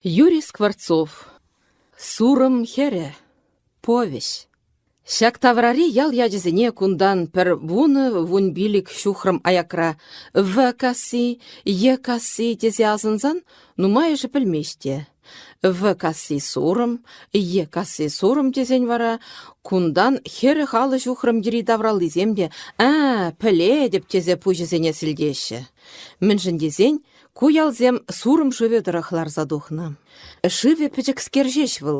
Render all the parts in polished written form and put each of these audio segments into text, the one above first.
Юрий Скворцов. Сурӑм хӗрӗ. Повеҫ. Ҫак таврари ял ячӗсене кунтан пӗр вунӑ-вунпилӗк ҫухрӑм аякра В касси, Е касси тесе асӑнсан нумайӑшӗ пӗлмест те. В касси Сурӑм, Е касси Сурӑм тесен вара кунтан 40 алӑ ҫухрӑм йӗри-тавраллисем те «А, пӗлетӗп» тесе пуҫӗсене сӗлтеҫҫӗ. Мӗншӗн тесен Ку ялсем Сурӑм шывӗ тӑрӑх ларса тухнӑ. Шывӗ пӗчӗкскер ҫеҫ вӑл.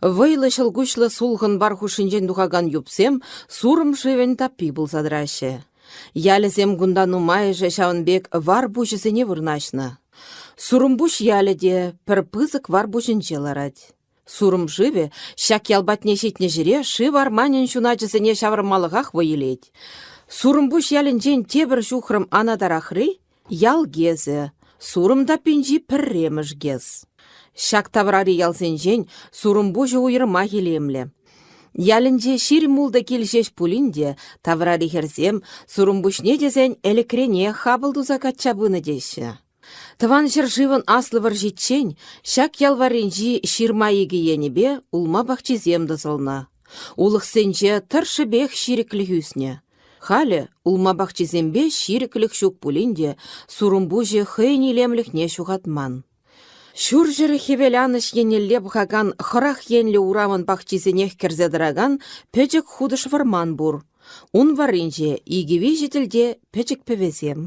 Вӑйлӑ ҫӑлкуҫлӑ сулхӑн вар хушшинчен тухакан юпсем Сурӑм шывӗн таппи пулса тӑраҫҫӗ. Ялӗсем кунта нумайӑшӗ ҫавӑн пек вар пуҫӗсене вырнаҫнӑ. Сурӑмпуҫ ялӗ те пӗр пысӑк вар пуҫӗнче ларать. Сурӑм шывӗ ҫак ял патне ҫитнӗ ҫӗре шыв арманӗн ҫуначӗсене ҫавӑрмалӑхах вӑй илет. Сурӑмпуҫ ялӗнчен тепӗр ҫухрӑм анатарахри ял ГЭСӗ, Сурӑм таппинчи пӗрремӗш ГЭС. Ҫак таврари ялсенчен Сурӑмпуҫӗ уйрӑмах илемлӗ. Ялӗнче 20 кил ҫеҫ пулин те таврари хӗрсем Сурӑмпуҫне тесен ӗлӗкренех хапӑл туса качча пынӑ теҫҫӗ. Тӑван ҫӗршывӑн Аслӑ вӑрҫиччен ҫак ял варринчи ҫырма икӗ енӗпе улма пахчисем тӑсӑлнӑ. Улӑхсенче тӑршшӗпех ҫирӗклӗх ӳснӗ. Халӗ улма пахчисемпе ҫирӗклӗх ҫук пулин те Сурӑмпуҫӗ хӑйӗн илемлӗхне ҫухатман. Ҫурҫӗр хӗвеланӑҫ еннелле пӑхакан хӑрах енлӗ урамӑн пахчисенех кӗрсе тӑракан пӗчӗк хутӑш вӑрман пур. Ун варринче икӗ-виҫӗ тӗлте пӗчӗк пӗвесем.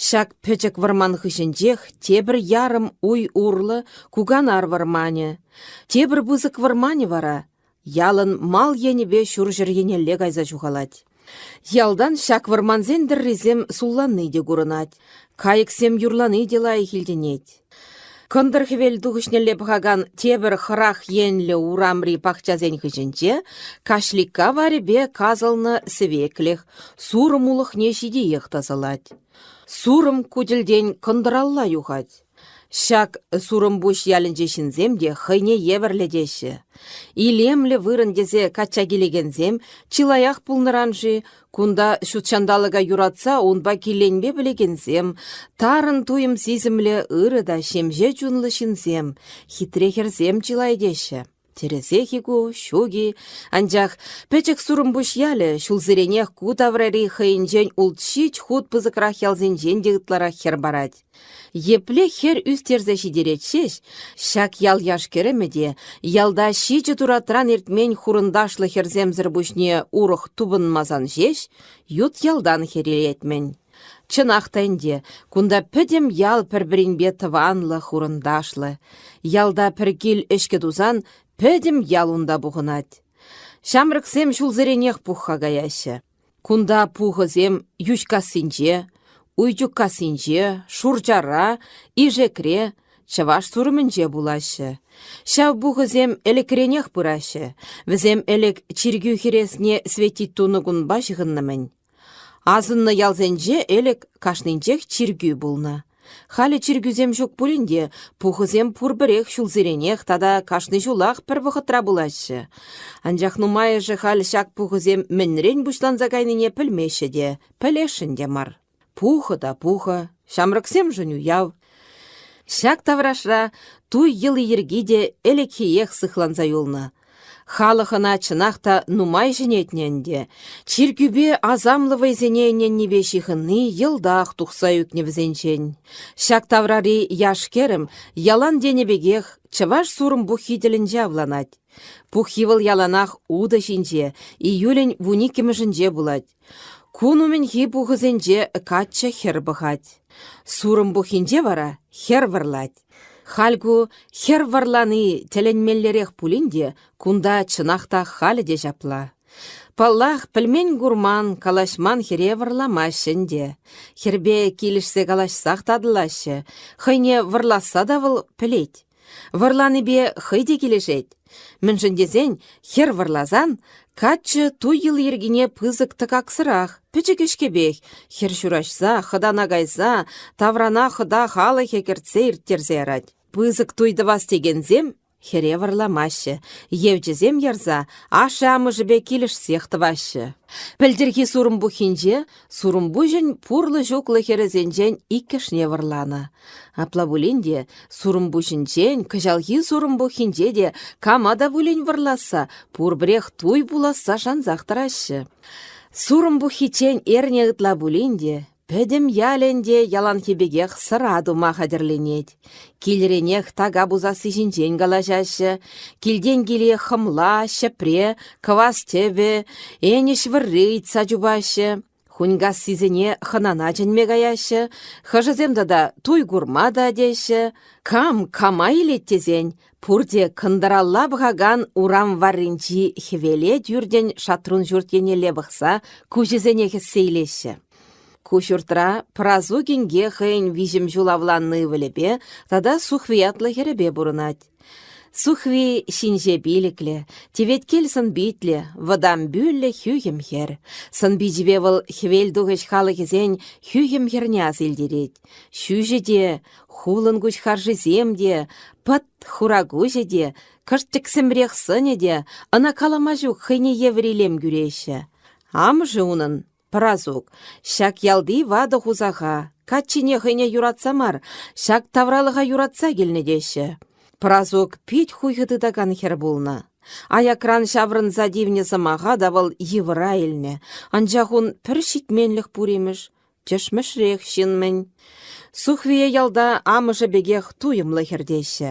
Ҫак пӗчӗк вӑрман хыҫӗнчех тепӗр ярӑм уй урлӑ Куканар вӑрманӗ. Тепӗр пысӑк вӑрманӗ вара ялӑн мал енӗпе ҫурҫӗр енелле кайса ҫухалать. Ялтан ҫак вӑрмансен тӑррисем сулланни те курӑнать, кайӑксем юрлани те лайӑх илтӗнет. Кӑнтӑр хӗвел тухӑҫнелле пӑхакан тепӗр хӑрах енлӗ урамри пахчасен хыҫӗнче каҫликка варӗпе касӑлнӑ сӗвеклӗх Сурӑм улӑхне ҫитиех тӑсӑлать. Сурӑм ку тӗлтен кӑнтӑралла юхать. Ҫак Сурӑмпуҫ ялӗнчи ҫынсем те хӑйне евӗрлӗ теҫҫӗ. Илемлӗ вырӑн тесе качча килекенсем чылаях пулнӑран-ши кунта ҫутҫанталӑка юратса унпа киленме пӗлекенсем, тарӑн туйӑм-сисӗмлӗ ырӑ та ҫемҫе чунлӑ ҫынсем, хитре хӗрсем чылай теҫҫӗ. Тӗрӗсех-и ку, ҫук-и, анчах пӗчӗк Сурӑмпуҫ ялӗ ҫулсеренех ку таврари хӑйӗнчен улт-ҫич хут пысӑкрах ялсенчен те ытларах хӗр парать. Епле хӗр ӳстерсе ҫитерет ҫеҫ, ҫак ял яш-кӗрӗмӗ те ялта ҫичӗ туратран иртмен хурӑнташлӑ хӗрсемсӗр пуҫне урӑх тупӑнмасан ҫеҫ ют ялтан хӗр илет-мӗн. Чӑнах та ӗнтӗ, кунта пӗтӗм ял пӗр-пӗринпе тӑванлӑ, хурӑнташлӑ. Ялта пӗр кил ӗҫкӗ тусан пӗтӗм ял унта пухӑнать. Ҫамрӑксем ҫулсеренех пухха каяҫҫӗ. Кунта пухӑсем Йӳҫкассинче, Уйчуккассинче, Шурчара, Ишекре, Чӑваш Сурӑмӗнче пулаҫҫӗ. Ҫав пухӑсем ӗлӗкренех пыраҫҫӗ. Вӗсем ӗлӗк чиркӳ хӗресне светить тунӑ кунпа ҫыхӑннӑ-мӗн. Асӑннӑ ялсенче ӗлӗк кашнинчех чиркӳ пулнӑ. Халӗ чиркӳсем ҫук пулин те пухусем пурпӗрех ҫулсеренех тата кашни ҫулах пӗр вӑхӑтра пулаҫҫӗ. Анчах нумайӑшӗ халь ҫак пухусем мӗнрен пуҫланса кайнине пӗлмеҫҫӗ те, пӗлесшӗн те мар. Пухӑ та пухӑ, ҫамрӑксемшӗн уяв. Ҫак таврашра туй йӑли-йӗрки те ӗлӗкхиех сыхланса юлнӑ. Халӑх ӑна чӑнах та нумай ҫӗнетнӗ ӗнтӗ. Чиркӳпе асамлӑ вӑйсене ӗненнипе ҫыхӑнни йӑлтах тухса ӳкнӗ вӗсенчен. Ҫак таврари яш-кӗрӗм ялан тенӗ пекех чӑваш сурӑм пуххи тӗлӗнче авланать. Пуххи вӑл яланах утӑ ҫинче, июлӗн вуниккӗмӗшӗнче пулать. Кун умӗнхи пухӑсенче каччӑ хӗр пӑхать. Сурӑм пуххинче вара хӗр вӑрлать. Халь ку хӗр вӑрлани тӗлӗнмеллерех пулин те кунта чӑнах та халӗ те ҫапла. Паллах, пӗлмен-курман, калаҫман хӗре вӑрламаҫҫӗ ӗнтӗ. Хӗрпе килӗшсе калаҫсах татӑлаҫҫӗ. Хӑйне вӑрласса та вӑл пӗлет. Вӑрланипе хӑй те килӗшет. Мӗншӗн тесен хӗр вӑрласан каччӑ туй йӑли-йӗркине пысӑк тӑкаксӑрах, пӗчӗк ӗҫкӗпех хӗр ҫураҫса, хӑтана кайса, таврана хӑта халӑхӗ кӗртсе ирттерсе ярать. Пысӑк туй тӑвас текенсем. Хӗре вӑрламаҫҫӗ, евчӗсем ярса ашшӗ-амӑшӗпе килӗшсех тӑваҫҫӗ. Пӗлтӗрхи Сурӑм пуххинче Сурӑмпуҫӗн пурлӑ-ҫуклӑ хӗрӗсенчен иккӗшне вӑрланӑ. Апла пулин те Сурӑмпуҫӗнчен кӑҫалхи Сурӑм пуххинче те кама та пулин вӑрласса, пурпӗрех туй пуласса шансах тӑраҫҫӗ. Сурӑм пуххиччен эрне ытла пулин те Пӗтӗм ялӗ ӗнтӗ яланхи пекех сӑра тума хатӗрленет. Килӗренех така пусасси ҫинчен калаҫаҫҫӗ. Килтен киле хӑмла, ҫӗпре, кӑвас тӗпӗ, энӗҫ вӑрри ыйтса чупаҫҫӗ. Хунькассисене хӑнана чӗнме каяҫҫӗ, хӑшӗсем тата туй курма та теҫҫӗ. Кам кама илет тесен, пурте кӑнтӑралла пӑхакан урам варринчи хӗвеле тӳртӗн шатрун ҫурт еннелле пӑхса куҫӗсене хӗссе илеҫҫӗ. Ку ҫуртра Прасук инке хӑйӗн виҫӗм ҫул авланнӑ ывӑлӗпе тата Сухви ятлӑ хӗрӗпе пурӑнать. Сухви ҫинҫе пилӗклӗ, теветкел сӑн-питлӗ, вӑтам пӳллӗ хӳхӗм хӗр. Сӑн-пичӗпе вӑл хӗвел тухӑҫ халӑхӗсен хӳхӗм хӗрне ас илтерет. Ҫӳҫӗ те, хулӑн куҫ харшисем те, пӑт хура куҫӗ те, кӑшт тӗксӗмрех сӑнӗ те ӑна калама ҫук хӑйне евӗр илем кӳреҫҫӗ. Амӑшӗ унӑн Пӑрасук, ҫак ялти ватӑ хусаха, каччине хӑйне юратса мар, ҫак тавралӑха юратса килнӗ теҫҫӗ. Пӑрасук пит хуйхӑ тытакан хӗр пулнӑ. Аякран ҫаврӑнса тивнӗ сӑмаха та вӑл йывӑра илнӗ, анчах ун пӗр ҫитменлӗх пур имӗш, тӗшмӗшрех ҫын-мӗн. Сухвие ялта амӑшӗ пекех туйӑмлӑ хӗр теҫҫӗ.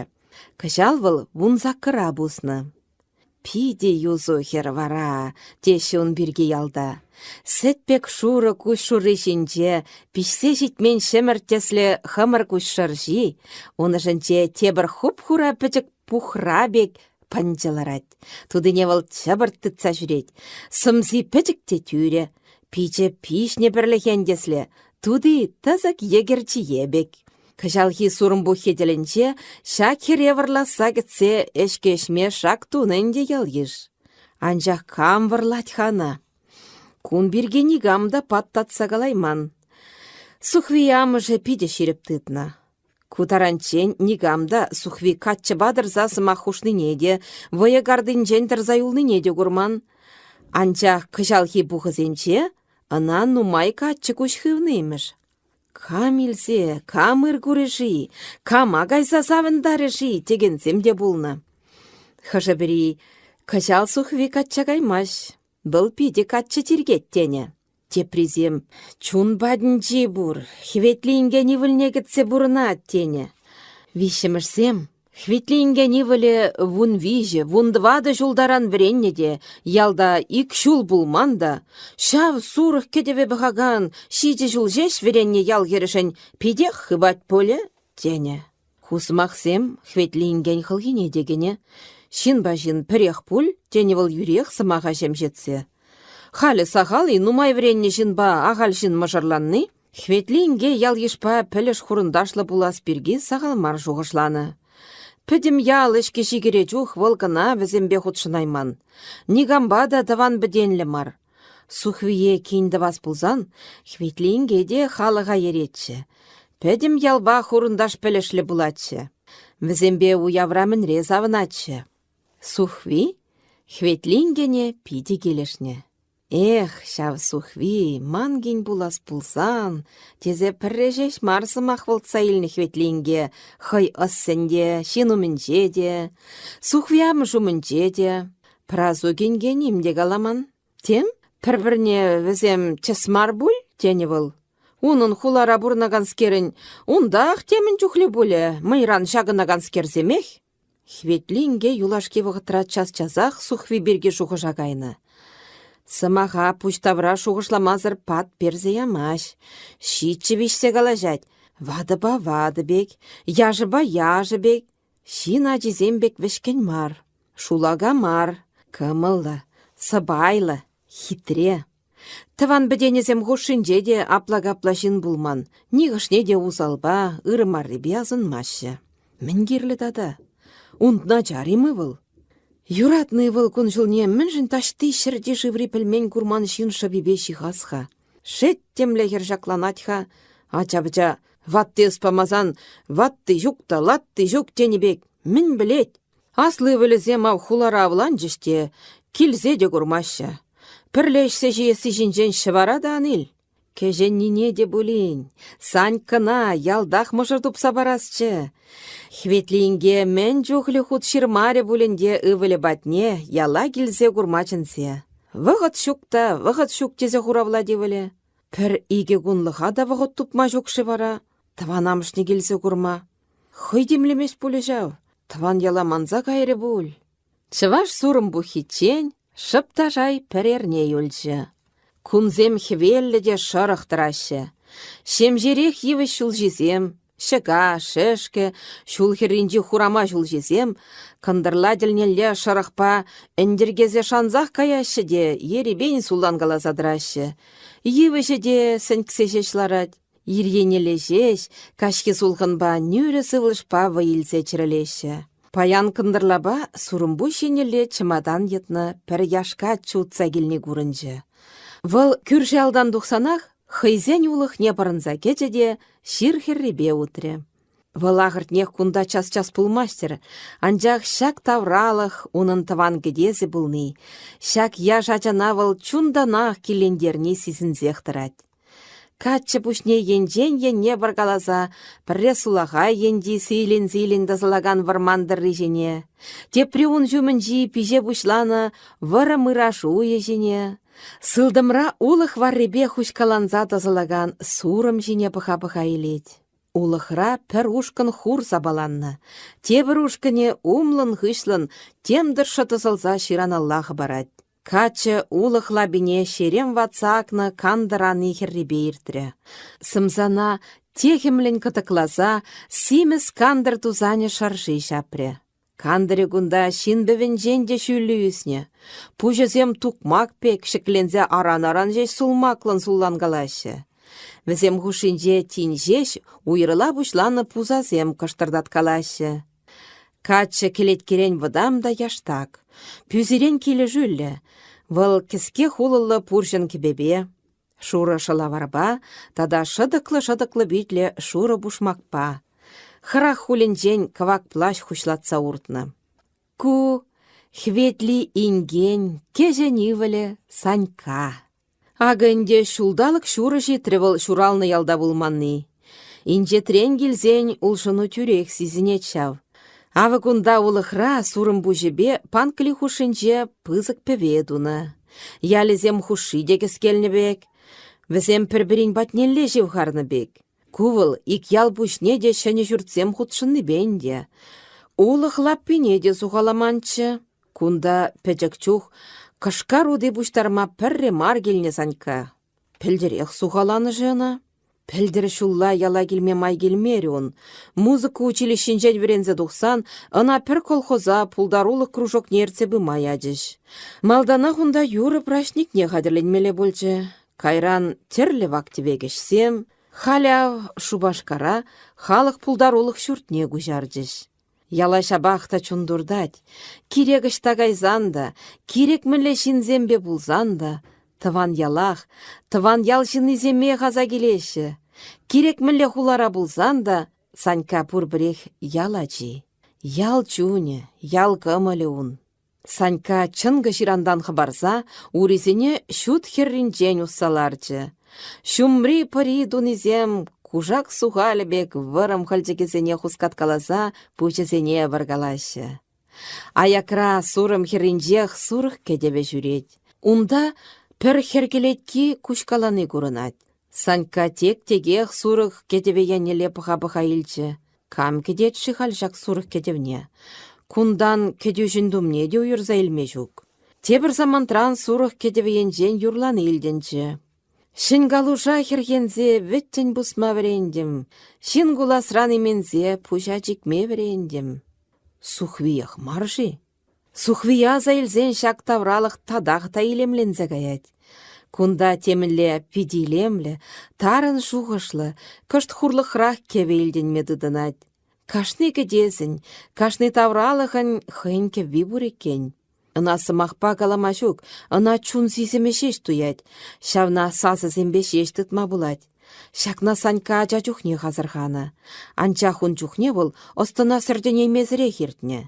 Кӑҫал вӑл вунсаккӑра пуснӑ. Питӗ юсу хӗр вара, теҫҫӗ ун пирки ялта. Сӗт пек шурӑ куҫ шурри ҫинче пиҫсе ҫитмен ҫӗмӗрт тӗслӗ хӑмӑр куҫ шӑрҫи, ун ӑшӗнче тепӗр хуп-хура пӗчӗк пухра пек пӑнчӑ ларать. Тутине вӑл чӑпӑрт тытса ҫӳрет. Сӑмси пӗчӗк те тӳрӗ, пичӗ пиҫнӗ пӗрлӗхен тӗслӗ, тути тӑсӑк йӗкӗр чие пек. Кӑҫалхи Сурӑм пуххи тӗлӗнче ҫак хӗре вӑрласса кӗтсе ӗҫкӗ ӗҫме шак тунӑ ӗнтӗ ял-йыш. Анчах кам вӑрлать-ха ӑна? Кун пирки никам та пат татса калайман. Сухви амӑшӗ питӗ ҫирӗп тытнӑ. Ку таранччен никам та Сухви каччӑпа тӑрса сӑмах хушнине те, вӑйӑ картинчен тӑрса юлнине те курман. Анчах кӑҫалхи пухӑсенче ӑна нумай каччӑ куҫ хывнӑ имӗш. Кам илсе, кам ыр курӗ-ши, кама кайса савӑнтарӗ-ши текенсем те пулнӑ. Хӑшӗ-пӗри кӑҫал Сухви качча каймасть, вӑл питӗ каччӑ тиркет тенӗ. Теприсем чун патӗнчи пур, Хӗветли инкен ывӑлне кӗтсе пурӑнать тенӗ. Виҫҫӗмӗшсем Хветли инкен ывӑлӗ 13, 14 ҫултаран вӗреннӗ те ялта ик ҫул пулман та, ҫав сурӑх кӗтӗвӗ пӑхакан ҫичӗ ҫул ҫеҫ вӗреннӗ ял хӗрӗшӗн питех хыпать пулӗ, тенӗ. Ку сӑмахсем Хветли инкен хӑлхине те кӗнӗ. Ҫынпа ҫын пӗрех пуль, тенӗ вӑл юриех сӑмаха ҫемҫетсе. Халӗ сахал-и нумай вӗреннӗ ҫынпа ахаль ҫын мӑшӑрланни? Хветли инке ял-йышпа пӗлӗш-хурӑнташлӑ пулас пирки сахал мар шухӑшланӑ. Пӗтӗм ял ӗҫкӗ-ҫикӗре чух вӑл кӑна вӗсемпе хутшӑнайман. Никампа та тӑван-пӗтенлӗ мар. Сухвие кин тӑвас пулсан Хветли инке те халӑха еретчӗ. Пӗтӗм ялпа хурӑнташ-пӗлӗшлӗ пулатчӗ. Вӗсемпе уявра-мӗнре савӑнатчӗ. Сухви Хветли инкене питӗ килӗшнӗ. Эх, ҫав Сухви, ман кин пулас пулсан, тесе пӗрре ҫеҫ мар сӑмах вӑлтса илнӗ Хветли инке хӑй ӑссӗн те, ҫын умӗнче те, Сухви амӑш умӗнче те. Прасук инке ним те каламан. Тем, пӗр-пӗрне вӗсем тӗс мар пуль, тенӗ вӑл. Унӑн хулара пурӑнаканскерӗн унтах темӗн чухлӗ пулӗ, мӑйран ҫакӑнаканскерсемех. Хветли инке юлашки вӑхӑтра час-часах Сухви пирки шухӑша кайнӑ. Сӑмаха пуҫ тавра шухӑшламасӑр пат персе ямасть, ҫиччӗ виҫсе калаҫать, ватӑпа ватӑ пек, яшӑпа яшӑ пек, ҫын ачисем пек вӗҫкӗн мар, шулака мар, кӑмӑллӑ, сӑпайлӑ, хитре. Тӑван-пӗтенӗсем хушшинче те апла-капла ҫын пулман, нихӑшне те усалпа, ырӑ маррипе асӑнмаҫҫӗ. Мӗн кирлӗ тата? Ун начар-им ывӑл? Юратнӑ ывӑл кун-ҫулне мӗншӗн таҫти ҫӗрти-шыври пӗлмен-курман ҫын шӑпипе ҫыхас-ха? Шет темле хӗр ҫакланать-ха. Ача-пӑча ватти ӑс памасан ватти ҫук та латти ҫук тенӗ пек мӗн пӗлет? Аслӑ ывӑлӗсем ав хулара авланчӗҫ те килсе те курмаҫҫӗ. Пӗрле ӗҫсе ҫиесси ҫинчен ҫӑвара та ан ил. Кӗҫӗннине те пулин, Саньккана ялтах мӑшӑр тупса парасчӗ. Хветли инке мӗн чухлӗ хут ҫырмарӗ пулин те ывӑлӗ патне яла килсе курма чӗнсе. Вӑхӑт ҫук та, вӑхӑт ҫук тесе хуравлать ывӑлӗ. Пӗр-икӗ кунлӑха та вӑхӑт тупма ҫук-ши вара тӑван амӑшне килсе курма? Хӑй тимлемест пулӗ ҫав, тӑван яла манса кайрӗ пуль. Чӑваш Сурӑм пуххиччен шӑп та шай пӗр эрне юлчӗ. Кунсем хӗвеллӗ те шӑрӑх тӑраҫҫӗ. Ҫемҫерех йывӑҫ ҫулҫисем, ҫӑка, шӗшкӗ, ҫул хӗрринчи хурама ҫулҫисем кӑнтӑрла тӗлнелле шӑрӑхпа ӗнтӗркесе шансах каяҫҫӗ те ерипен сулланкаласа тӑраҫҫӗ. Йывӑҫӗ те сӗнксе ҫеҫ ларать. Ир еннелле ҫеҫ каҫхи сулхӑнпа нӳрӗ сывлӑшпа вӑй илсе чӗрӗлеҫҫӗ. Паян кӑнтӑрлапа Сурӑмпуҫ еннелле чӑматан йӑтнӑ пӗр яшка чутса килни курӑнчӗ. Вӑл кӳршӗ ялтан тухсанах хӑйсен улӑхне пӑрӑнса кӗчӗ те ҫыр хӗррипе утрӗ. Вӑл ахӑртнех кунта час-час пулмасть-тӗр, анчах ҫак тавралӑх унӑн тӑван кӗтесӗ пулни, ҫак яш ачана вӑл чунтанах килентерни сисӗнсех тӑрать. Каччӑ пуҫне енчен енне пӑркаласа пӗрре сулахай енчи сийлӗн-сийлӗн тӑсӑлакан вӑрман тӑрри ҫине, тепри ун ҫумӗнчи пиҫе пуҫланӑ вӑрӑм ыраш уйӗ ҫине, сылтӑмра улӑх варрипе хуҫкаланса тӑсӑлакан сурӑм ҫине пӑха-пӑха илет. Улӑхра пӗр ушкӑн хур сапаланнӑ, тепӗр ушкӑнӗ умлӑн-хыҫлӑн тем тӑршшӗ тӑсӑлса ҫыраналла хӑпарать. Каччӑ улӑх лапине ҫерем ватса акнӑ кантӑр ани хӗррипе иртрӗ. Сӑмсана техӗмлӗн кӑтӑкласа симӗс кантӑр тусанӗ шӑрши ҫапрӗ. Кантӑрӗ кунта ҫын пӗвӗнчен те ҫӳллӗ ӳснӗ. Пуҫӗсем тукмак пек ҫӗкленсе аран-аран ҫеҫ сулмаклӑн сулланкалаҫҫӗ. Вӗсем хушшинче тин ҫеҫ уйрӑла пуҫланӑ пусасем кӑштӑртаткалаҫҫӗ. Каччӑ кӗлеткерен вӑтам та яштак, пӳсирен килӗшӳллӗ. Вӑл кӗске хулӑллӑ пурҫӑн кӗпепе, шурӑ шӑлаварпа тата шӑтӑклӑ-шӑтӑклӑ питлӗ шурӑ пушмакпа, хӑрах хулӗнчен кӑвак плащ хуҫлатса уртнӑ. Ку Хветли инкен кӗҫӗн ывӑлӗ Санька. Акӑ ӗнтӗ ҫулталӑк ҫурӑ ҫитрӗ вӑл ҫуралнӑ ялта пулманни. Инҫетрен килсен улшӑну тӳрех сисӗнет ҫав. Авӑ кунта улӑхра Сурӑмпуҫӗпе Панкли хушшинче пысӑк пӗве тунӑ. Ялӗсем хушши те кӗскелнӗ пек. Вӗсем пӗр-пӗрин патнелле ҫывхарнӑ пек. Ку вӑл ик ял пуҫне те ҫӗнӗ ҫуртсем хутшӑннипе ӗнтӗ. Улӑх лаппине те сухаламанччӗ. Кунта пӗчӗк чух кӑшкар ути пуҫтарма пӗрре мар килнӗ Санька. Пӗлтӗрех сухаланӑ-ши ӑна? Пӗлтӗр ҫулла яла килме май килмерӗ ун. Музыка училищинчен вӗренсе тухсан ӑна пӗр колхоза пултарулӑх кружокне ертсе пыма ячӗҫ. Малтанах унта юрӑ праҫникне хатӗрленмелле пулчӗ. Кайран тӗрлӗ вак-тӗвек ӗҫсем, халь ав Шупашкара халӑх пултарулӑх ҫуртне куҫарчӗҫ. Яла ҫапах та чун туртать. Кирек ӑҫта кайсан та, кирек мӗнле ҫынсемпе пулсан та тӑван ялах, тӑван ял ҫыннисемех аса килеҫҫӗ. Кирек мӗнле хулара пулсан та Санька пурпӗрех ял ачи. Ял чунӗ, ял кӑмӑлӗ ун. Санька чӑнкӑ ҫырантан хӑпарса урисене ҫут хӗрринчен усса ларчӗ. Ҫумри пӑри тунисем кушак сухалӗ пек вӑрӑм хӑлчӑкӗсене хускаткаласа пуҫӗсене вӑркалаҫҫӗ. Аякра сурӑм хӗрринчех сурӑх кӗтӗвӗ ҫӳрет. Унта пӗр хӗр кӗлетки куҫкалани курӑнать. Санька тек-текех сурӑх кӗтӗвӗ еннелле пӑха-пӑха илчӗ. Кам кӗтет-ши халь ҫак сурӑх кӗтӗвне? Кунтан кӗтӳҫӗн тумне те уйӑрса илме ҫук. Тепӗр самантран сурӑх кӗтӗвӗ енчен юрлани илтӗнчӗ. Ҫӗн калуша хӗрхенсе вӗттӗн пусма вӗрентӗм, ҫын куласран именсе пуҫа чикме вӗрентӗм. Сухвиех мар-ши? Сухвие аса илсен ҫак тавралӑх татах та илемленсе каять. Кунта темӗнле пит илемлӗ, тарӑн шухӑшлӑ, кӑшт хурлӑхрах кӗвӗ илтӗнме тытӑнать. Кашни кӗтесӗн, кашни тавралӑхӑн хӑйӗн кӗвви пур иккен. Ӑна сӑмахпа калама ҫук, ӑна чун сисӗмӗ ҫеҫ туять, ҫавна сасӑсемпе ҫеҫ тытма пулать. Ҫакна Санька ача чухнех асӑрханӑ. Анчах ун чухне вӑл ӑс-тӑна сӗртӗнеймесӗрех иртнӗ.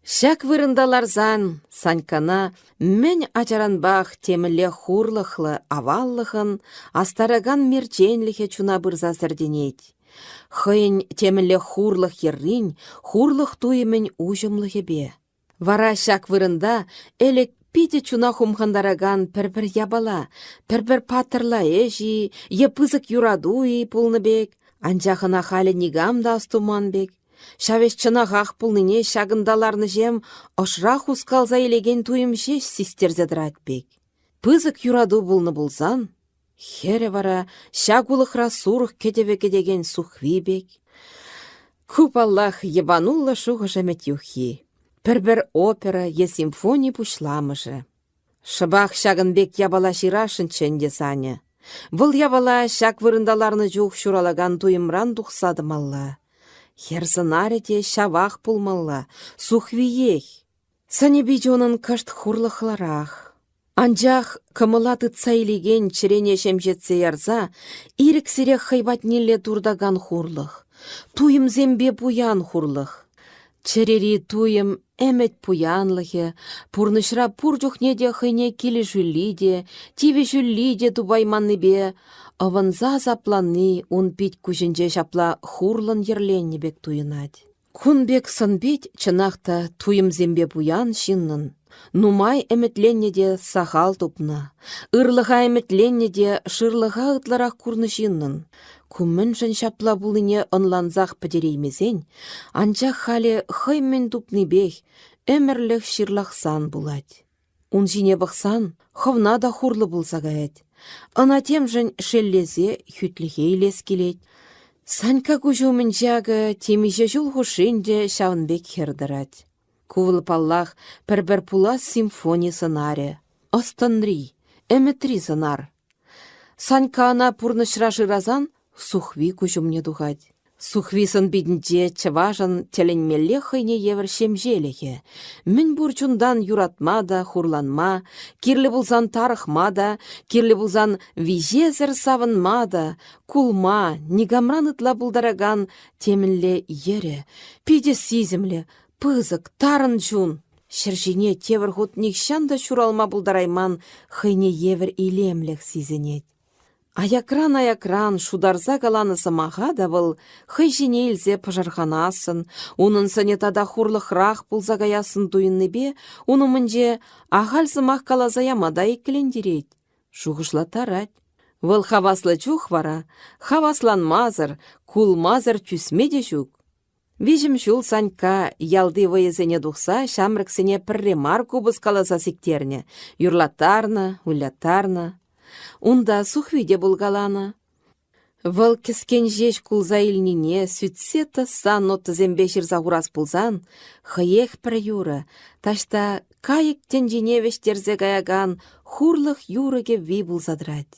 Ҫак вырӑнта ларсан Саньккана мӗн ачаранпах темӗнле хурлӑхлӑ аваллӑхӑн астаракан мерченлӗхӗ чуна пырса сӗртӗнет. Хӑйӗн темӗнле хурлӑх йӗррин, хурлӑх туйӑмӗн уҫӑмлӑхӗпе. Вара ҫак вырӑнта ӗлӗк питӗ чуна хумхантаракан пӗр-пӗр япала, пӗр-пӗр паттӑрла ӗҫ-и е пысӑк юрату-и пулнӑ пек, анчах ӑна халӗ никам та астуман пек. Ҫав ӗҫ чӑнахах пулнине ҫакӑнта ларнӑҫем ӑшра хускалса илекен туйӑм ҫеҫ систерсе тӑрать пек. Пысӑк юрату пулнӑ пулсан, хӗрӗ вара ҫак улӑхра сурӑх кӗтӗвӗ кӗтекен Сухви пек. Ку, паллах, йӑпануллӑ шухӑш-ӗмӗт юххи, пӗр-пӗр опера е симфони пуҫламӑшӗ. Шӑпах ҫакӑн пек япала ҫырасшӑнччӗ ӗнтӗ Саня. Вӑл япала ҫак вырӑнта ларнӑ чух ҫуралакан туйӑмран тухса тӑмалла. Хӗр сӑнарӗ те ҫавах пулмалла, Сухвиех. Сӑнӗ-пичӗ унӑн кӑшт хурлӑхлӑрах. Анчах кӑмӑла тытса илекен чӗрене ҫемҫетсе ярса ирӗксӗрех хӑй патнелле туртакан хурлӑх, туйӑмсемпе пуян хурлӑх. Чӗрери туйӑм ӗмӗт пуянлӑхӗ, пурнӑҫра пур чухне те хӑйне килӗшӳлли те, тивӗҫӳлли те тупайманнипе ӑвӑнса асапланни ун пит-куҫӗнче ҫапла хурлӑн йӗрленнӗ пек туйӑнать. Кун пек сӑн-пит чӑнах та туйӑмсемпе пуян ҫыннӑн. Нумай ӗмӗтленнӗ те сахал тупнӑ, ырлӑха ӗмӗтленнӗ те шырлӑха ытларах курнӑ ҫыннӑн. Ку мӗншӗн ҫапла пулнине ӑнлансах пӗтереймесен, анчах халӗ хӑй мӗн тупнипех ӗмӗрлӗх ҫырлахсан пулать. Ун ҫине пӑхсан хӑвна та хурлӑ пулса каять. Ӑна темшӗн шеллесе хӳтлӗхе илес килет. Санька куҫӗ умӗнче акӑ темиҫе ҫул хушши ӗнтӗ ҫавӑн пек хӗр тӑрать. Ку вӑл, паллах, пӗр-пӗр пулас симфони сӑнарӗ, ӑс-тӑнри, ӗмӗтри сӑнар. Санька ӑна пурнӑҫра шырасан Сухви куҫ умне тухать. Сухви сӑн-питӗнче чӑвашӑн тӗлӗнмелле хӑйне евӗр ҫемҫелӗхӗ. Мӗн пур чунтан юратма та, хурланма, кирлӗ пулсан тарӑхма та, кирлӗ пулсан виҫесӗр савӑнма та, кулма, никамран ытла пултаракан темӗнле йӗрӗ, питӗ сисӗмлӗ, пысӑк, тарӑн чун. Ҫӗр ҫине тепӗр хут нихҫан та ҫуралма пултарайман хӑйне евӗр илемлӗх сисӗнет. Аякран-аякран шутарса каланӑ сӑмаха та вӑл хӑй ҫине илсе пӑшӑрханассӑн, унӑн сӑнӗ тата хурлӑхрах пулса каяссӑн туйӑннипе ун умӗнче ахаль сӑмах каласа яма та иккӗлентерет, шухӑшлаттарать. Вӑл хаваслӑ чух вара хавасланмасӑр, кулмасӑр тӳсме те ҫук. Виҫӗм ҫул Санькка ялти вӑйӑсене тухса ҫамрӑксене пӗрре мар купӑс каласа сиктернӗ, юрлаттарнӑ, выляттарнӑ. Унта Сухви те пулкаланӑ. Вӑл кӗскен ҫеҫ кулса илнине сӳтсе тӑсса нотӑсемпе ҫырса хурас пулсан хӑех пӗр юрӑ, таҫта кайӑк тӗнчине вӗҫтерсе каякан хурлӑх юрӑ кӗвви пулса тӑрать.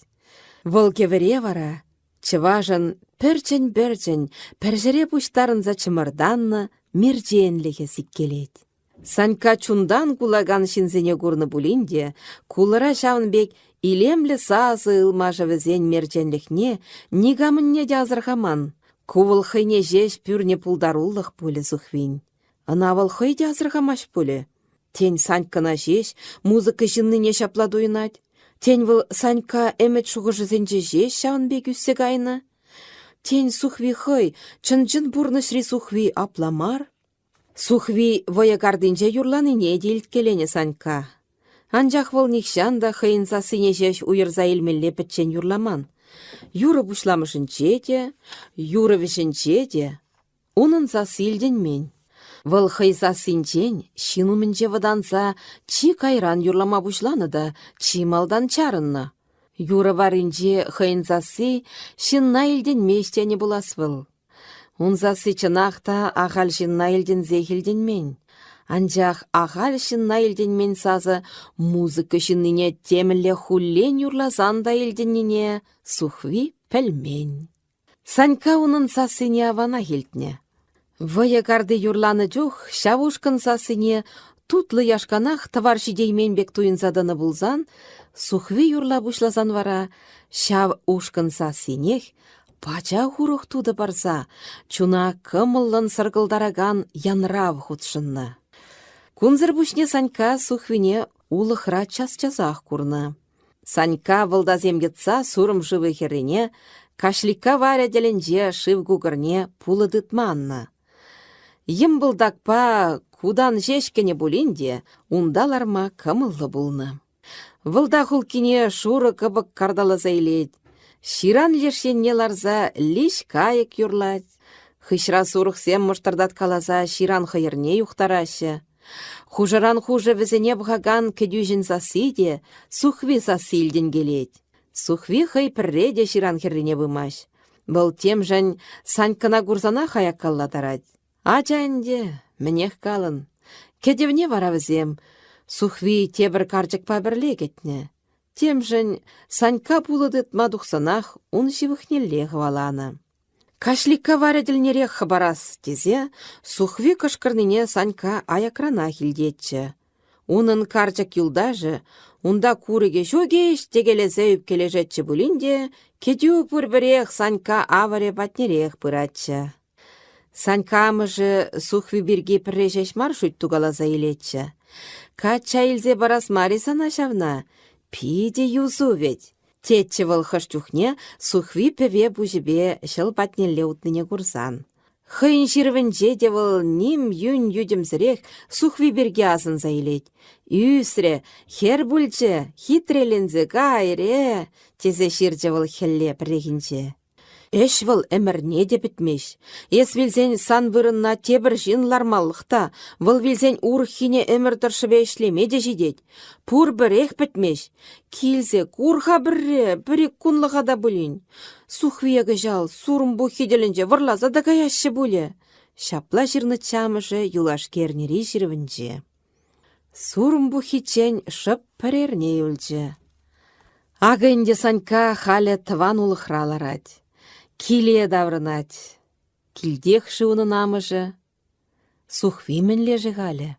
Вӑл кӗвӗре вара Чӑвашӑн пӗрчӗн-пӗрчӗн пӗр ҫӗре пуҫтарӑнса чӑмӑртаннӑ мерченлӗхӗ сиккелет. Санька чунтан кулакан ҫынсене курнӑ пулин те кулӑра ҫавӑн пек илемлӗ сасӑ ылмашӑвӗсен мерченлӗхне никамӑнне те асӑрхаман. Ку вӑл хӑйне ҫеҫ пӳрнӗ пултарулӑх пулӗ Сухвин. Ӑна вӑл хӑй те асӑрхамасть пулӗ. Тен, Саньккана ҫеҫ музыка ҫыннине ҫапла туйӑнать? Тен, вӑл Санькка ӗмӗт-шухӑшӗсенче ҫеҫ ҫавӑн пек ӳссе кайнӑ? Тен, Сухви хӑй, чӑн-чӑн пурнӑҫри Сухви апла мар? Сухви вӑйӑ картинче юрланине те илткеленӗ Санькка. Анчах вӑл нихҫан та хӑйӗн сассине ҫеҫ уйӑрса илмелле пӗччен юрламан. Юрӑ пуҫламӑшӗнче те, юрӑ вӗҫӗнче те Унӑн сасси илтӗнмен. Вӑл хӑй сассинчен ҫын умӗнче вӑтанса чи кайран юрлама пуҫланӑ та чи малтан чарӑннӑ. Юрӑ варринче хӑйӗн сасси ҫынна илтӗнмест тенӗ пулас вӑл. Ун сасси чӑнах та ахаль ҫынна илтӗнсех илтӗнмен. Анчах ахаль ҫынна илтӗнмен сасӑ музыка ҫыннине темӗнле хуллен юрласан та илтӗннине Сухви пӗлмен. Санька унӑн сассине аванах илтнӗ. Вӑйӑ карти юрланӑ чух ҫав ушкӑн сассине тутлӑ яшканах тӑвар ҫитеймен пек туйӑнса тӑнӑ пулсан, Сухви юрла пуҫласан вара ҫав ушкӑн сассинех пачах урӑх тутӑ парса чуна кӑмӑллӑн сӑркӑлтаракан янрав хутшӑннӑ. Кунсӑр пуҫне Санька Сухвине улӑхра час-часах курнӑ. Санька вӑлтасем йӑтса Сурӑм шывӗ хӗррине, Каҫликка варӗ тӗлӗнче шыв кукӑрне пулӑ тытма аннӑ. Йӑмпӑлтакпа кутан ҫеҫ кӗнӗ пулин те унта ларма кӑмӑллӑ пулнӑ. Вӑлта хулккине шурӑ кӑпӑк карталаса илет. Ҫыран леш енне ларса лиҫ кайӑк юрлать. Хыҫра сурӑхсем мӑштӑртаткаласа ҫыран хӑйӑрне юхтараҫҫӗ. Хушӑран хушӑ вӗсене пӑхакан кӗтӳҫӗн сасси те Сухви сасси илтӗнкелет. Сухви хӑй пӗрре те ҫыран хӗррине пымасть. Вӑл темшӗн Саньккана курсанах аяккалла тарать. Ача ӗнтӗ, мӗнех калӑн. Кӗтӗвне вара вӗсем Сухви тепӗр карчӑкпа пӗрле кӗтнӗ. Темшӗн Санька пулӑ тытма тухсанах ун ҫывӑхнелле хӑваланӑ. Каҫликка варӗ тӗлнерех хӑпарас тесе Сухви кӑшкӑрнине Санька аякранах илтетчӗ. Унӑн карчӑк юлташӗ унта курӑкӗ ҫук-иҫ текелесе ӳпкелешетчӗ пулин те кӗтӳ пурпӗрех Санька авӑрӗ патнерех пыратчӗ. Санька амӑшӗ Сухви пирки пӗрре ҫеҫ мар шӳт тукаласа илетчӗ. «Качча илсе парас мар-и сана ҫавна? Питӗ юсу вӗт!» тетчӗ вӑл хӑш чухне Сухви пӗве пуҫӗпе ҫӑл патнелле утнине курсан. Хӑйӗн ҫырӑвӗнче те вӑл ним йӳн йӳтӗмсӗрех Сухви пирки асӑнса илет. «Ӳсрӗ, хӗр пулчӗ, хитреленсе кайрӗ», тесе ҫырчӗ вӑл хӗлле пӗррехинче. Ӗҫ вӑл ӗмӗрне те пӗтмест. Эс вилсен сан вырӑнна тепӗр ҫын лармалӑх та, вӑл вилсен урӑххине ӗмӗр тӑршшӗпе ӗҫлеме те ҫитет. Пурпӗрех пӗтмест. Килсе кур-ха пӗрре, пӗр-ик кунлӑха та пулин. Сухвие кӑҫал Сурӑм пуххи тӗлӗнче вӑрласа та каяҫҫӗ пулӗ. Ҫапла ҫырнӑччӗ амӑшӗ юлашки эрнери ҫырӑвӗнче. Сурӑм пуххиччен шӑп пӗр эрне юлчӗ. Акӑ ӗнтӗ Санька халӗ тӑван улӑхра ларать. Киле таврӑнать. Килтех-ши унӑн амӑшӗ? Сухви мӗнле-ши халӗ?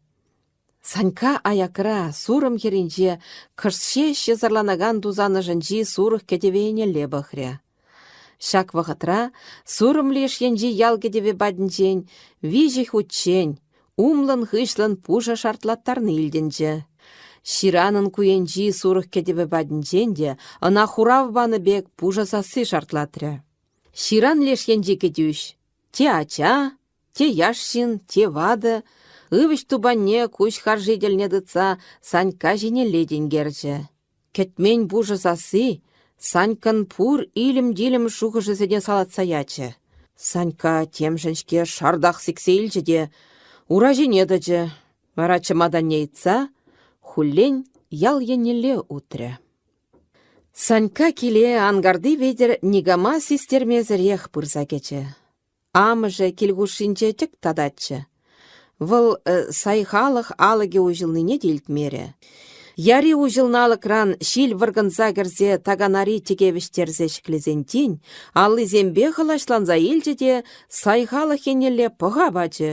Санька аякра, Сурӑм хӗрринче, кӑшт ҫеҫ йӑсӑрланакан тусан ӑшӗнчи сурӑх кӗтӗвӗ еннелле пӑхрӗ. Ҫак вӑхӑтра Сурӑм леш енчи ял кӗтӗвӗ патӗнчен виҫӗ хутчен умлӑн-хыҫлӑн пушӑ шартлаттарни илтӗнчӗ. Ҫыранӑн ку енчи сурӑх кӗтӗвӗ патӗнчен те ӑна хурав панӑ пек пушӑ сасси шартлатрӗ. Ҫыран леш енчи кӗтӳҫ те ача, те яш ҫын, те ватӑ, ывӑҫ тупанне куҫ харши тӗлне тытса Санька ҫинелле тинкерчӗ. Кӗтмен пушӑ сасси Санькӑн пур илӗм-тилӗм шухӑшӗсене салатса ячӗ. Санька темшӗн-ҫке шартах сиксе илчӗ те ура ҫине тӑчӗ, вара чӑматанне ыйтса хуллен ял еннелле утрӗ. Санька киле анкарти витӗр никама систермесӗрех пырса кӗчӗ. Амӑшӗ кил хушшинче тӗк тататчӗ. Вӑл сайхалӑх алӑкӗ уҫӑлнине те илтмерӗ. Яри уҫӑлнӑ алӑкран ҫил вӑркӑнса кӗрсе таканари тӗке вӗҫтерсе ҫӗклесен тин аллисемпе хӑлаҫланса илчӗ те сайхалӑх еннелле пӑха пачӗ.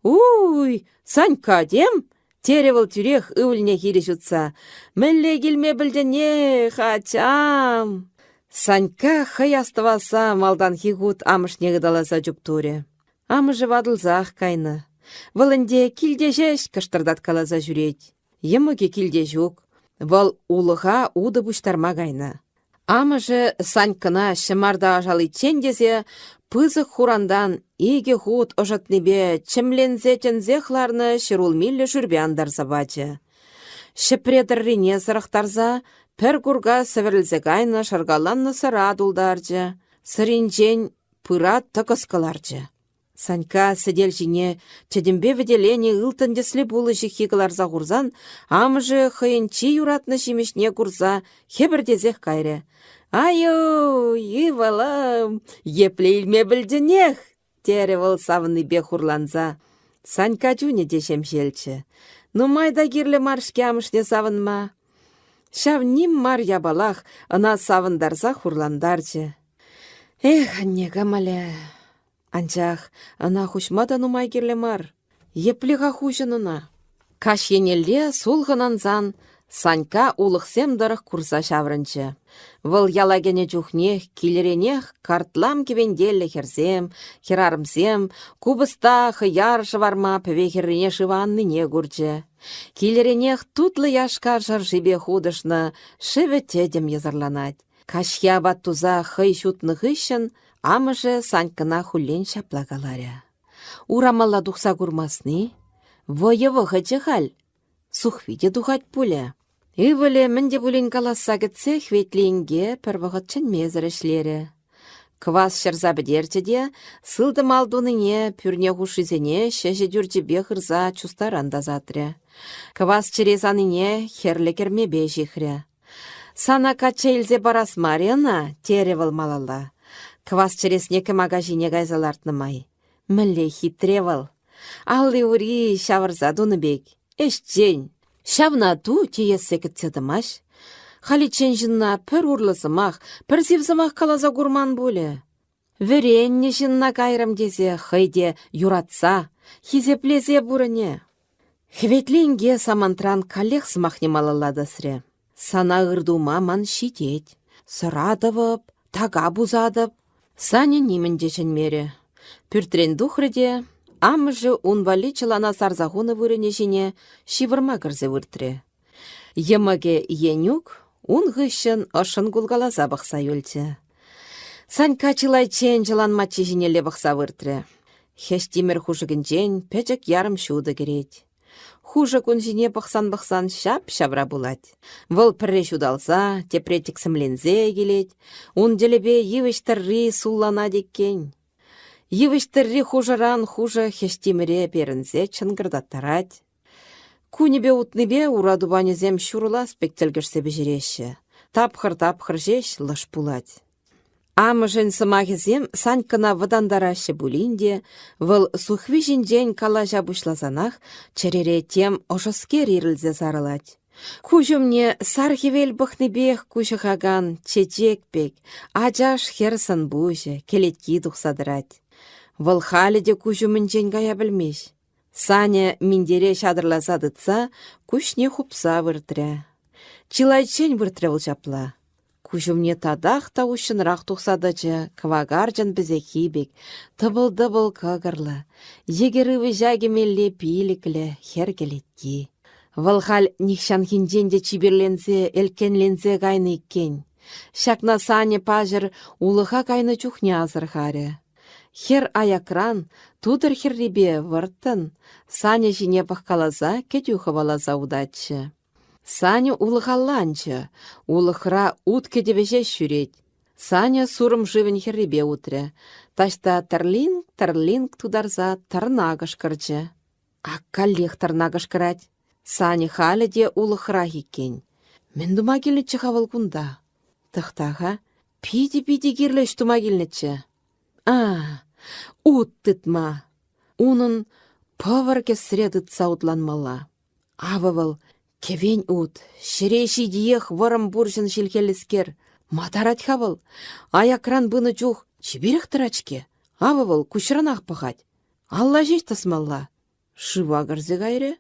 «Уй, Санька тем?» терӗ вӑл тӳрех ывӑлне хирӗҫ утса. «Мӗнле килме пӗлтӗнех, ачам?» Санька хӑй астӑвасса малтанхи хут амӑшне ыталаса чуптурӗ. Амӑшӗ ватӑлсах кайнӑ. Вӑл ӗнтӗ килте ҫеҫ кӑштӑртаткаласа ҫӳрет. Йӑмӑкӗ килте ҫук. Вӑл улӑха утӑ пуҫтарма кайнӑ. Амӑшӗ Саньккана ҫӑмарта ӑшаличчен тесе пысӑк хурантан икӗ хут ӑшӑтнипе чӗмленсе тӗнсех ларнӑ ҫӗрулмиллӗ шӳрпе антарса пачӗ. Ҫӗпре тӑррине сӑрӑхтарса пӗр курка сӗвӗрӗлсе кайнӑ шӑркаланнӑ сӑра тултарчӗ, сӑринчен пыра тӑкӑс кӑларчӗ. Санька сӗтел ҫине тӗтӗмпе вӗтеленӗ ылтӑн тӗслӗ пулӑ ҫыххи кӑларса хурсан амӑшӗ хӑйӗн чи юратнӑ ҫимӗҫне курса хӗпӗртесех кайрӗ. «Ай-ой, ывӑлӑм, епле илме пӗлтӗнех!» терӗ вӑл савӑннипе хурланса. Санька чунӗ те ҫемҫелчӗ. Нумай та кирлӗ мар-ҫке амӑшне савӑнма. Ҫав ним мар япалах ӑна савӑнтарса хурлантарчӗ. Эх, анне кӑмӑлӗ! Анчах ӑна хуҫма та нумай кирлӗ мар. Епле-ха хуҫӑн ӑна? Каҫ еннелле сулхӑн ансан. Санька улӑхсем тӑрӑх курса ҫаврӑнчӗ. Вӑл яла кӗнӗ чухнех килӗренех картлам кӗвентеллӗ хӗрсем, хӗрарӑмсем купӑста, хӑяр шӑварма пӗве хӗррине шыва аннине курчӗ. Килӗренех тутлӑ яшка шӑршипе хутӑшнӑ шӗвӗ тӗтӗм йӑсӑрланать. Каҫхи апат туса хӑй ҫутнӑ хыҫҫӑн амӑшӗ Санькӑна хуллен ҫапла каларӗ: «Урамалла тухса курмасни? Вӑйӑ вӑхӑчӗ халь. Сухви те тухать пулӗ. Ывӑлӗ мӗн те пулин каласса кӗтсе Хветли инке пӗр вӑхӑт чӗнмесӗр ӗҫлерӗ. Квас ҫӑрса пӗтерчӗ те сылтӑм ал тунине пӳрне хушшисене ҫӗҫӗ тӳрчӗпе хырса чустаран тасатрӗ. Квас чӗре санине хӗрлӗ кӗрмепе ҫыхрӗ. «Сана качча илсе парас мар-и ӑна?» терӗ вӑл малалла. Квас чӗресне кӑмака ҫине кайса лартнӑ май. Мӗнле хитре вӑл! Алли-ури ҫавӑрса тунӑ пек. Ӗҫчен. Ҫавна ту теессе кӗтсе тӑмасть. Халиччен ҫынна пӗр урлӑ сӑмах, пӗр сив сӑмах каласа курман пулӗ. Вӗреннӗ ҫынна кайрӑм тесе хӑй те юратса, хисеплесе пурӑнӗ. Хӗветле инке самантран каллех сӑмахне малалла тӑсрӗ. Сана ыр тума ман ҫитет. Сӑра тӑвӑп, така пусатӑп. Саня нимӗн те чӗнмерӗ. Пӳртрен тухрӗ те амӑшӗ ун валли чӑлана сарса хунӑ вырӑнӗ ҫине ҫывӑрма кӗрсе выртрӗ. Йӑмӑкӗ Енюк ун хыҫҫӑн ӑшшӑн кулкаласа пӑхса юлчӗ. Санька чылайччен чӑлан маччи ҫинелле пӑхса выртрӗ. Хӗҫ тимӗр хушӑкӗнчен пӗчӗк ярӑм ҫутӑ кӗрет. Хушӑк ун ҫине пӑхсан-пӑхсан ҫап-ҫавра пулать. Вӑл пӗрре ҫуталса, тепре тӗксӗмленсе килет. Ун тӗлӗпе йывӑҫ тӑрри сулланать иккен. Йывӑҫ тӑрри хушӑран хушӑ хӗҫ тимӗре перӗнсе чӑнкӑртаттарать. Кунӗпе утнипе ура тупанӗсем ҫурӑлас пек тӗлкӗшсе пӗҫереҫҫӗ. Тапхӑр-тапхӑр ҫеҫ лӑш пулать. Амӑшӗн сӑмахӗсем Санькӑна вӑтантараҫҫӗ пулин те, вӑл Сухви ҫинчен калаҫа пуҫласанах чӗрере тем ӑшӑскер ирӗлсе сарӑлать. Куҫ умне сар хӗвел пӑхнипех куҫӑхакан чечек пек ачаш хӗр сӑн-пуҫӗ, кӗлетки тухса тӑрать. Вӑл халӗ те куҫ умӗнчен кая пӗлмест. Саня минтере ҫатӑрласа тытса куҫне хупса выртрӗ. Чылайччен выртрӗ вӑл ҫапла. Куҫ умне татах та уҫҫӑнрах тухса тӑчӗ кӑвакарчӑн пӗсехи пек, тӑпӑл-тӑпӑл кӑкӑрлӑ, йӗкӗр ывӑҫа кӗмелле пилӗклӗ хӗр кӗлетки. Вӑл халь нихҫанхинчен те чиперленсе, ӗлккенленсе кайнӑ иккен. Ҫакна Саня паҫӑр улӑха кайнӑ чухне асӑрхарӗ. Хӗр аякран, тутӑр хӗррипе вӑрттӑн, Саня ҫине пӑхкаласа кӗтӳ хӑваласа утатчӗ. Саня улӑхалланчӗ. Улӑхра ут кӗтӗвӗ ҫеҫ ҫӳрет. Саня Сурӑм шывӗн хӗррипе утрӗ. Таҫта тӑрлинк-тӑрлинк тутарса тӑрна кӑшкӑрчӗ. Ак каллех тӑрна кӑшкӑрать. Саня халӗ те улӑхрах иккен. Мӗн тума килнӗччӗ-ха вӑл кунта? Тӑхта-ха, питӗ-питӗ кирлӗ ӗҫ тума килнӗччӗ. А, ут тытма. Унӑн пӑвӑр кӗсре тытса утланмалла. Авӑ вӑл, кӗвен ут, ҫӗре ҫитиех вӑрӑм пурҫӑн ҫилхеллӗскер. Ма тарать-ха вӑл? Аякран пынӑ чух чиперех тӑрать-ҫке. Авӑ вӑл куҫранах пӑхать. Алла ҫеҫ тӑсмалла. Шыва кӗрсе кайрӗ.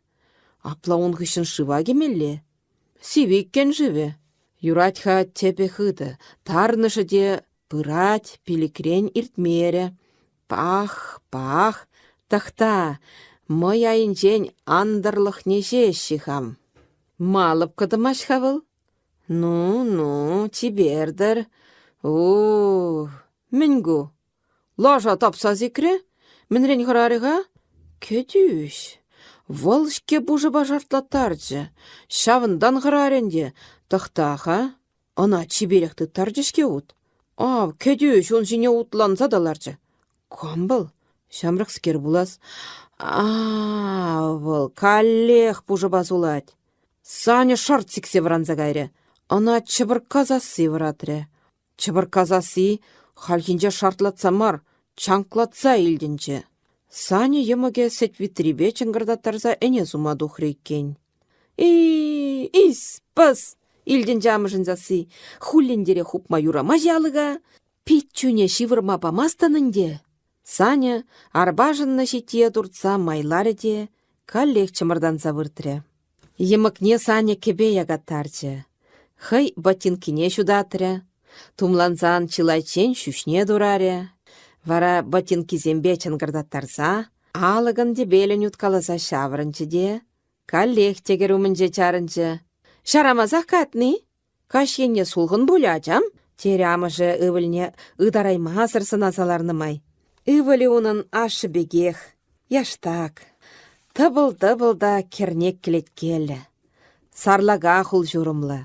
Апла ун хыҫҫӑн шыва кӗмелле. Сивӗ иккен шывӗ. Юрать-ха тӗпӗ хытӑ, тарнӑшӗ те пырать, пилӗкрен иртмерӗ. Пах, пах, тӑхта, мӑй айӗнчен антӑрлӑхне ҫеҫ ҫыхам. Ма лӑпкӑ тӑмасть-ха вӑл? Ну, ну, чипертӗр. У-у, мӗн ку? Лаша тапса сикрӗ. Мӗнрен хӑрарӗ-ха? Кӗтӳҫ. Вӑл-ҫке пушӑпа шартлаттарчӗ. Ҫавӑнтан хӑрарӗ ӗнтӗ. Тӑхта-ха. Ӑна чиперех тыттарчӗ-ҫке ут. Ав, кӗтӳҫ ун ҫине утланса та ларчӗ. Кам вӑл? Ҫамрӑкскер пулас. А, вӑл каллех пушӑпа сулать. Саня шарт сиксе вӑранса кайрӗ. Ӑна чӑпӑркка сасси вӑратрӗ. Чӑпӑркка сасси хальхинче шартлатса мар, чанклатса илтӗнчӗ. Саня йӑмӑкӗ сӗт витрипе чӑнкӑртаттарса ӗне сума тухрӗ иккен. «И-ис, пӑс!» илтӗнчӗ амӑшӗн сасси. Хуллентерех хупма юрамасть алӑка. Пиччӳне ҫывӑрма памастӑн ӗнтӗ. Саня арпашӑннӑ ҫиттие туртса майларӗ те каллех чӑмӑртанса выртрӗ. Йӑмӑкне Саня кӗпе якаттарчӗ. Хӑй ботинкине ҫутатрӗ. Тумлансан чылайччен ҫӳҫне турарӗ. Вара ботинкисемпе чӑнкӑртаттарса алӑкӑн-тӗпелӗн уткаласа ҫаврӑнчӗ те каллех тӗкӗр умӗнче чарӑнчӗ. «Ҫарамасах катни? Каҫ енне сулхӑн пулӗ, ачам», терӗ амӑшӗ ывӑлне ытараймасӑр сӑнаса ларнӑ май. Ывӑлӗ унӑн ашшӗ пекех, яштак, тӑпӑл-тӑпӑл та кӗрнек кӗлеткеллӗ, сарлака хул-ҫурӑмлӑ.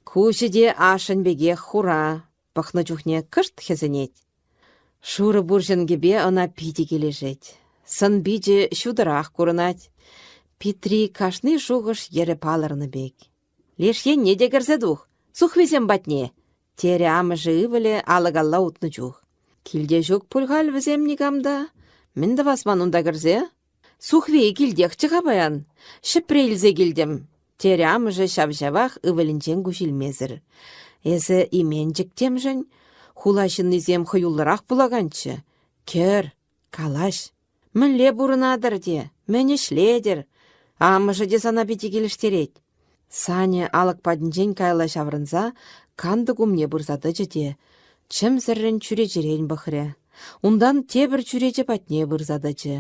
Куҫӗ те ашшӗн пекех хура, пӑхнӑ чухне кӑшт хӗсӗнет. Шурӑ пурҫӑн кӗпе ӑна питӗ килӗшет. Сӑн-пичӗ ҫутӑрах курӑнать. Питри кашни шухӑш йӗрӗ палӑрнӑ пек. Леш енне те кӗрсе тух, Сухвисем патне, терӗ амӑшӗ ывӑлӗ алӑкалла утнӑ чух. Килте ҫук пуль халь вӗсем никам та. Мӗн тӑвас ман унта кӗрсе? Сухви килтехчӗ-ха паян. Ҫӗпре илсе килтӗм, терӗ амӑшӗ ҫав-ҫавах ывӑлӗнчен куҫ илмесӗр. Эсӗ именчӗк темшӗн. Хула ҫыннисем хӑюллӑрах пулаканччӗ. Кӗр, калаҫ. Мӗнле пурӑнатӑр те, мӗн ӗҫлетӗр? Амӑшӗ те сана питӗ килӗштерет. Саня алӑк патӗнчен каялла ҫаврӑнса кантӑк умне пырса тӑчӗ те чӗмсӗррӗн чӳречерен пӑхрӗ. Унтан тепӗр чӳрече патне пырса тӑчӗ.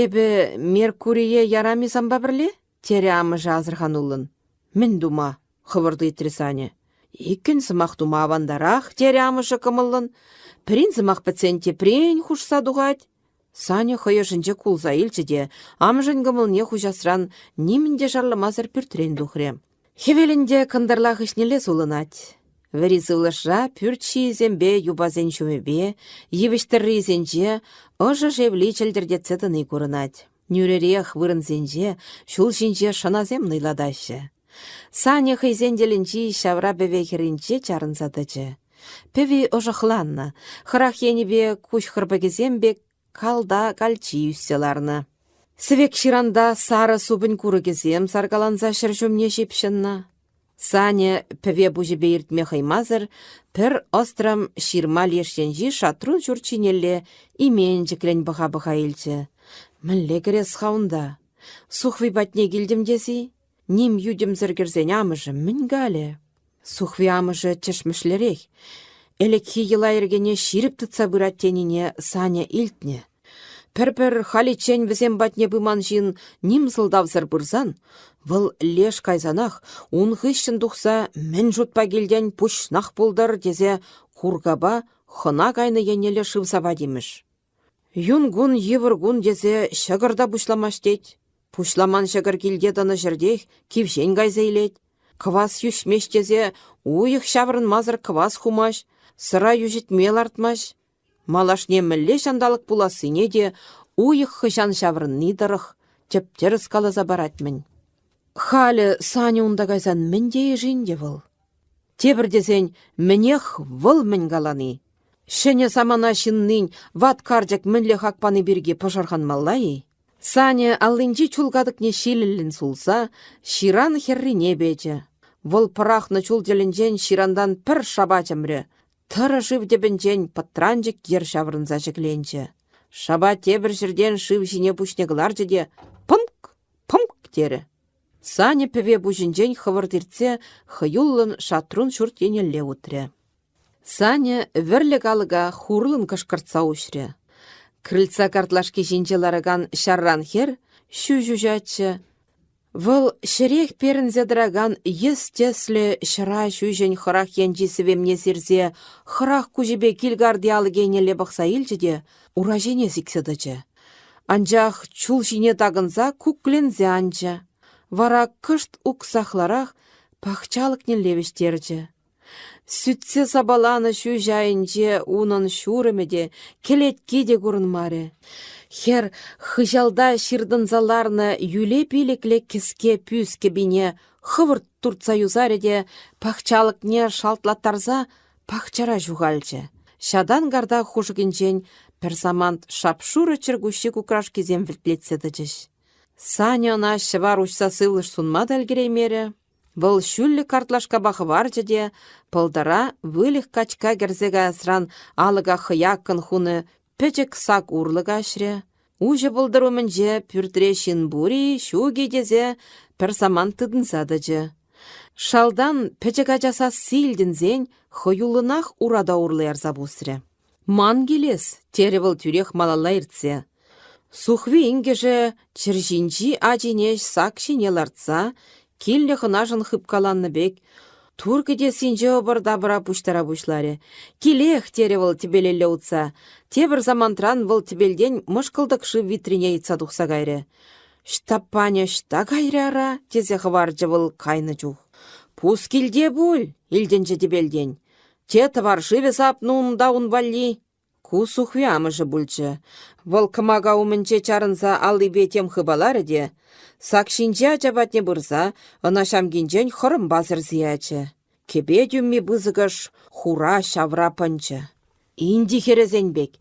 «Эпӗ Меркурие ярам-и санпа пӗрле?» терӗ амӑшӗ асӑрхануллӑн. «Мӗн тума?» — хӑвӑрт ыйтрӗ Саня. «Иккӗн сӑмах тума авантарах», терӗ амӑшӗ кӑмӑллӑн. «Пӗрин сӑмах пӗтсен теприн хушса тухать». Саня хӑй ӑшӗнче кулса илчӗ те амӑшӗн кӑмӑлне хуҫасран нимӗн те шарламасӑр пӳртрен тухрӗ. Хӗвел ӗнтӗ кӑнтӑрла хыҫнелле сулӑнать. Вӗри сывлӑшра пӳрт ҫийӗсемпе юпасен ҫумӗпе, йывӑҫ тӑррисенче ӑшӑ шевли чӗлтӗртетсе тӑни курӑнать. Нӳрӗрех вырӑнсенче ҫул ҫинче шӑнасем нӑйлатаҫҫӗ. Саня хӑйсен тӗлӗнчи ҫавра пӗве хӗрринче чарӑнса тӑчӗ. Пӗви ӑшӑхланнӑ, хӑрах енӗпе куҫ хӑрпӑкӗсем пек калта калчи ӳссе ларнӑ. Сӗвек ҫыранта сарӑ супӑнь курӑкӗсем саркаланса ҫӗр ҫумне ҫыпҫӑннӑ. Саня пӗве пуҫӗпе иртме хӑймасӑр пӗр ӑстрӑм ҫырма леш енчи шатрун ҫурт ҫинелле именчӗклӗн пӑха-пӑха илчӗ. Мӗнле кӗрес-ха унта? Сухви патне килтӗм тес-и? Ним йӳтӗмсӗр кӗрсен амӑшӗ мӗн калӗ? Сухви амӑшӗ тӗшмӗшлерех. Ӗлӗкхи йӑла-йӗркене ҫирӗп тытса пырать тенине Саня илтнӗ. Пӗр-пӗр халиччен вӗсем патне пыман ҫын ним сӑлтавсӑр пырсан, вӑл леш кайсанах ун хыҫҫӑн тухса мӗн шутпа килтен пуҫнах пултӑр тесе куркапа хӑна кайнӑ еннелле шыв сапать имӗш. Юн кун йывӑр кун тесе ҫӑкӑр та пуҫламасть тет. Пуҫламан ҫӑкӑр килте тӑнӑ ҫӗртех кивҫен кайса илет. Кӑвас йӳҫмест тесе уйӑх ҫаврӑнмасӑр кӑвас хумасть, сӑра йӳҫӗтме лартмасть. Малашне мӗнле ҫанталӑк пулассине те уйӑх хӑҫан ҫаврӑнни тӑрӑх тӗп-тӗрӗс каласа парать-мӗн. Халӗ Саня унта кайсан мӗн тейӗ-ши ӗнтӗ вӑл? Тепӗр тесен, мӗнех вӑл мӗн калани? Ҫӗнӗ самана ҫыннин ват карчӑк мӗнле хак пани пирки пӑшӑрханмалла-и? Саня аллинчи чул катӑкне ҫилӗллӗн сулса ҫыран хӗррине печӗ. Вӑл пӑрахнӑ чул тӗлӗнчен ҫырантан пӗр шапа чӑмрӗ, Тӑрӑ шыв тӗпӗнчен пӑтранчӑк йӗр ҫаврӑнса ҫӗкленчӗ. Шапа тепӗр ҫӗртен шыв ҫине пуҫне кӑларчӗ те пӑнк, пӑнк терӗ. Саня пӗве пуҫӗнчен хӑвӑрт иртсе хӑюллӑн шатрун ҫурт еннелле утрӗ. Саня вӗрлӗк алӑка хурлӑн кӑшкӑртса уҫрӗ. Крыльца картлашки ҫинче ларакан ҫарран хӗр ҫӳҫ уҫатчӗ, Вӑл ҫӗрех перӗнсе тӑракан йӗс тӗслӗ ҫӑра ҫӳҫӗн хӑрах енчи сӗвемне сирсе хӑрах куҫӗпе килкарти алӑкӗ еннелле пӑхса илчӗ те ура ҫине сиксе тӑчӗ. Анчах чул ҫине такӑнса кукленсе анчӗ. Вара кӑшт уксахларах пахчалӑкнелле вӗҫтерчӗ. Сӳтсе сапаланӑ ҫӳҫ айӗнче унӑн ҫурӑмӗ те, кӗлетки те курӑнмарӗ. Хӗр хыҫалта ҫыртӑнса ларнӑ йӳле пилӗклӗ кӗске пӳс кӗпине хӑвӑрт туртса юсарӗ те пахчалӑкне шалтлаттарса пахчара ҫухалчӗ. Ҫатан карта хушӑкӗнчен пӗр самант шап-шурӑ чӗркуҫҫи кукрашкисем вӗлтлетсе тӑчӗҫ. Саня ӑна ҫӑвар уҫса сывлӑш сунма та ӗлкӗреймерӗ. Вӑл ҫӳллӗ картлашкапа хӑварчӗ те пӑлтӑра выльӑх качка кӗрсе каясран алӑка хӑяккӑн хунӑ пӗчӗк сак урлӑ каҫрӗ. Уҫӑ пӑлтӑр умӗнче пӳртре ҫын пур-и, ҫук-и тесе пӗр самант тытӑнса тӑчӗ. Шалтан пӗчӗк ача сасси илтӗнсен хӑюллӑнах урата урлӑ ярса пусрӗ. «Ман килес», терӗ вӑл тӳрех малалла иртсе. Сухви инкӗшӗ чӗрҫинчи ачине сак ҫине лартса килнӗ хӑнашӑн хыпкаланнӑ пек тур кӗтессинче ӑпӑр-тапӑра пуҫтара пуҫларӗ. «Килех!» терӗ вӑл тӗпелелле утса. Тепӗр самантран вӑл тӗпелтен мӑшкӑлтӑк шыв витрине йӑтса тухса кайрӗ. «Ҫтаппанӗ ӑҫта кайрӗ ара?» тесе хӑварчӗ вӑл кайнӑ чух. «Пус килте пуль!» илтӗнчӗ тӗпелтен. Те тӑвар шывӗ сапнӑ унта ун валли? Ку Сухви амӑшӗ пулчӗ. Вӑл кӑмака умӗнче чарӑнса аллипе тем хыпаларӗ те сак ҫинче ача патне пырса ӑна ҫамкинчен хӑрӑмпа сӗрсе ячӗ. Кӗпе тӳмми пысӑкӑш хура ҫавра пӑнчӑ. Инди хӗрӗсен пек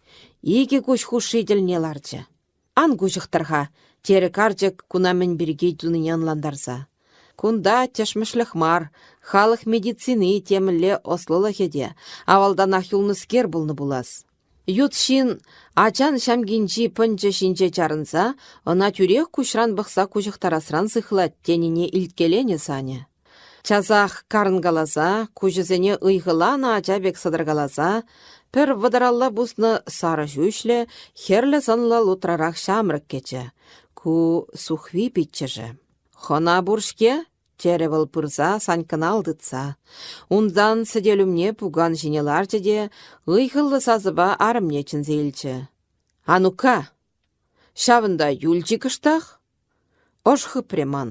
икӗ куҫ хушши тӗлне ларчӗ. Ан куҫӑхтӑр-ха, терӗ карчӑк куна мӗн пирки тунине ӑнлантарса. Кунта тӗшмӗшлӗх мар, халӑх медицини темӗнле ӑслӑлӑхӗ те авалтанах юлнӑскер пулнӑ пулас. Ют ҫын ачан ҫамкинчи пӑнчӑ ҫинче чарӑнса ӑна тӳрех куҫран пӑхса куҫӑхтарасран сыхлать тенине илткеленӗ Саня. Часах карӑнкаласа, куҫӗсене ыйхӑланӑ ача пек сӑтӑркаласа, пӗр вӑтӑралла пуснӑ сарӑ ҫӳҫлӗ, хӗрлӗ сӑнлӑ лутрарах ҫамрӑк кӗчӗ. Ку Сухви пиччӗшӗ. «Хӑна пур-ҫке», терӗ вӑл пырса Санькӑна ал тытса. Унтан сӗтел умне пукан ҫине ларчӗ те ыйхӑллӑ сасӑпа арӑмне чӗнсе илчӗ. «А ну-ка, ҫавӑнта юлчӗ кӑштах. Ӑш хыпрӗ ман».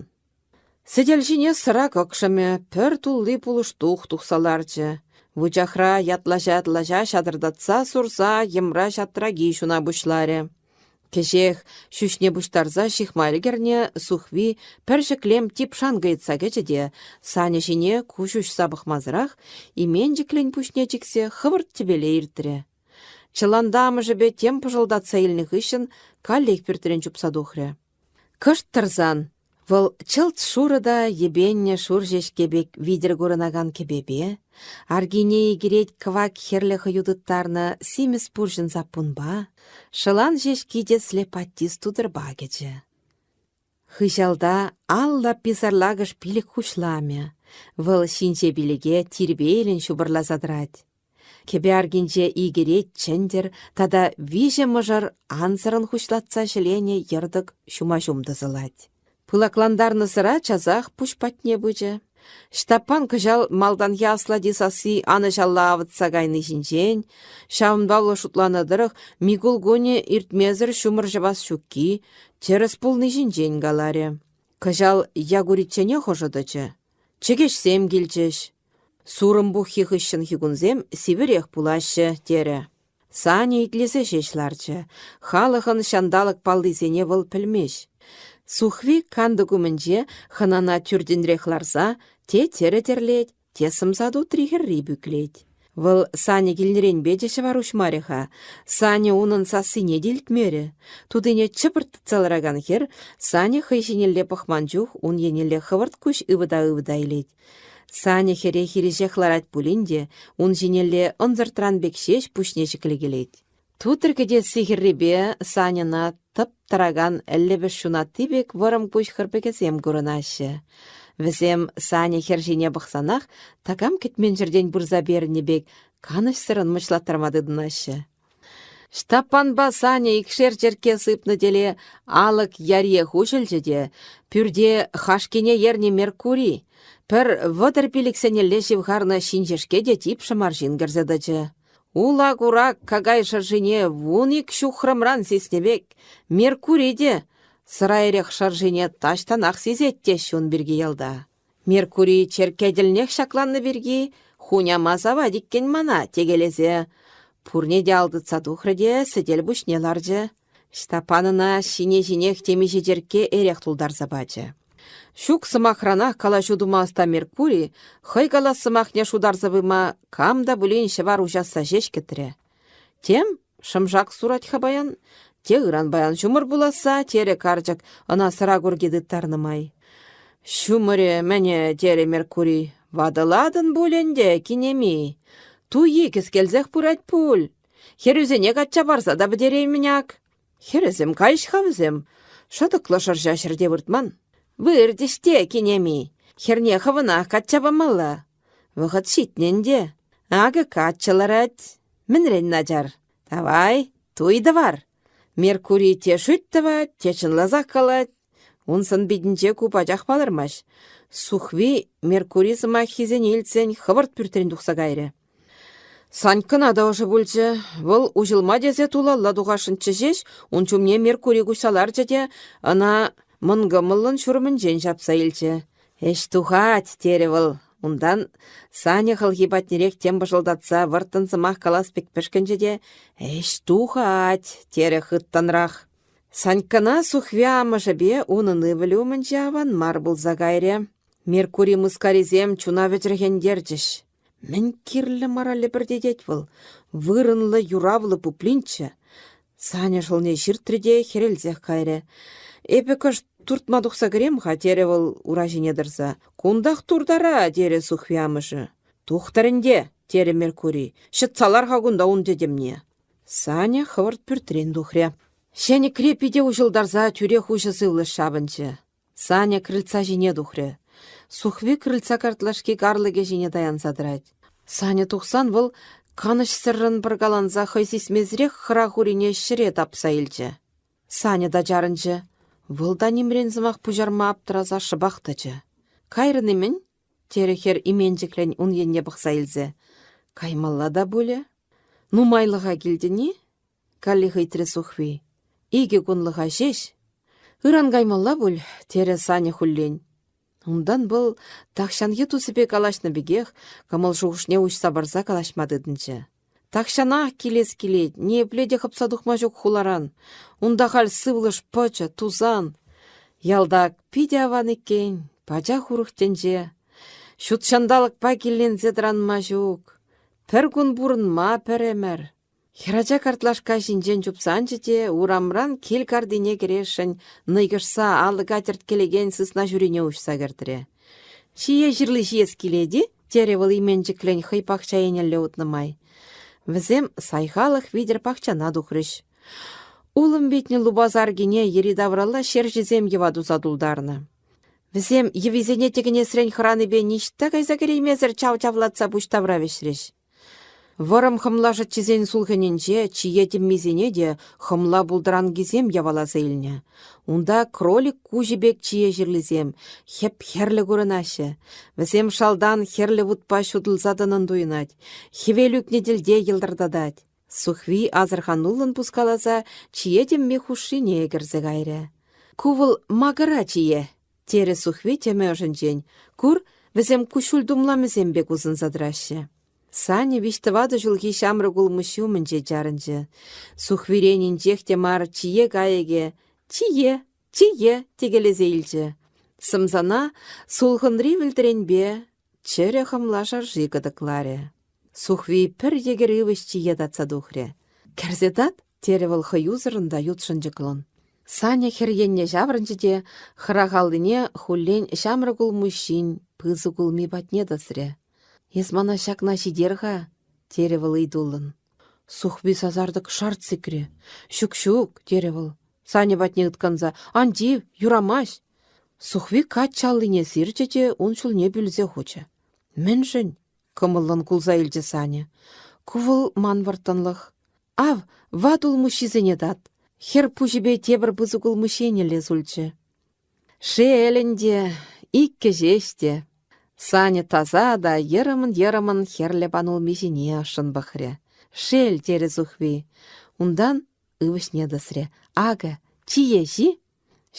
Сӗтел ҫине сӑра кӑкшӑмӗ пӗр тулли пулӑштух тухса ларчӗ. Вучахра ятлаҫа-ятлаҫа ҫатӑртатса сурса йӑмра ҫатраки ҫуна пуҫларӗ. Кӗҫех ҫӳҫне пуҫтарса ҫыхма ӗлкӗрнӗ Сухви пӗр ҫӗклем тип шанкӑ йӑтса кӗчӗ те Саня ҫине куҫ уҫса пӑхмасӑрах именчӗклӗн пуҫне чиксе хӑвӑрт тӗпеле иртрӗ. Чӑланта амӑшӗпе тем пӑшӑлтатса илнӗ хыҫҫӑн каллех пӳртрен чупса тухрӗ. Кӑшт тӑрсан, вӑл чӑлт шурӑ та йӗпеннӗ шур ҫеҫке пек витӗр курӑнакан кӗпепе, аркине икӗрет кӑвак хӗрлӗ хӑю тыттарнӑ симӗс пурҫӑн саппунпа, шӑлан ҫеҫки тӗслӗ паттис тутӑрпа кӗчӗ. Хыҫалта ал лаппи сарлакӑш пилӗк хуҫламӗ, вӑл ҫинҫе пилӗке тирпейлӗн ҫупӑрласа тӑрать. Кӗпе аркинче икӗ рет чӗнтӗр тата виҫӗ мӑшӑр ансӑрӑн хуҫлатса ҫӗленӗ йӑртӑк ҫума-ҫум тӑсӑлать. Пылаклантарнӑ сӑра часах пуҫ патне пычӗ. Ҫтаппан кӑҫал малтанхи аслати сасси анӑҫалла авӑтса кайни ҫинчен, ҫавӑнпа вӑл шутланӑ тӑрӑх Микул кунӗ иртмесӗр ҫумӑр ҫӑвас ҫукки тӗрӗс пулни ҫинчен каларӗ. Кӑҫал Якуричченех ӑшӑ тӑчӗ. Чӗкеҫсем килчӗҫ. Сурӑм пуххи хыҫҫӑнхи кунсем сивӗрех пулаҫҫӗ, терӗ. Саня итлесе ҫеҫ ларчӗ. Халӑхӑн ҫанталӑк паллисене вӑл пӗлмест. Сухви кантӑк умӗнче хӑнана тӳртӗнрех ларса те тӗрӗ тӗрлет, те сӑмса тутри хӗрри пӳклет. Вӑл Саня килнӗренпе те ҫӑвар уҫмарӗ-ха. Саня унӑн сассине те илтмерӗ. Тутине чӑпӑрт тытса ларакан хӗр Саня хӑй ҫинелле пӑхман чух ун еннелле хӑвӑрт куҫ ывӑта-ывӑта илет. Саня хӗре хирӗҫех ларать пулин те ун ҫинелле ӑнсӑртран пек ҫеҫ пуҫне ҫӗклекелет. Тутӑр кӗтесси хӗррипе Саньӑна тӑп тӑракан лӗпӗш ҫунатти пек вӑрӑм куҫ хӑрпӑкӗсем курӑнаҫҫӗ. Вӗсем Саня хӗр ҫине пӑхсанах такам кӗтмен ҫӗртен пырса перӗннӗ пек канӑҫсӑррӑн мӑчлаттарма тытӑнаҫҫӗ. Ҫтаппанпа Саня икшер черкке сыпнӑ тӗле алӑк яриех уҫӑлчӗ те пӳрте хашкине ернӗ Меркури пӗр 30 пилӗксенелле ҫывхарнӑ ҫинҫешке те типшӗм арҫын кӗрсе тӑчӗ. Ула курак какай шӑршине 12 ҫухрӑмран сиснӗ пек Меркури те сӑра-эрех шӑршине таҫтанах сисет теҫҫӗ ун пирки ялта. Меркури черкке тӗлнех ҫакланнӑ пирки хуняма савать иккен мана текелесе пурне те ал тытса тухрӗ те сӗтел пуҫне ларчӗ. Ҫтаппан ӑна ҫине-ҫинех темиҫе черкке эрех тултарса пачӗ. Ҫук сӑмахранах калаҫу тума ӑста Меркури хӑй калас сӑмахне шутарса пыма кам та пулин ҫӑвар уҫасса ҫеҫ кӗтрӗ. Тем, шӑмшак сурать-ха паян, те ыран-паян ҫумӑр пуласса, терӗ карчӑк ӑна сӑра курки тыттарнӑ май. Ҫумӑрӗ-мӗнӗ, терӗ Меркурий, ватӑлатӑн пуль ӗнтӗ, кинеми. Туйи кӗскелсех пырать пуль. Хӗрӳсене качча парса та пӗтереймӗн ак. Хӗрӗсем кайӗҫ-ха вӗсем. Шӑтӑклӑ шӑрҫа ҫӗрте выртман. Выртӗҫ те, кинеми. Хӗрне хӑвӑнах качча памалла. Вӑхӑт ҫитнӗ ӗнтӗ. Акӑ каччӑ ларать. Мӗнрен начар? Тавай, туй тӑвар. Меркурий те шӳт тӑвать, те чӑнласах калать. Ун сӑн-питӗнче ку пачах палӑрмасть. Сухви Меркури сӑмаххисене илтсен хӑвӑрт пӳртрен тухса кайрӗ. Саньккана та ӑшӑ пулчӗ. Вӑл уҫӑлма тесе тулалла тухасшӑнччӗ ҫеҫ, ун ҫумне Меркури куҫса ларчӗ те ӑна мӑнкӑмӑллӑн ҫурӑмӗнчен ҫапса илчӗ. «Ӗҫ тухать», терӗ вӑл. Унтан Саня хӑлхи патнерех тем пӑшӑлтатса вӑрттӑн сӑмах калас пек пӗшкӗнчӗ те «Ӗҫ тухать», терӗ хыттӑнрах. Саньккана Сухви амӑшӗпе унӑн ывӑлӗ умӗнче аван мар пулса кайрӗ. Меркури мыскарисем чуна вӗчӗрхентерчӗҫ. Мӗн кирлӗ мара лӗпӗртетет вӑл? Вырӑнлӑ, юравлӑ пуплинччӗ. Саня шӑлне ҫыртрӗ те хӗрелсех кайрӗ. Эпӗ кӑшт туртма тухса кӗрем-ха, терӗ вӑл ура ҫине тӑрса. Кунтах туртара, терӗ Сухви амӑшӗ. Тухтӑр ӗнтӗ, терӗ Меркурий. Ҫӑтса лар-ха кунта ун тӗтӗмне. Саня хӑвӑрт пӳртрен тухрӗ. Ҫенӗкре пите уҫӑлтарса тӳрех уҫӑ сывлӑш ҫапӑнчӗ. Саня крыльца ҫине тухрӗ. Сухви крыльца картлашки карлӑкӗ ҫине таянса тӑрать. Саня тухсан вӑл канӑҫсӑррӑн пӑркаланса хӑй сисмесӗрех хӑрах урине ҫӗре тапса илчӗ. Саня та чарӑнчӗ. Вӑл та нимрен сӑмах пуҫарма аптӑраса шӑпах тӑчӗ. «Кайрӑн-и-мӗн?» терӗ хӗр именчӗклӗн ун енне пӑхса илсе. «Каймалла та пулӗ. Нумайлӑха килтӗн-и?» каллех ыйтрӗ Сухви. Икӗ кунлӑха ҫеҫ. Ыран каймалла пуль, терӗ Саня хуллен. Унтан вӑл тахҫанхи тусӗпе калаҫнӑ пекех кӑмӑл-шухӑшне уҫса парса калаҫма тытӑнчӗ. Тахҫанах килес килет, ниепле те хӑпса тухма ҫук хуларан. Унта халь сывлӑш пӑчӑ, тусан. Ялта питӗ аван иккен, пачах урӑх тӗнче. Ҫут ҫанталӑкпа килленсе тӑранма ҫук. Пӗр кун пурӑнма пӗр ӗмӗр. Хӗрача картлашка ҫинчен чупса анчӗ те урамран кил картине кӗресшӗн нӑйкӑшса алӑка тӗрткелекен сысна ҫурине уҫса кӗртрӗ. «Чие ҫырли ҫиес килет-и?» терӗ вӑл именчӗклӗн хӑй пахча еннелле утнӑ май. Вӗсем сайхалӑх витӗр пахчана тухрӗҫ. Улӑм витнӗ лупас аркине йӗри-тавралла ҫерҫисем йӑва туса тултарнӑ. Вӗсем йӑвисене тӗкӗнесрен хӑранипе ниҫта кайса кӗреймесӗр чав-чавлатса пуҫ тавра вӗҫрӗҫ. Вӑрӑм хӑмла шӑччисен сулхӑнӗнче чие тӗммисене те хӑмла пултӑранкисем яваласа илнӗ. Унта кролик куҫӗ пек чие ҫырлисем хӗп-хӗрлӗ курӑнаҫҫӗ. Вӗсем шалтан хӗрлӗ вутпа ҫутӑлса тӑнӑн туйӑнать, хӗвел ӳкнӗ тӗлте йӑлтӑртатать. Сухви асӑрхануллӑн пускаласа чие тӗмми хушшине кӗрсе кайрӗ. Ку вӑл макӑра чие, терӗ Сухви тӗмӗ ӑшӗнчен. Кур, вӗсем куҫҫуль тумламӗсем пек усӑнса тӑраҫҫӗ. Саня виҫ-тӑватӑ ҫулхи ҫамрӑк улмуҫҫи умӗнче чарӑнчӗ. Сухвирен инҫех те мар чие кайӑкӗ «Чие, чие!» текелесе илчӗ. Сӑмсана сулхӑнри вӗлтӗренпе чӗрӗ хӑмла шӑрши кӑтӑкларӗ. Сухви пӗр йӗкӗр ывӑҫ чие татса тухрӗ. «Кӗрсе тат!» терӗ вӑл хӑюсӑррӑн та ютшӑнчӑклӑн. Саня хӗр енне ҫаврӑнчӗ те хӑрах аллине хуллен ҫамрӑк улмуҫҫин пысӑк улми патне тӑсрӗ. «Эс мана ҫакна ҫитер-ха», терӗ вӑл ыйтуллӑн. Сухви сасартӑк шарт сикрӗ. «Ҫук-ҫук», терӗ вӑл, Саня патне ыткӑнса. «Ан тив, юрамасть». Сухви каччӑ аллине сирчӗ те ун ҫулне пӳлсе хучӗ. «Мӗншӗн?» кӑмӑллӑн кулса илчӗ Саня. Ку вӑл ман вӑрттӑнлӑх. Ав, ват улмуҫҫисене тат. Хӗр пуҫӗпе тепӗр пысӑк улмуҫҫинелле сулчӗ. Шел ӗнтӗ, иккӗ ҫеҫ те. Саня таса та йӑрӑмӑн-йӑрӑмӑн хӗрлӗ панулми ҫине ӑшшӑн пӑхрӗ. Шел, терӗ Сухви. Унтан ывӑҫне тӑсрӗ. Акӑ, чие ҫи.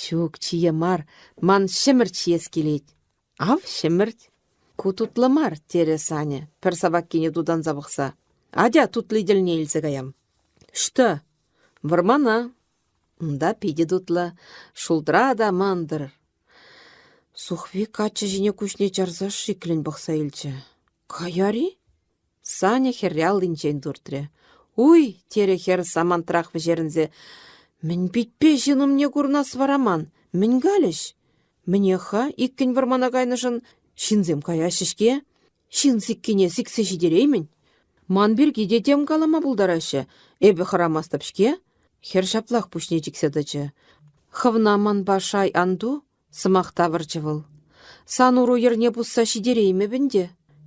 Ҫук, чие мар, ман ҫӗмӗрт ҫиес килет. Ав ҫӗмӗрт. Ку тутлӑ мар, терӗ Саня, пӗр сапаккине тутанса пӑхса. Атя тутли тӗлне илсе каям. Что? Вӑрмана. Унта питӗ тутлӑ, шултра та мантӑр. Сухви каччӑ ҫине куҫне чарса шиклӗн пӑхса илчӗ. Каяр-и? Саня хӗрре аллинчен туртрӗ. «Уй!» терӗ хӗр самантрах вӗҫерӗнсе. «Мӗн питпе ҫын умне курӑнас вара ман? Мӗн калӗҫ?» «Мӗнех-ха, иккӗн вӑрмана кайнӑшӑн ҫынсем каяҫҫӗ-ҫке. Ҫын сиккине сиксе ҫитереймӗн. Ман пирки те тем калама пултараҫҫӗ. Эпӗ хӑрамастӑп-ҫке. Хӗр ҫаплах пуҫне чиксе тӑчӗ. Хӑвна манпа шай ан ту, сӑмах тавӑрчӗ вӑл. Сан уру йӗрне пусса ҫитереймӗп ӗнтӗ.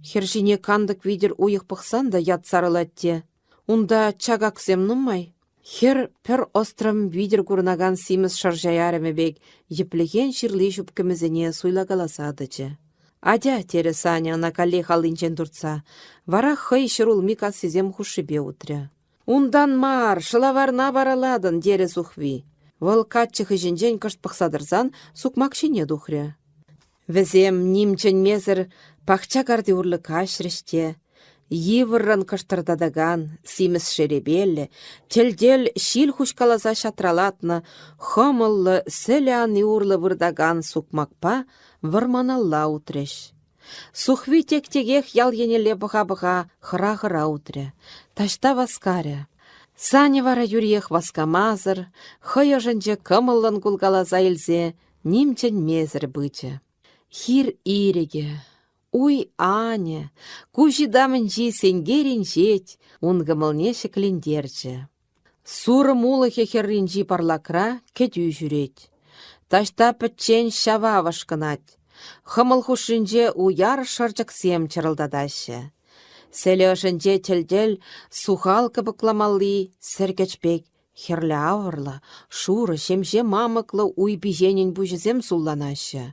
Хӗр ҫине кантӑк витӗр уйӑх пӑхсан та ят сарӑлать те. Унта чакаксем нумай. Хӗр пӗр ӑстрӑм витӗр курӑнакан симӗс шӑрҫа ярӑмӗ пек йӗплӗхен ҫырли ҫупкӑмӗсене суйлакаласа тӑчӗ. «Атя», терӗ Саня ӑна каллех аллинчен туртса. Вара хӑй ҫӗрулми кассисем хушшипе утрӗ. «Унтан мар, шӑлаварна варалатӑн», терӗ Сухви. Вӑл каччӑ хыҫӗнчен кӑшт пӑхса тӑрсан сукмак ҫине тухрӗ. Вӗсем ним чӗнмесӗр пахча карти урлӑ каҫрӗҫ те йывӑррӑн кӑштӑртатакан симӗс шерепеллӗ, тӗл-тӗл ҫил хуҫкаласа ҫатралатнӑ хӑмӑллӑ сӗлӗ ани урлӑ выртакан сукмакпа вӑрманалла утрӗҫ. Сухви тек-текех ял еннелле пӑха-пӑха хӑра-хӑра утрӗ, таҫта васкарӗ. Саня вара юриех васкамасӑр, хӑй ӑшӗнче кӑмӑллӑн кулкаласа илсе ним чӗнмесӗр пычӗ. Хир ирӗкӗ, уй анӗ, куҫ ытамӗнчи сенкер инҫет ун кӑмӑлне ҫӗклентерчӗ. Сурӑм улӑхӗ хӗрринчи парлакра кӗтӳ ҫӳрет. Таҫта пӗччен ҫава вӑшкӑнать. Хӑмӑл хушшинче уяр шӑрчӑксем чӑрӑлтатаҫҫӗ. Сӗлӗ ӑшӗнче тӗл-тӗл сухал кӑпӑкламалли сӗркӗч пек хӗрлӗ авӑрлӑ, шурӑ, ҫемҫе мамӑклӑ уй пиҫенӗн пуҫӗсем сулланаҫҫӗ.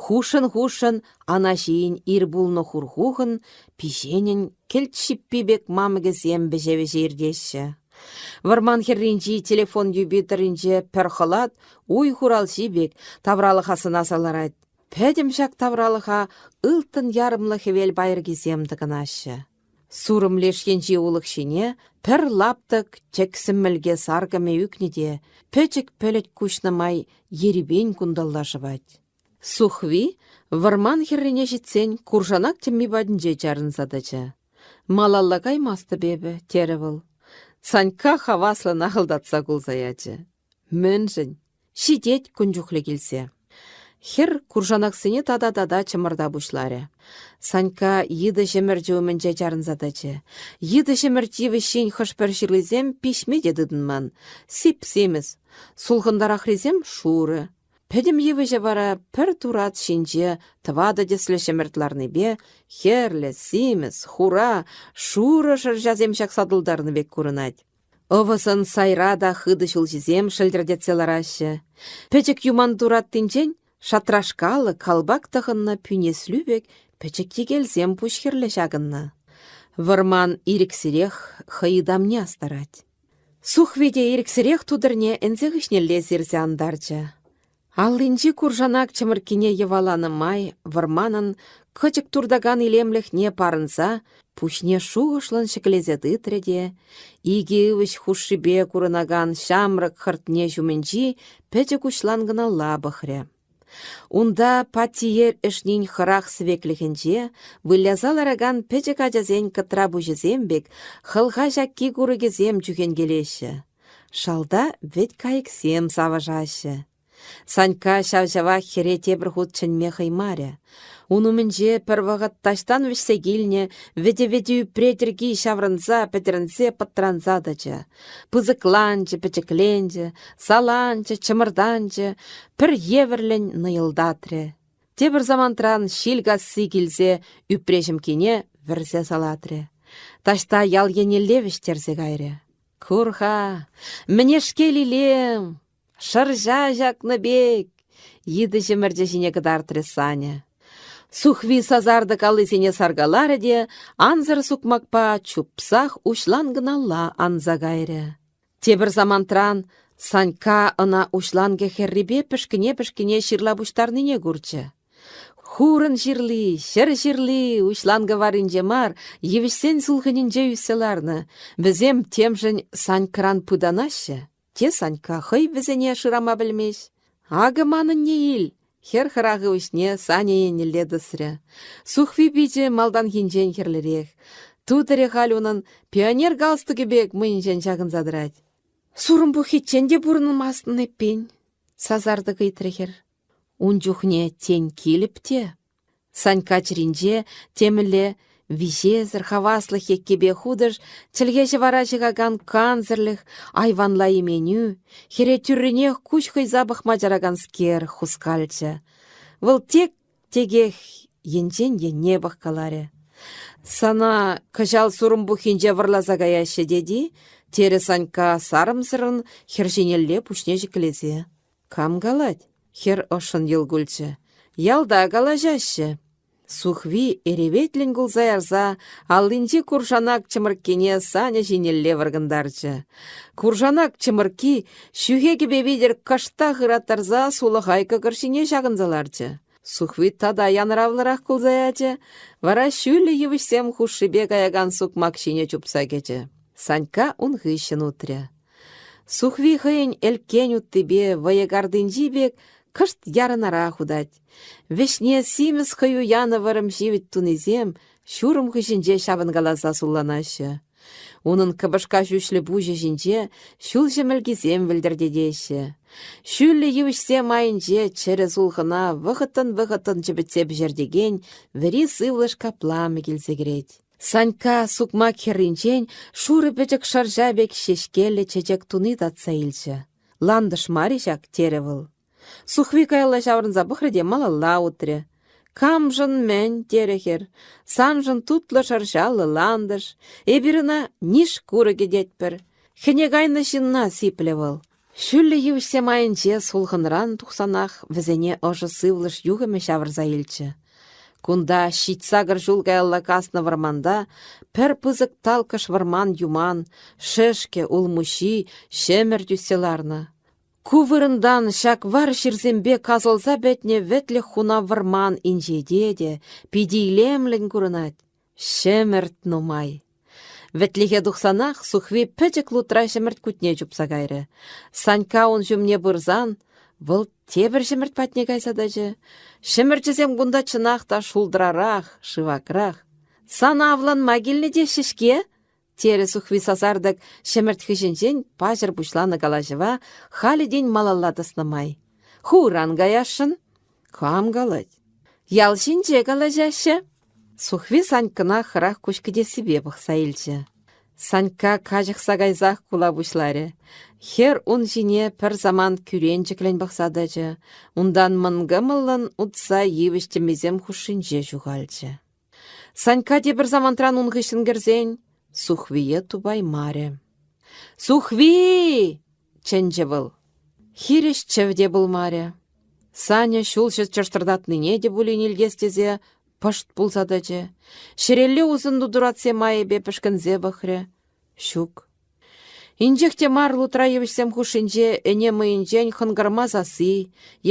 Хушшӑн-хушшӑн ана ҫийӗн ир пулнӑ хурхухӑн пиҫенӗн кӗлт ҫиппи пек мамӑкӗсем вӗҫе-вӗҫе иртеҫҫӗ. Вӑрман хӗрринчи телефон юпи тӑрринче пӗр хӑлат уй хуралҫи пек тавралӑха сӑнаса ларать. Пӗтӗм ҫак тавралӑха ылтӑн ярӑмлӑ хӗвел пайӑркисем тӑкӑнаҫҫӗ. Сурӑм леш енчи улӑх ҫине пӗр лаптӑк тӗксӗм мӗлке саркӑмӗ ӳкнӗ те пӗчӗк пӗлӗт куҫнӑ май ерипен кунталла шӑвать. Сухви вӑрман хӗррине ҫитсен куршанак тӗмми патӗнче чарӑнса тӑчӗ. «Малалла каймастӑп эпӗ», терӗ вӑл. Санька хаваслӑн ахӑлтатса кулса ячӗ. «Мӗншӗн? Ҫитет кун чухлӗ килсе. Хӗр куршанаксене тата-тата чӑмӑрта пуҫларӗ. Санька йытӑ ҫӗмӗрчӗ умӗнче чарӑнса тӑчӗ. Йытӑ ҫӗмӗрт йывӑҫҫин хӑш-пӗр ҫырлисем пиҫме те тытӑнман. Сип-симӗс. Сулхӑнтарахрисем шурӑ. Пӗтӗм йывӑҫӗ вара пӗр турат ҫинче тӑватӑ тӗслӗ ҫӗмӗрт ларнипе хӗрлӗ, симӗс, хура, шурӑ шӑрҫасем ҫакса тултарнӑ пек курӑнать. Ӑвӑсӑн сайра та хытӑ ҫулҫисем шӗлтӗртетсе лараҫҫӗ. Пӗчӗк юман тураттинчен шатрашкаллӑ калпак тӑхӑннӑ пӳнеслӳ пек пӗчӗк йӗкелсем пуҫхӗрлӗ ҫакӑннӑ. Вӑрман ирӗксӗрех хӑй ытамне астарать. Сухви те ирӗксӗрех тутӑрне ӗнсе хыҫнелле сирсе антарчӗ. Аллинчи куршанак чӑмӑрккине йӑваланӑ май вӑрманӑн кӑчӑк туртакан илемлӗхне парӑнса пуҫне шухӑшлӑн ҫӗклесе тытрӗ те икӗ ывӑҫ хушшипе курӑнакан ҫамрӑк хӑртне ҫумӗнчи пӗчӗк уҫланкӑналла пӑхрӗ. Унта Паттиер ӗшнин хӑрах сӗвеклӗхӗнче выляса ларакан пӗчӗк ачасен кӑтра пуҫӗсем пек хӑлха ҫакки курӑкӗсем чӳхенкелеҫҫӗ. Шалта вӗт кайӑксем савӑшаҫҫӗ. Санька ҫав-ҫавах хӗре тепӗр хут чӗнме хӑймарӗ. Ун умӗнче пӗр вӑхӑт таҫтан вӗҫсе килнӗ вӗтӗ-вӗтӗ ӳпре тӗрки ҫаврӑнса, пӗтӗрӗнсе, пӑтранса тӑчӗ. Пысӑкланчӗ, пӗчӗкленчӗ, саланчӗ, чӑмӑртанчӗ, пӗр евӗрлӗн нӑйӑлтатрӗ. Тепӗр самантран ҫил касси килсе ӳпре ҫӑмкине вӗрсе салатрӗ. Таҫта ял еннелле вӗҫтерсе кайрӗ. Кур-ха, мӗнешкел илем! Шӑрҫа ҫакнӑ пек! Йытӑ ҫӗмӗрчӗ ҫине кӑтартрӗ Саня. Сухви сасартӑк аллисене саркаларӗ те ансӑр сукмакпа чупсах уҫланкӑналла анса кайрӗ. Тепӗр самантран Санька ӑна уҫланкӑ хӗррипе пӗшкӗне-пӗшкӗне ҫырла пуҫтарнине курчӗ. Хурӑн ҫырли, ҫӗр ҫырли уҫланкӑ варринче мар, йывӑҫсен сулхӑнӗнче ӳссе ларнӑ. Вӗсем темшӗн Санькӑран пытанаҫҫӗ. Те Санька хӑй вӗсене шырама пӗлмест. Акӑ манӑнне ил! Хӗр хӑрах ывӑҫне Саня еннелле тӑсрӗ. Сухви пичӗ малтанхинчен хӗрлӗрех. Тутӑрӗ халь унӑн пионер галстукӗ пек мӑйӗнчен ҫакӑнса тӑрать. Сурӑм пуххиччен те пурӑнмастӑн эппин? сасартӑк ыйтрӗ хӗр. Ун чухне тен килӗп те? Санька чӗринче темӗнле Виҫесӗр хаваслӑх еккипе хутӑш чӗлхе-ҫӑвара ҫыхакан кансӗрлӗх, айванла именӳ, хӗре тӳррӗнех куҫ хӑйса пӑхма чараканскер хускалчӗ. Вӑл тек текех енчен енне пӑхкаларӗ. «Сана кӑҫал Сурӑм пуххинче вӑрласа каяҫҫӗ тет-и?» терӗ Санька сарӑмсӑррӑн хӗр ҫинелле пуҫне ҫӗклесе. «Кам калать?» — хӗр ӑшшӑн йӑл кулчӗ. «Ялта калаҫаҫҫӗ». Сухви эреветлӗн кулса ярса аллинчи куршанак чӑмӑрккине Саня ҫинелле вӑркӑнтарчӗ. Куршанак чӑмӑркки ҫӳхе кӗпе витӗр кӑштах ыраттарса сулахай кӑкӑр ҫине ҫакӑнса ларчӗ. Сухви тата янӑравлӑрах кулса ячӗ, вара ҫӳллӗ йывӑҫсем хушшипе каякан сукмак ҫине чупса кӗчӗ. Санька ун хыҫҫӑн утрӗ. Сухви хӑйӗн ӗлккен уттипе вӑйӑ картинчи пек кӑшт ярӑнарах утать. Вӗҫне симӗс хӑю янӑ вӑрӑм ҫивӗт тунисем ҫурӑм хыҫӗнче ҫапӑнкаласа сулланаҫҫӗ. Унӑн кӑпӑшка ҫӳҫлӗ пуҫӗ ҫинче ҫулҫӑ мӗлкисем вӗлтӗртетеҫҫӗ. Ҫӳллӗ йывӑҫсем айӗнче чӗрӗ сулхӑна вӑхӑттӑн-вӑхӑттӑн чӗпӗтсе пӗҫертекен вӗри сывлӑш капламӗ килсе кӗрет. Санька сукмак хӗрринчен шурӑ пӗчӗк шӑрҫа пек ҫеҫкеллӗ чечек туни татса илчӗ. Лантӑш мар-и ҫак, терӗ вӑл. Сухви каялла ҫаврӑнса пӑхрӗ те малалла утрӗ. «Камшӑн мӗн?» терӗ хӗр. «Саншӑн тутлӑ шӑрҫаллӑ лантӑш. Эпир ӑна ниш курӑкӗ тетпӗр. Хӗне кайнӑ ҫынна сиплӗ вӑл». Ҫӳллӗ йывӑҫсем айӗнче сулхӑнран тухсанах вӗсене ӑшӑ сывлӑш юхӑмӗ ҫавӑрса илчӗ. Кунта ҫич-сакӑр ҫул каялла каснӑ вӑрманта пӗр пысӑк талкӑш вӑрман юман, шӗшкӗ, улмуҫҫи, ҫӗмӗрт ӳссе ларнӑ. Ку вырӑнтан ҫак вар ҫырсемпе касӑлса пӗтнӗ вӗтлӗх хунав вӑрман инҫете те питӗ илемлӗн курӑнать. Ҫӗмӗрт нумай. Вӗтлӗхе тухсанах Сухви пӗчӗк лутра ҫӗмӗрт кутне чупса кайрӗ. Санька ун ҫумне пырсан вӑл тепӗр ҫӗмӗрт патне кайса тӑчӗ. Ҫӗмӗрчӗсем кунта чӑнах та шултрарах, шывакрах. «Сана авланма килнӗ теҫҫӗ-ҫке?» терӗ Сухви сасартӑк ҫӗмӗрт хыҫӗнчен паҫӑр пуҫланӑ калаҫӑва халӗ тин малалла тӑснӑ май. «Хуран каясшӑн?» «Кам калать?» «Ял ҫинче калаҫаҫҫӗ». Сухви Санькӑна хӑрах куҫ кӗтессипе пӑхса илчӗ. Санька каҫӑхса кайсах кула пуҫларӗ. Хӗр ун ҫине пӗр самант кӳренчӗклӗн пӑхса тӑчӗ, унтан мӑнкӑмӑллӑн утса йывӑҫ тӗммисем хушшинче ҫухалчӗ. Санька тепӗр самантран ун хыҫҫӑн кӗрсен Сухвие тупаймарӗ. «Сухви!» чӗнчӗ вӑл. Хирӗҫ чӗв те пулмарӗ. Саня ҫулҫӑ чӑштӑртатнине те пулин илтес тесе пӑшт пулса тӑчӗ. Ҫӗрелле усӑннӑ туратсем айӗпе пӗшкӗнсе пӑхрӗ. Ҫук. Инҫех те мар лутра йывӑҫсем хушшинче ӗне мӑйӗнчен хӑнкӑрма сасси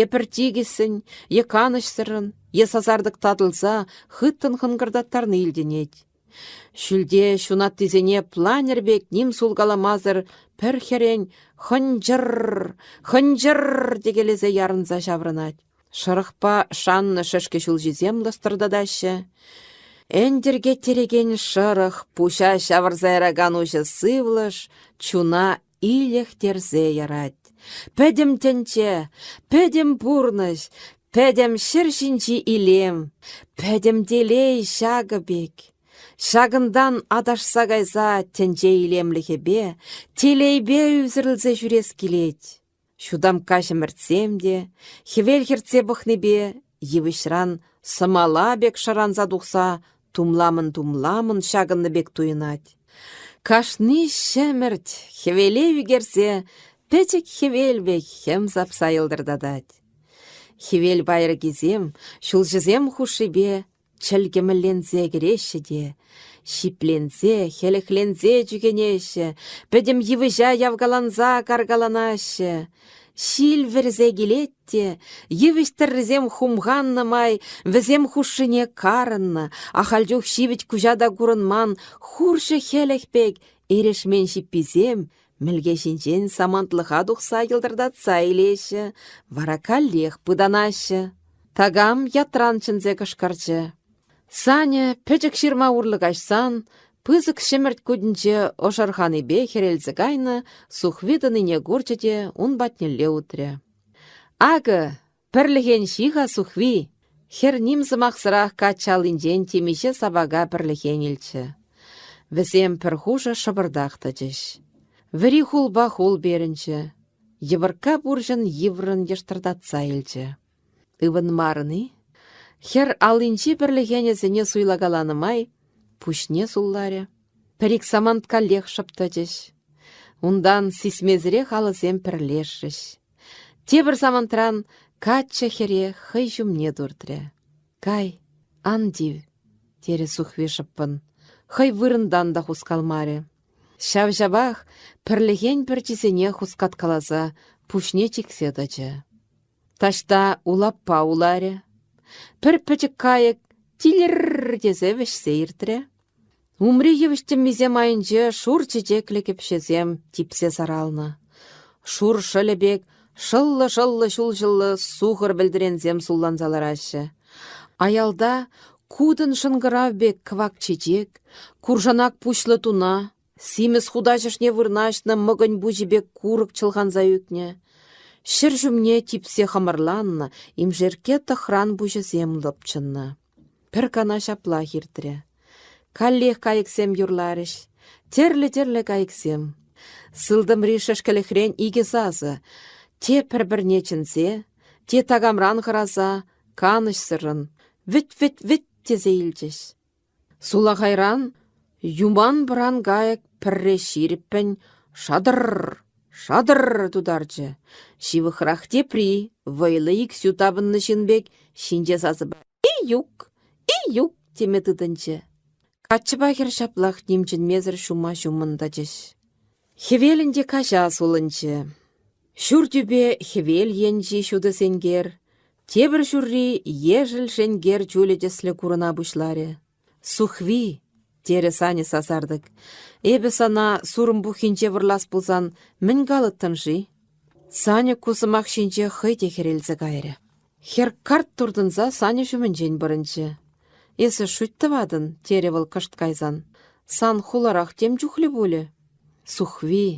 е пӗр тикӗссӗн, е канӑҫсӑррӑн, е сасартӑк татӑлса хыттӑн хӑнкӑртаттарни илтӗнет. Ҫӳлте ҫунаттисене планер пек ним сулкаламасӑр пӗр хӗрен хӑнчӑр-р, хӑнчӑр-р текелесе ярӑнса ҫаврӑнать. Шӑрӑхпа шаннӑ шӗшкӗ ҫулҫисем лӑстӑртатаҫҫӗ. Ӗнтӗркеттерекен шӑрӑх, пуҫа ҫавӑрса яракан уҫӑ сывлӑш чуна илӗхтерсе ярать. Пӗтӗм тӗнче, пӗтӗм пурнӑҫ, пӗтӗм ҫӗр ҫинчи илем, пӗтӗм телей ҫакӑ пек. Ҫакӑнтан аташса кайса тӗнче илемлӗхӗпе, телейпе ӳсӗрӗлсе ҫӳрес килет. Ҫутамкка ҫӗмӗртсем те, хӗвел хӗртсе пӑхнипе йывӑҫран сӑмала пек шӑранса тухса тумламӑн-тумламӑн ҫакӑннӑ пек туйӑнать. Кашни ҫӗмӗрт хӗвеле ӳкерсе пӗчӗк хӗвел пек хӗм сапса йӑлтӑртатать. Хӗвел пайӑркисем ҫулҫӑсем хушшипе чӗлкӗмӗлленсе кӗреҫҫӗ те ҫипленсе, хӗлӗхленсе чӳхенеҫҫӗ, пӗтӗм йывӑҫа явкаланса каркаланаҫҫӗ. Ҫил вӗрсе килет те, йывӑҫ тӑррисем хумханнӑ май вӗсем хушшине карӑннӑ, ахаль чух ҫивӗч куҫа та курӑнман хурҫӑ хӗлӗх пек эрешмен ҫипписем мӗлке ҫинчен самантлӑха тухса йӑлтӑртатса илеҫҫӗ, вара каллех пытанаҫҫӗ. Такам ятран чӗнсе кӑшкӑрчӗ. Саня пӗчӗк ҫырма урлӑ каҫсан пысӑк ҫӗмӗрт кутӗнче ӑшӑрханипе хӗрелсе кайнӑ Сухви тӑнине курчӗ те ун патнелле утрӗ. Акӑ, пӗрлӗхен ҫи-ха Сухви! Хӗр ним сӑмахсӑрах каччӑ аллинчен темиҫе сапака пӗрлӗхен илчӗ. Вӗсем пӗр хушӑ шӑпӑртах тӑчӗҫ. Вӗри хулпа хул перӗнчӗ. Йӑпӑркка пурҫӑн йывӑррӑн йӑштӑртатса илчӗ. Ывӑнмарӑн-и? Хӗр аллинчи пӗрлӗхенӗсене суйлакаланӑ май пуҫне сулларӗ. Пӗр-ик самант каллех шӑп тӑчӗҫ. Унтан сисмесӗрех алӑсем пӗрлешрӗҫ. Тепӗр самантран каччӑ хӗре хӑй ҫумне туртрӗ. «Кай, ан тив», терӗ Сухви шӑппӑн. Хӑй вырӑнтан та хускалмарӗ. Ҫав-ҫавах пӗрлӗхен пӗрчисене хускаткаласа пуҫне чиксе тӑчӗ. Таҫта улаппа уларӗ. Пӗр пӗчӗк кайӑк тилӗр-р тесе вӗҫсе иртрӗ. Умри йывӑҫ тӗммисем айӗнче шур чечеклӗ кӗпҫесем типсе саралнӑ. Шур шӑлӗ пек шӑллӑ-шӑллӑ ҫулҫӑллӑ сухӑр вӗлтӗренсем сулланса лараҫҫӗ. Аялта кутӑн шӑнкӑрав пек кӑвак чечек, куршанак пуҫлӑ туна, симӗс хутаҫ ӑшне вырнаҫнӑ мӑкӑнь пуҫӗ пек курӑк чӑлханса ӳкнӗ. Ҫӗр ҫумне типсе хӑмӑрланнӑ имшеркке тӑхран пуҫӗсем лӑпчӑннӑ. Пӗр кана ҫаплах иртрӗ. Каллех кайӑксем юрларӗҫ. Тӗрлӗ-тӗрлӗ кайӑксем. Сылтӑмри шӗшкӗлӗхрен икӗ сасӑ. Те пӗр-пӗрне чӗнсе, те такамран хӑраса, канӑҫсӑррӑн вӗт-вӗт-вӗт тесе илчӗҫ. Сулахайран юман пӑран кайӑк пӗрре ҫирӗппӗн шатӑр-р, шатӑр-р тутарчӗ. Ҫывӑхрах тепри, вӑйлӑ иксӳ тапӑннӑ ҫын пек, ҫинҫе сасӑпа «И-юк! И-юк!» теме тытӑнчӗ. Каччӑпа хӗр ҫаплах ним чӗнмесӗр ҫума-ҫумӑн тӑчӗҫ. Хӗвел ӗнтӗ каҫа сулӑнчӗ. Ҫур тӳпе хӗвел енчи ҫутӑ сенкер, тепӗр ҫурри ешӗл шенкер чулӗ тӗслӗ курӑна пуҫларӗ. «Сухви!» терӗ Саня сасартӑк. «Эпӗ сана сурӑм пуххинче вӑрлас пулсан мӗн калӑттӑн-ши?» Саня ку сӑмах ҫинче хӑй те хӗрелсе кайрӗ. Хӗр карт туртӑнса Саня ҫумӗнчен пӑрӑнчӗ. «Эсӗ шӳт тӑватӑн», терӗ вӑл кӑшт кайсан. «Сан хуларах тем чухлӗ пулӗ». «Сухви,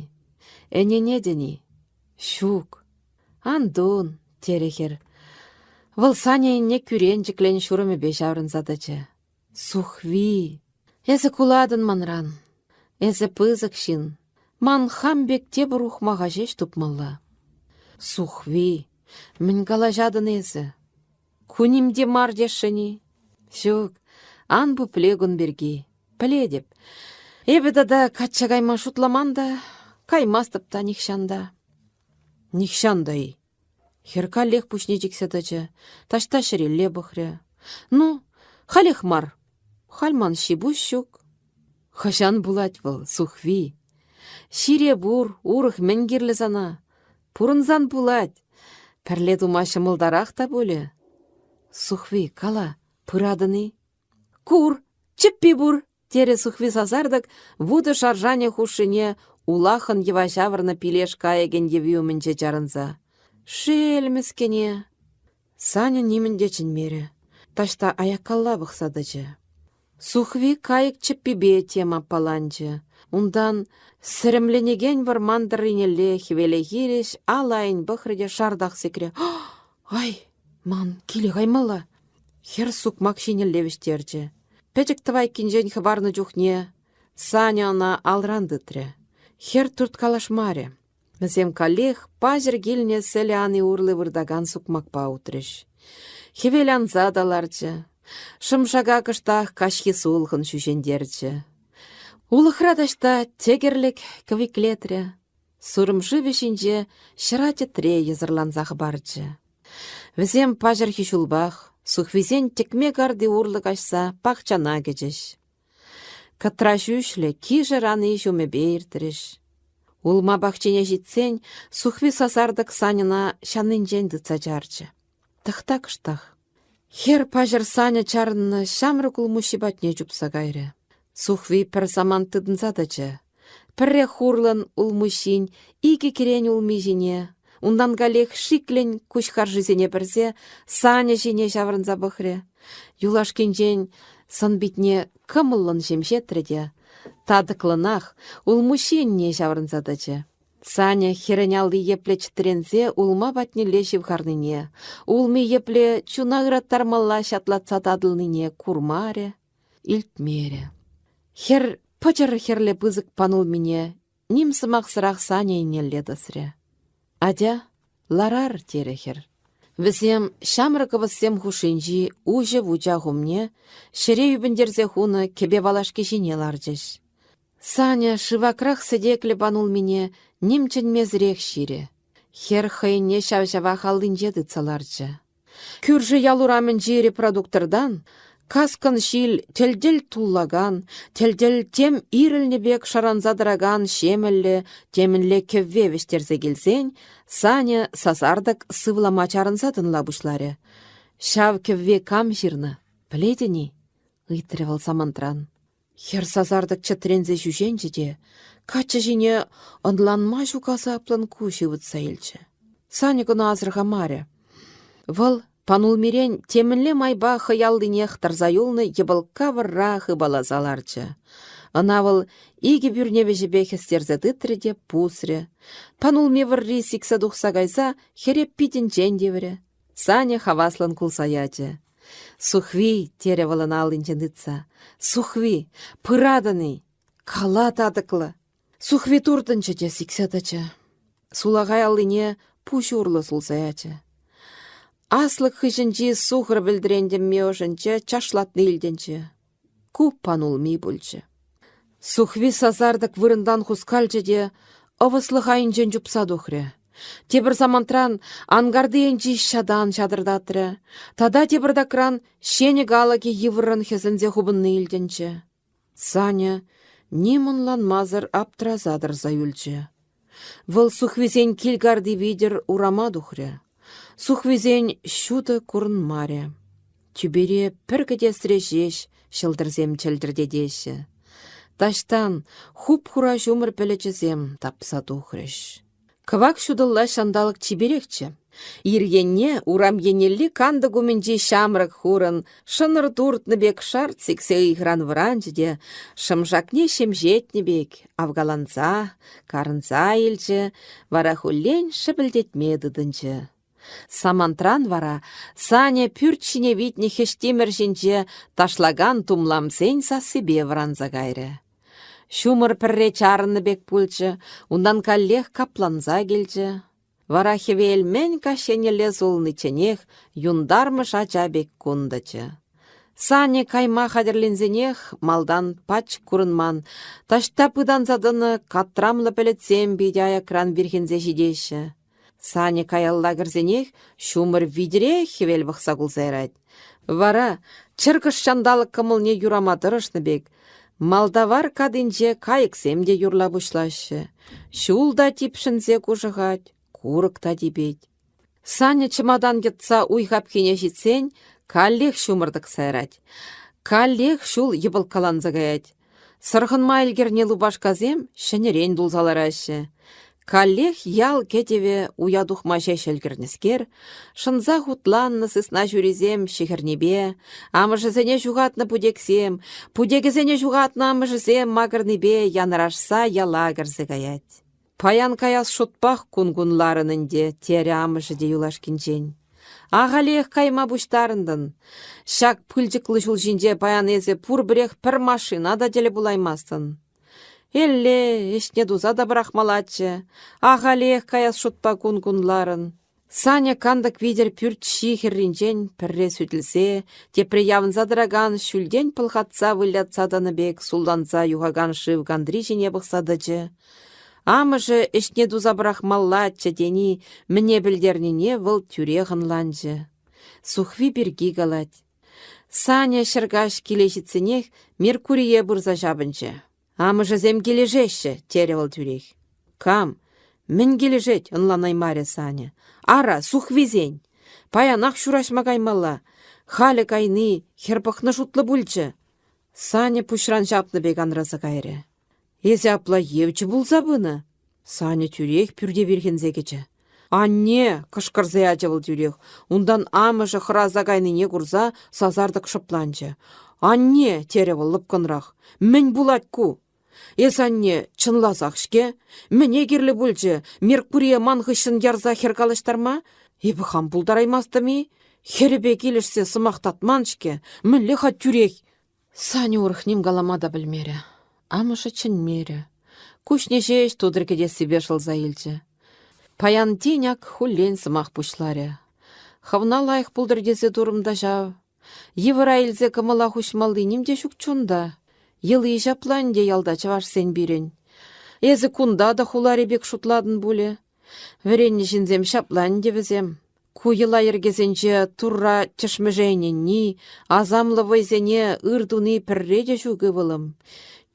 ӗненетӗн-и?» «Ҫук». «Антун», терӗ хӗр. Вӑл Саня енне кӳренчӗклӗн ҫурӑмӗпе ҫаврӑнса тӑчӗ. «Сухви, эсӗ кулатӑн манран. Эсӗ пысӑк ҫын. Ман хам пек тепӗр ухмаха ҫеҫ тупмалла». «Сухви, мӗн калаҫатӑн эсӗ? Ку ним те мар тесшӗн-и? Ҫук, ан пупле кун пирки. Пӗлетӗп. Эпӗ тата качча кайма шутламан та, каймастӑп та нихҫан та. Нихҫан та-и? Хӗр каллех пуҫне чиксе тӑчӗ, таҫта ҫӗрелле пӑхрӗ. Ну, халех мар. Халь ман ҫи-пуҫ ҫук. Хӑҫан пулать вӑл, Сухви? Ҫире пур, урӑх мӗн кирлӗ сана? Пурӑнсан пулать. Пӗрле тума ҫӑмӑлтарах та пулӗ. Сухви, кала, пыратӑн-и? Кур, чӗппи пур, терӗ Сухви сасартӑк вутӑ шаршанӗ хушшине улахӑн йӑва ҫавӑрнӑ пилеш кайӑкӗн йӑви умӗнче чарӑнса. Шел мӗскӗне! Саня нимӗн те чӗнмерӗ, таҫта аяккалла пӑхса тӑчӗ. Сухви кайӑк чӗппипе тем аппаланчӗ. Унтан сӗрӗмленекен вӑрман тӑрринелле хӗвеле хирӗҫ ал айӗн пӑхрӗ те шартах сикрӗ. Ай, ман киле каймалла! Хӗр сукмак ҫинелле вӗҫтерчӗ. Пӗчӗк тӑвайккинчен хӑпарнӑ чухне Саня ӑна алран тытрӗ. Хӗр турткалашмарӗ. Вӗсем каллех паҫӑр килнӗ сӗлӗ ани урлӑ выртакан сукмакпа утрӗҫ. Хӗвел анса та ларчӗ. Шӑмшака кӑштах каҫхи сулхӑн ҫӳҫентерчӗ. Улӑхра таҫта тӗкӗрлӗк кӑвиклетрӗ. Сурӑм шывӗ ҫинче ҫӑра тӗтре йӑсӑрланса хӑпарчӗ. Вӗсем паҫӑрхи ҫулпах Сухвисен тӗкме карти урлӑ каҫса пахчана кӗчӗҫ. Кӑтра ҫӳҫлӗ кишӗр ани ҫумӗпе иртрӗҫ. Улма пахчине ҫитсен Сухви сасартӑк Саньӑна ҫаннинчен тытса чарчӗ. Тӑхта кӑштах. Хӗр паҫӑр Саня чарӑннӑ ҫамрӑк улмуҫҫи патне чупса кайрӗ. Сухви пӗр самант тытӑнса тӑчӗ. Пӗрре хурлӑн улмуҫҫин икӗ кӗрен улми ҫине, унтан каллех шиклӗн куҫ харшисене пӗрсе Саня ҫине ҫаврӑнса пӑхрӗ. Юлашкинчен сӑн-питне кӑмӑллӑн ҫемҫетрӗ те татӑклӑнах улмуҫҫи енне ҫаврӑнса тӑчӗ. Саня хӗрӗн алли епле чӗтренсе улма патнелле ҫывхарнине, улми епле чуна ыраттармалла ҫатлатса татӑлнине курмарӗ, илтмерӗ. Хӗр пӑчӑр хӗрлӗ пысӑк панулмине ним сӑмахсӑрах Саня еннелле тӑсрӗ. «Атя, ларар», терӗ хӗр. Вӗсем ҫамрӑк ӑвӑссем хушшинчи уҫӑ вучах умне ҫӗре ӳпӗнтерсе хунӑ кӗпе валашки ҫине ларчӗҫ. Саня шывакрах сӗтеклӗ панулмине ним чӗнмесӗрех ҫирӗ. Хӗр хӑйне ҫав-ҫавах аллинче тытса ларчӗ. Кӳршӗ ял урамӗнчи репродуктортан каскӑн ҫил тӗл-тӗл туллакан, тӗл-тӗл тем ирӗлнӗ пек шӑранса тӑракан ҫемӗллӗ темӗнле кӗвве вӗҫтерсе килсен Саня сасартӑк сывлама чарӑнса тӑнла пуҫларӗ. Ҫав кӗвве кам ҫырнӑ, пӗлетӗн-и? ыйтрӗ вӑл самантран. Хӗр сасартӑк чӗтренсе ҫӳҫенчӗ те каччӑ ҫине ӑнланма ҫук асаплӑн куҫ ывӑтса илчӗ. Саня кӑна асӑрхамарӗ. Вӑл панулмирен темӗнле майпа хӑй аллинех тӑрса юлнӑ йӑпӑлкка вӑрра хыпаласа ларчӗ. Ӑна вӑл икӗ пӳрне вӗҫӗпе хӗстерсе тытрӗ те пусрӗ. Панулми вӑрри сиксе тухса кайса хӗре питӗнчен тиврӗ. Саня хаваслӑн кулса ячӗ. «Сухви!» терӗ вӑл ӑна аллинчен тытса. «Сухви! Пыратӑн-и? Кала татӑклӑ!» Сухви туртӑнчӗ те сиксе тӑчӗ. Сулахай аллине пуҫ урлӑ сулса ячӗ. Аслӑк хыҫӗнчи сухӑр вӗлтӗрен тӗмми ӑшӗнче чашлатни илтӗнчӗ. Ку панулми пулчӗ. Сухви сасартӑк вырӑнтан хускалчӗ те ӑвӑслӑх айӗнчен чупса тухрӗ. Тепӗр самантран анкарти енчи ҫатан ҫатӑртатрӗ. Тата тепӗртакран ҫенӗк алӑкӗ йывӑррӑн хӗсӗнсе хупӑнни илтӗнчӗ. Саня ним ӑнланмасӑр аптраса тӑрса юлчӗ. Вӑл Сухвисен кил карти витӗр урама тухрӗ. Сухвисен ҫутӑ курӑнмарӗ. Тӳпере пӗр кӗтесре ҫеҫ ҫӑлтӑрсем чӗлтӗртетеҫҫӗ. Таҫтан хуп-хура ҫумӑр пӗлӗчӗсем тапса тухрӗҫ. Кӑвак ҫутӑлла ҫанталӑк чиперехчӗ. Ир енне урам еннелли кантӑк умӗнчи ҫамрӑк хурӑн шӑнӑр туртнӑ пек шарт сиксе ыйхӑран вӑранчӗ те шӑмшакне ҫемҫетнӗ пек авкаланса, карӑнса илчӗ, вара хуллен шӗпӗлтетме тытӑнчӗ. Самантран вара Саня пӳрт ҫине витнӗ хӗҫтимӗр ҫинче ташлакан тумламсен сассипе вӑранса кайрӗ. Ҫумӑр пӗрре чарӑннӑ пек пулчӗ, унтан каллех капланса килчӗ. Вара хӗвел мӗн каҫ еннелле сулӑничченех юнтармӑш ача пек кун тӑчӗ. Саня кайма хатӗрленсенех малтан пач курӑнман, таҫта пытанса тӑнӑ катрамлӑ пӗлӗтсем питӗ аякран вирхӗнсе ҫитеҫҫӗ. Саня каялла кӗрсенех ҫумӑр витӗрех хӗвел пӑхса кулса ярать. Вара, чӑркӑш ҫанталӑк кӑмӑлне юрама тӑрӑшнӑ пек, малтавар катинче кайӑксем те юрла пуҫлаҫҫӗ. Ҫул та типшӗнсе кушӑхать, курӑк та типет. Саня чӑматан йӑтса уй хапхине ҫитсен каллех ҫумӑр тӑкса ярать. Каллех ҫул йӑпӑлккаланса каять. Сӑрхӑнма ӗлкӗрнӗ лупашкасем ҫӗнӗрен тулса лараҫҫӗ. Каллех ял кӗтӗвӗ уя тухма ҫеҫ ӗлкӗрнӗскер, шӑнса хутланнӑ сысна ҫурисем ҫӗхӗрнипе, амӑшӗсене ҫухатнӑ путексем, путекӗсене ҫухатнӑ амӑшӗсем макӑрнипе янӑрашса яла кӗрсе каять. Паян каяс шутпах кун кунларӑн ӗнтӗ, терӗ амӑшӗ те юлашкинчен. Ахалех кайма пуҫтарӑнтӑн. Ҫак пылчӑклӑ ҫул ҫинче паян эсӗ пурпӗрех пӗр машина та тӗл пулаймастӑн. Элле, ӗҫне туса та пӑрахмаллаччӗ. Ахалех каяс шутпа кун кунларӑн. Саня кантӑк витӗр пӳрт ҫи хӗрринчен пӗрре сӳтӗлсе, тепре явӑнса тӑракан ҫӳлтен пӑлхатса вылятса тӑнӑ пек сулланса юхакан шыв кантри ҫине пӑхса тӑчӗ. Амӑшӗ ӗҫне туса пӑрахмаллаччӗ тени мӗне пӗлтернине вӑл тӳрех ӑнланчӗ. Сухви пирки калать. Саня ҫӗркаҫ киле ҫитсенех Меркурие пырса ҫапӑнчӗ. Амӑшӗсем килӗшеҫҫӗ, терӗ вӑл тӳрех. Кам? Мӗн килӗшет? ӑнланаймарӗ Саня. Ара, Сухвисен. Паянах ҫураҫма каймалла. Халӗ кайни хӗр пӑхнӑ шутлӑ пулчӗ. Саня пуҫран ҫапнӑ пек анраса кайрӗ. Эсӗ апла евчӗ пулса пынӑ? Саня тӳрех пӳрте вирхӗнсе кӗчӗ. «Анне!» — кӑшкӑрса ячӗ вӑл тӳрех. Унтан амӑшӗ хӑраса кайнине курса сасартӑк шӑпланчӗ. «Анне!» — терӗ вӑл лӑпкӑнрах. «Мӗн пулать ку? Эс, анне, чӑнласах-ҫке. Мӗне кирлӗ пулчӗ Меркурие ман хыҫҫӑн ярса хӗр калаҫтарма? Эпӗ хам пултараймастӑм-и? Хӗрӗпе килӗшсе сӑмах татман-ҫке. Мӗнле-ха тӳрех? Саня урӑх ним калама та пӗлмерӗ. Амӑшӗ чӗнмерӗ. Куҫне ҫеҫ тутӑр кӗтессипе шӑлса илчӗ. Паян тин ак хуллен сӑмах пуҫларӗ. Хӑвна лайӑх пултӑр тесе турӑм та ҫав. Йывӑра илсе кӑмӑла хуҫмалли ним те ҫук чунта. Йӑли ҫапла ӗнтӗ ялта чӑвашсен пирӗн. Эсӗ кунта та хулари пек шутлатӑн пулӗ. Вӗреннӗ ҫынсем ҫапла ӗнтӗ вӗсем. Ку йӑла-йӗркесенче Турра тӗшмӗше ӗненни, асамлӑ вӑйсене ыр туни пӗрре те ҫук ывӑлӑм.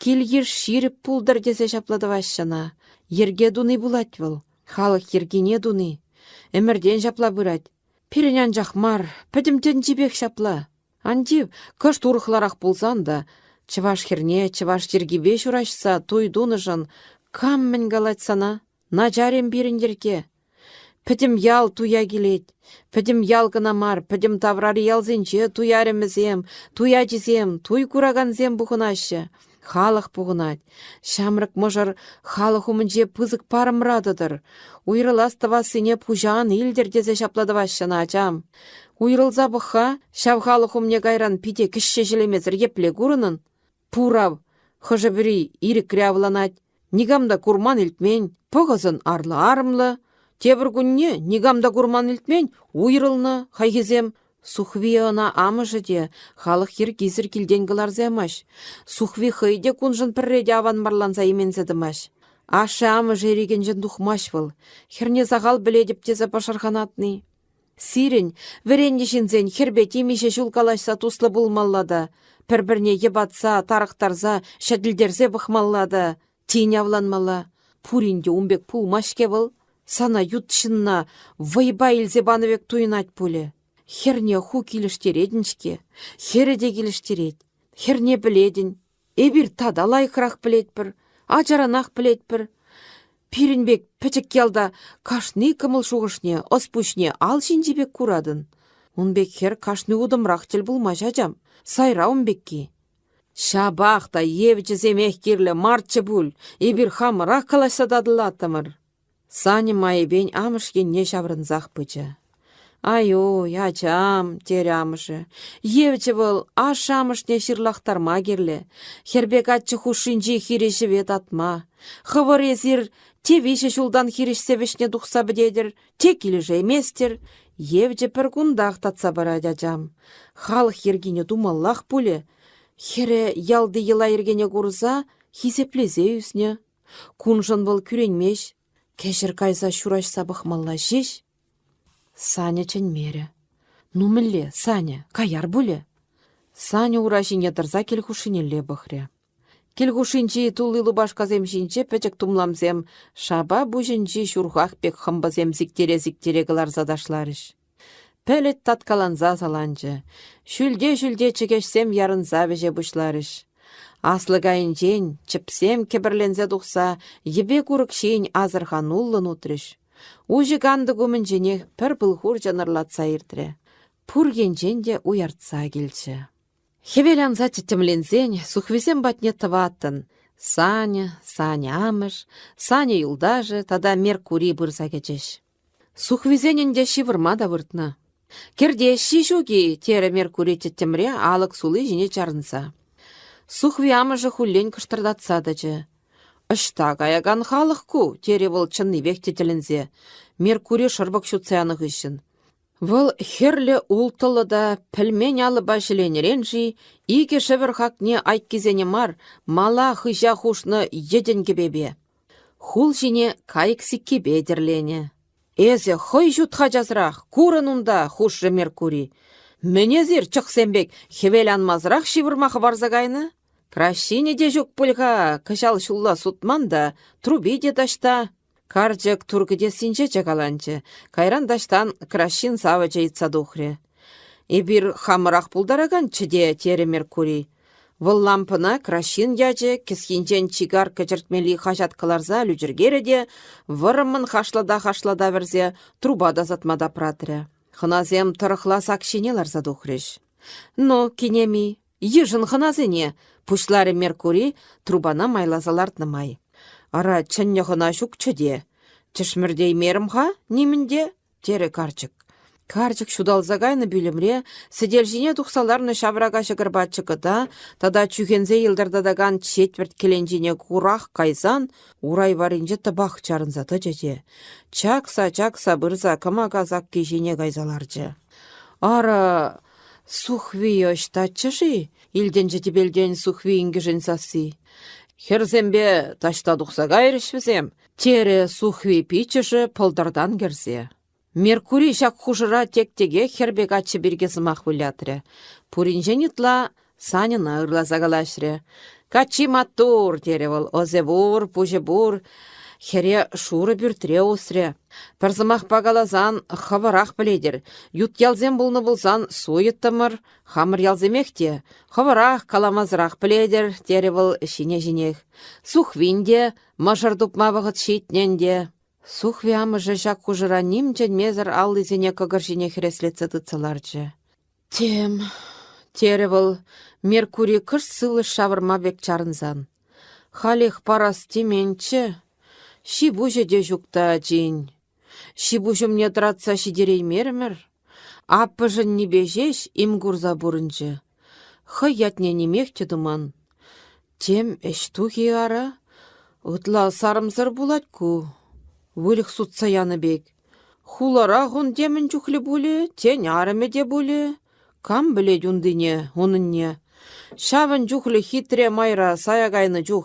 Кил-йыш ҫирӗп пултӑр тесе ҫапла тӑваҫҫӗ ӑна. Йӗрке туни пулать вӑл, халӑх йӗркине туни. Ӗмӗртен ҫапла пырать. Пирӗн анчах мар, пӗтӗм тӗнчипех ҫапла. Ан тив, кӑшт урӑхларах пулсан та, чӑваш хӗрне чӑваш йӗркипе ҫураҫса туй тунӑшӑн кам мӗн калать сана? Начар-им пирӗн йӗрке? Пӗтӗм ял туя килет. Пӗтӗм ял кӑна мар, пӗтӗм таврари ялсенче туй арӑмӗсем, туй ачисем, туй куракансем пухӑнаҫҫӗ. Халӑх пухӑнать. Ҫамрӑк мӑшӑр халӑх умӗнче пысӑк парӑмра тӑтӑр. Уйрӑлас тӑвассине пуҫа ан илтӗр тесе ҫапла тӑваҫҫӗ ӑна, ачам. Уйрӑлса пӑх-ха, ҫав халӑх умне кайран пите кӗҫҫе ҫӗлемесӗр епле курӑнӑн? Пур ав, хӑшӗ-пӗри ирӗкре авланать, никам та курман-илтмен, пӑхӑсӑн арлӑ-арӑмлӑ. Тепӗр кунне никам та курман-илтмен, уйрӑлнӑ хайхисем. Сухви ӑна амӑшӗ те халӑх йӗркисӗр килтен кӑларса ямасть. Сухви хӑй те куншӑн пӗрре те аванмарланса именсе тӑмасть. Ашшӗ-амӑшӗ ирӗкӗнчен тухмасть вӑл. Хӗрне сахал пӗлетӗп тесе пӑшӑрханатни. Сирӗн, вӗреннӗ ҫынсен, хӗрпе темиҫе ҫул калаҫса туслӑ пулмалла та, пӗр-пӗрне йӑпатса, тарӑхтарса, ҫӗтӗлтерсе пӑхмалла та, тин авланмалла. Пурин те ун пек пулмасть-ҫке вӑл. Сана ют ҫынна вӑйпа илсе панӑ пек туйӑнать пулӗ. Хӗрне ху килӗштеретӗн-ҫке. Хӗрӗ те килӗштерет. Хӗрне пӗлетӗн. Эпир тата лайӑхрах пӗлетпӗр, ачаранах пӗлетпӗр. Пирӗн пек пӗчӗк ялта кашни кӑмӑл-шухӑшне, ӑс-пуҫне ал ҫинчи пек куратӑн. Ун пек хӗр кашни утӑмрах тӗл пулмасть ачам, сайра ун пекки. Ҫапах та евчӗсемех кирлӗ марччӗ пуль, эпир хамӑрах калаҫса татӑлаттӑмӑр. Саня майӗпен амӑш енне ҫаврӑнсах пычӗ. «Ай-уй, ачам», терӗ амӑшӗ, «евчӗ вӑл ашшӗ-амӑшне ҫырлахтарма кирлӗ, хӗрпе каччӑ хушшинчи хирӗҫӗве татма. Хӑвӑр эсир те виҫӗ ҫултан хирӗҫсе вӗҫне тухса пӗтетӗр, те килӗшейместӗр. Евчӗ пӗр кунтах татса парать ачам. Халӑх йӗркине тумаллах пулӗ. Хӗрӗ ялти йӑла-йӗркене курса хисеплесе ӳснӗ. Куншӑн вӑл кӳренмест, кӗҫӗр кайса ҫураҫса пӑхмалла ҫеҫ. Саня чӗнмерӗ. Ну мӗнле, Саня, каяр пулӗ? Саня ура ҫине тӑрса кил хушшинелле пӑхрӗ. Кил хушшинчи тулли лупашкасем ҫинче пӗчӗк тумламсем шапа пуҫӗнчи ҫурхах пек хӑмпӑсем сиктере-сиктере кӑларса ташларӗҫ. Пӗлӗт таткаланса саланчӗ. Ҫӳлте-ҫӳлте чӗкеҫсем ярӑнса вӗҫе пуҫларӗҫ. Аслӑк айӗнчен чӗпсем кӗпӗрленсе тухса йӗпе курӑк ҫийӗн асӑрхануллӑн утрӗҫ. Уҫӑ кантӑк умӗнченех пӗр пыл хурчӗ нӑрлатса иртрӗ. Пур енчен те уяртса килчӗ. Хӗвел анса тӗттӗмленсен Сухвисем патне тӑваттӑн — Саня, Саня амӑш, Саня юлташӗ тата Меркури пырса кӗчӗҫ. Сухвисен ӗнтӗ ҫывӑрма та выртнӑ. «Кӗртеҫҫи ҫук-и?» терӗ Меркури тӗттӗмре алӑк сули ҫине чарӑнса. Сухви амӑшӗ хуллен кӑштӑртатса тӑчӗ. «Ӑҫта каякан халӑх ку?» терӗ вӑл чӑннипех те тӗлӗнсе, Меркури шӑрпӑк ҫутса янӑ хыҫҫӑн. Вӑл хӗрлӗ улттӑллӑ та пӗлмен алӑпа ҫӗленӗрен-ши икӗ шӗвӗр хакне айккисене мар, мала хыҫа хушнӑ йӗтӗн кӗпепе. Хул ҫине кайӑк сиккипе тӗрленӗ. «Эсӗ хӑй ҫут-ха часрах, курӑн унта!» — хушрӗ Меркури. «Мӗн эсир, чӑхсем пек, хӗвел анмасӑрах ҫывӑрма хӑпарса кайнӑ? Краҫҫинӗ те ҫук пуль-ха, кӑҫал ҫулла сутман та, труби те таҫта». Карчӑк тур кӗтессинче чакаланчӗ, кайран таҫтан краҫҫын савӑчӗ ыйтса тухрӗ. «Эпир хамӑрах пултараканччӗ те», — терӗ Меркури. Вӑл лампӑна краҫҫын ячӗ, кӗсйинчен чикарккӑ чӗртмелли хаҫат кӑларса лӳчӗркерӗ те вӑрӑммӑн хашлата-хашлата вӗрсе труба тасатма тапратрӗ. Хӑнасем тӑрӑхла сак ҫине ларса тухрӗҫ. «Ну, кинеми, Йышӑн хӑнасене, пуҫларӗ Меркури трубана майласа лартнӑ май. Ара, чӗннӗ хӑна ҫукчӗ те. Тӗшмӗртеймерӗм-ха нимӗн те, терӗ карчӑк. Карчӑк ҫуталса кайнӑ пӳлӗмре сӗтел ҫине тухса ларнӑ ҫаврака ҫӑкӑрпа чӑкӑта тата чӳхенсе йӑлтӑртатакан четвӗрт кӗленчине курах кайсан урай варринче тӑпах чарӑнса тӑчӗ те чакса-чакса пырса кӑмака сакки ҫине кайса ларчӗ. Ара, Сухви ӑҫтаччӗ-ши? илтӗнчӗ тӗпелтен Сухви инкӗшӗн сасси. Хӗрсемпе таҫта тухса кайрӗҫ вӗсем, терӗ Сухви пиччӗшӗ пӑлтӑртан кӗрсе. Меркури ҫак хушӑра тек-текех хӗрпе каччӑ пирки сӑмах вылятрӗ. Пуринчен ытла Саньӑна ырласа калаҫрӗ. «Каччи маттур!» терӗ вӑл. «Ӑсӗ пур, пуҫӗ пур. Хӗре шурӑ пӳртре усрӗ. Пӗр сӑмахпа каласан, хӑвӑрах пӗлетӗр. Ют ялсем пулнӑ пулсан суйӑттӑмӑр. Хамӑр ялсемех те. Хӑвӑрах каламасӑрах пӗлетӗр, терӗ вӑл ҫине-ҫинех. Сухвин те мӑшӑр тупма вӑхӑт ҫитнӗ ӗнтӗ. Сухви амӑшӗ ҫак хушӑра ним чӗнмесӗр аллисене кӑкӑр ҫине хӗреслетсе тытса ларчӗ. Тем, терӗ вӑл Меркури кӑшт сывлӑш ҫавӑрма пек чарӑнсан. Халех парас теменччӗ. Ҫи-пуҫӗ те ҫук та ачин. Ҫи-пуҫӑмне тӑратса ҫитереймерӗмӗр. Аппӑшӗннипе ҫеҫ им курса пурӑнчӗ. Хӑй ятне нимех те туман. Тем ӗҫ тухӗ ара? Ытла сарӑмсӑр пулать ку. Выльӑх сутса янӑ пек. Хуларах ун темӗн чухлӗ пулӗ, тен, арӑмӗ те пулӗ. Кам пӗлет унтине, унӑнне? Ҫавӑн чухлӗ хитре майра сая кайнӑ чух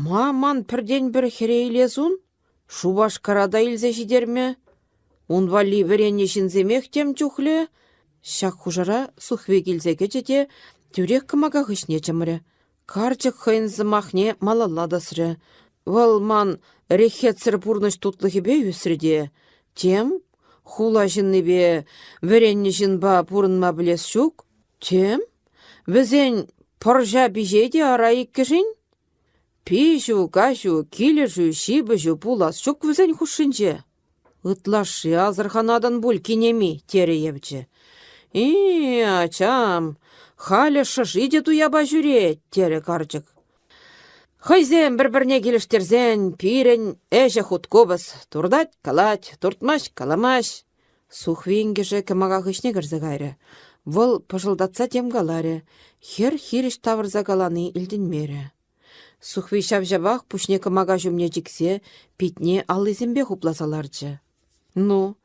ма ман пӗртен-пӗр хӗре илес ун? Шупашкара та илсе ҫитерме. Ун валли вӗреннӗ ҫынсемех тем чухлӗ. Ҫак хушӑра Сухви килсе кӗчӗ те тӳрех кӑмака хыҫне чӑмрӗ. Карчӑк хӑйӗн сӑмахне малалла тӑсрӗ. Вӑл ман реххетсӗр пурнӑҫ тутлӑхӗпе ӳсрӗ те, тем, хула ҫыннипе вӗреннӗ ҫынпа пурӑнма пӗлес ҫук, тем, вӗсен пӑрҫа пиҫет те ара иккӗшин? Пиҫӳ, каҫу, килӗшӳ, ҫыпӑҫу пулас ҫук вӗсен хушшинче. Ытлашши асӑрханатӑн пуль, кинеми, терӗ евчӗ. И, ачам, халӗ шӑши те туяпа ҫӳрет, терӗ карчӑк. Хӑйсем пӗр-пӗрне килӗштерсен пирӗн ӗҫӗ хуткупӑс туртать, калать, туртмасть, каламасть. Сухви инкӗшӗ кӑмака хыҫне кӗрсе кайрӗ. Вӑл пӑшӑлтатса тем каларӗ. Хӗр хирӗҫ тавӑрса калани илтӗнмерӗ. Сухви ҫав-ҫавах пуҫне кӑмака ҫумне чиксе питне аллисемпе хупласа ларчӗ. «Ну,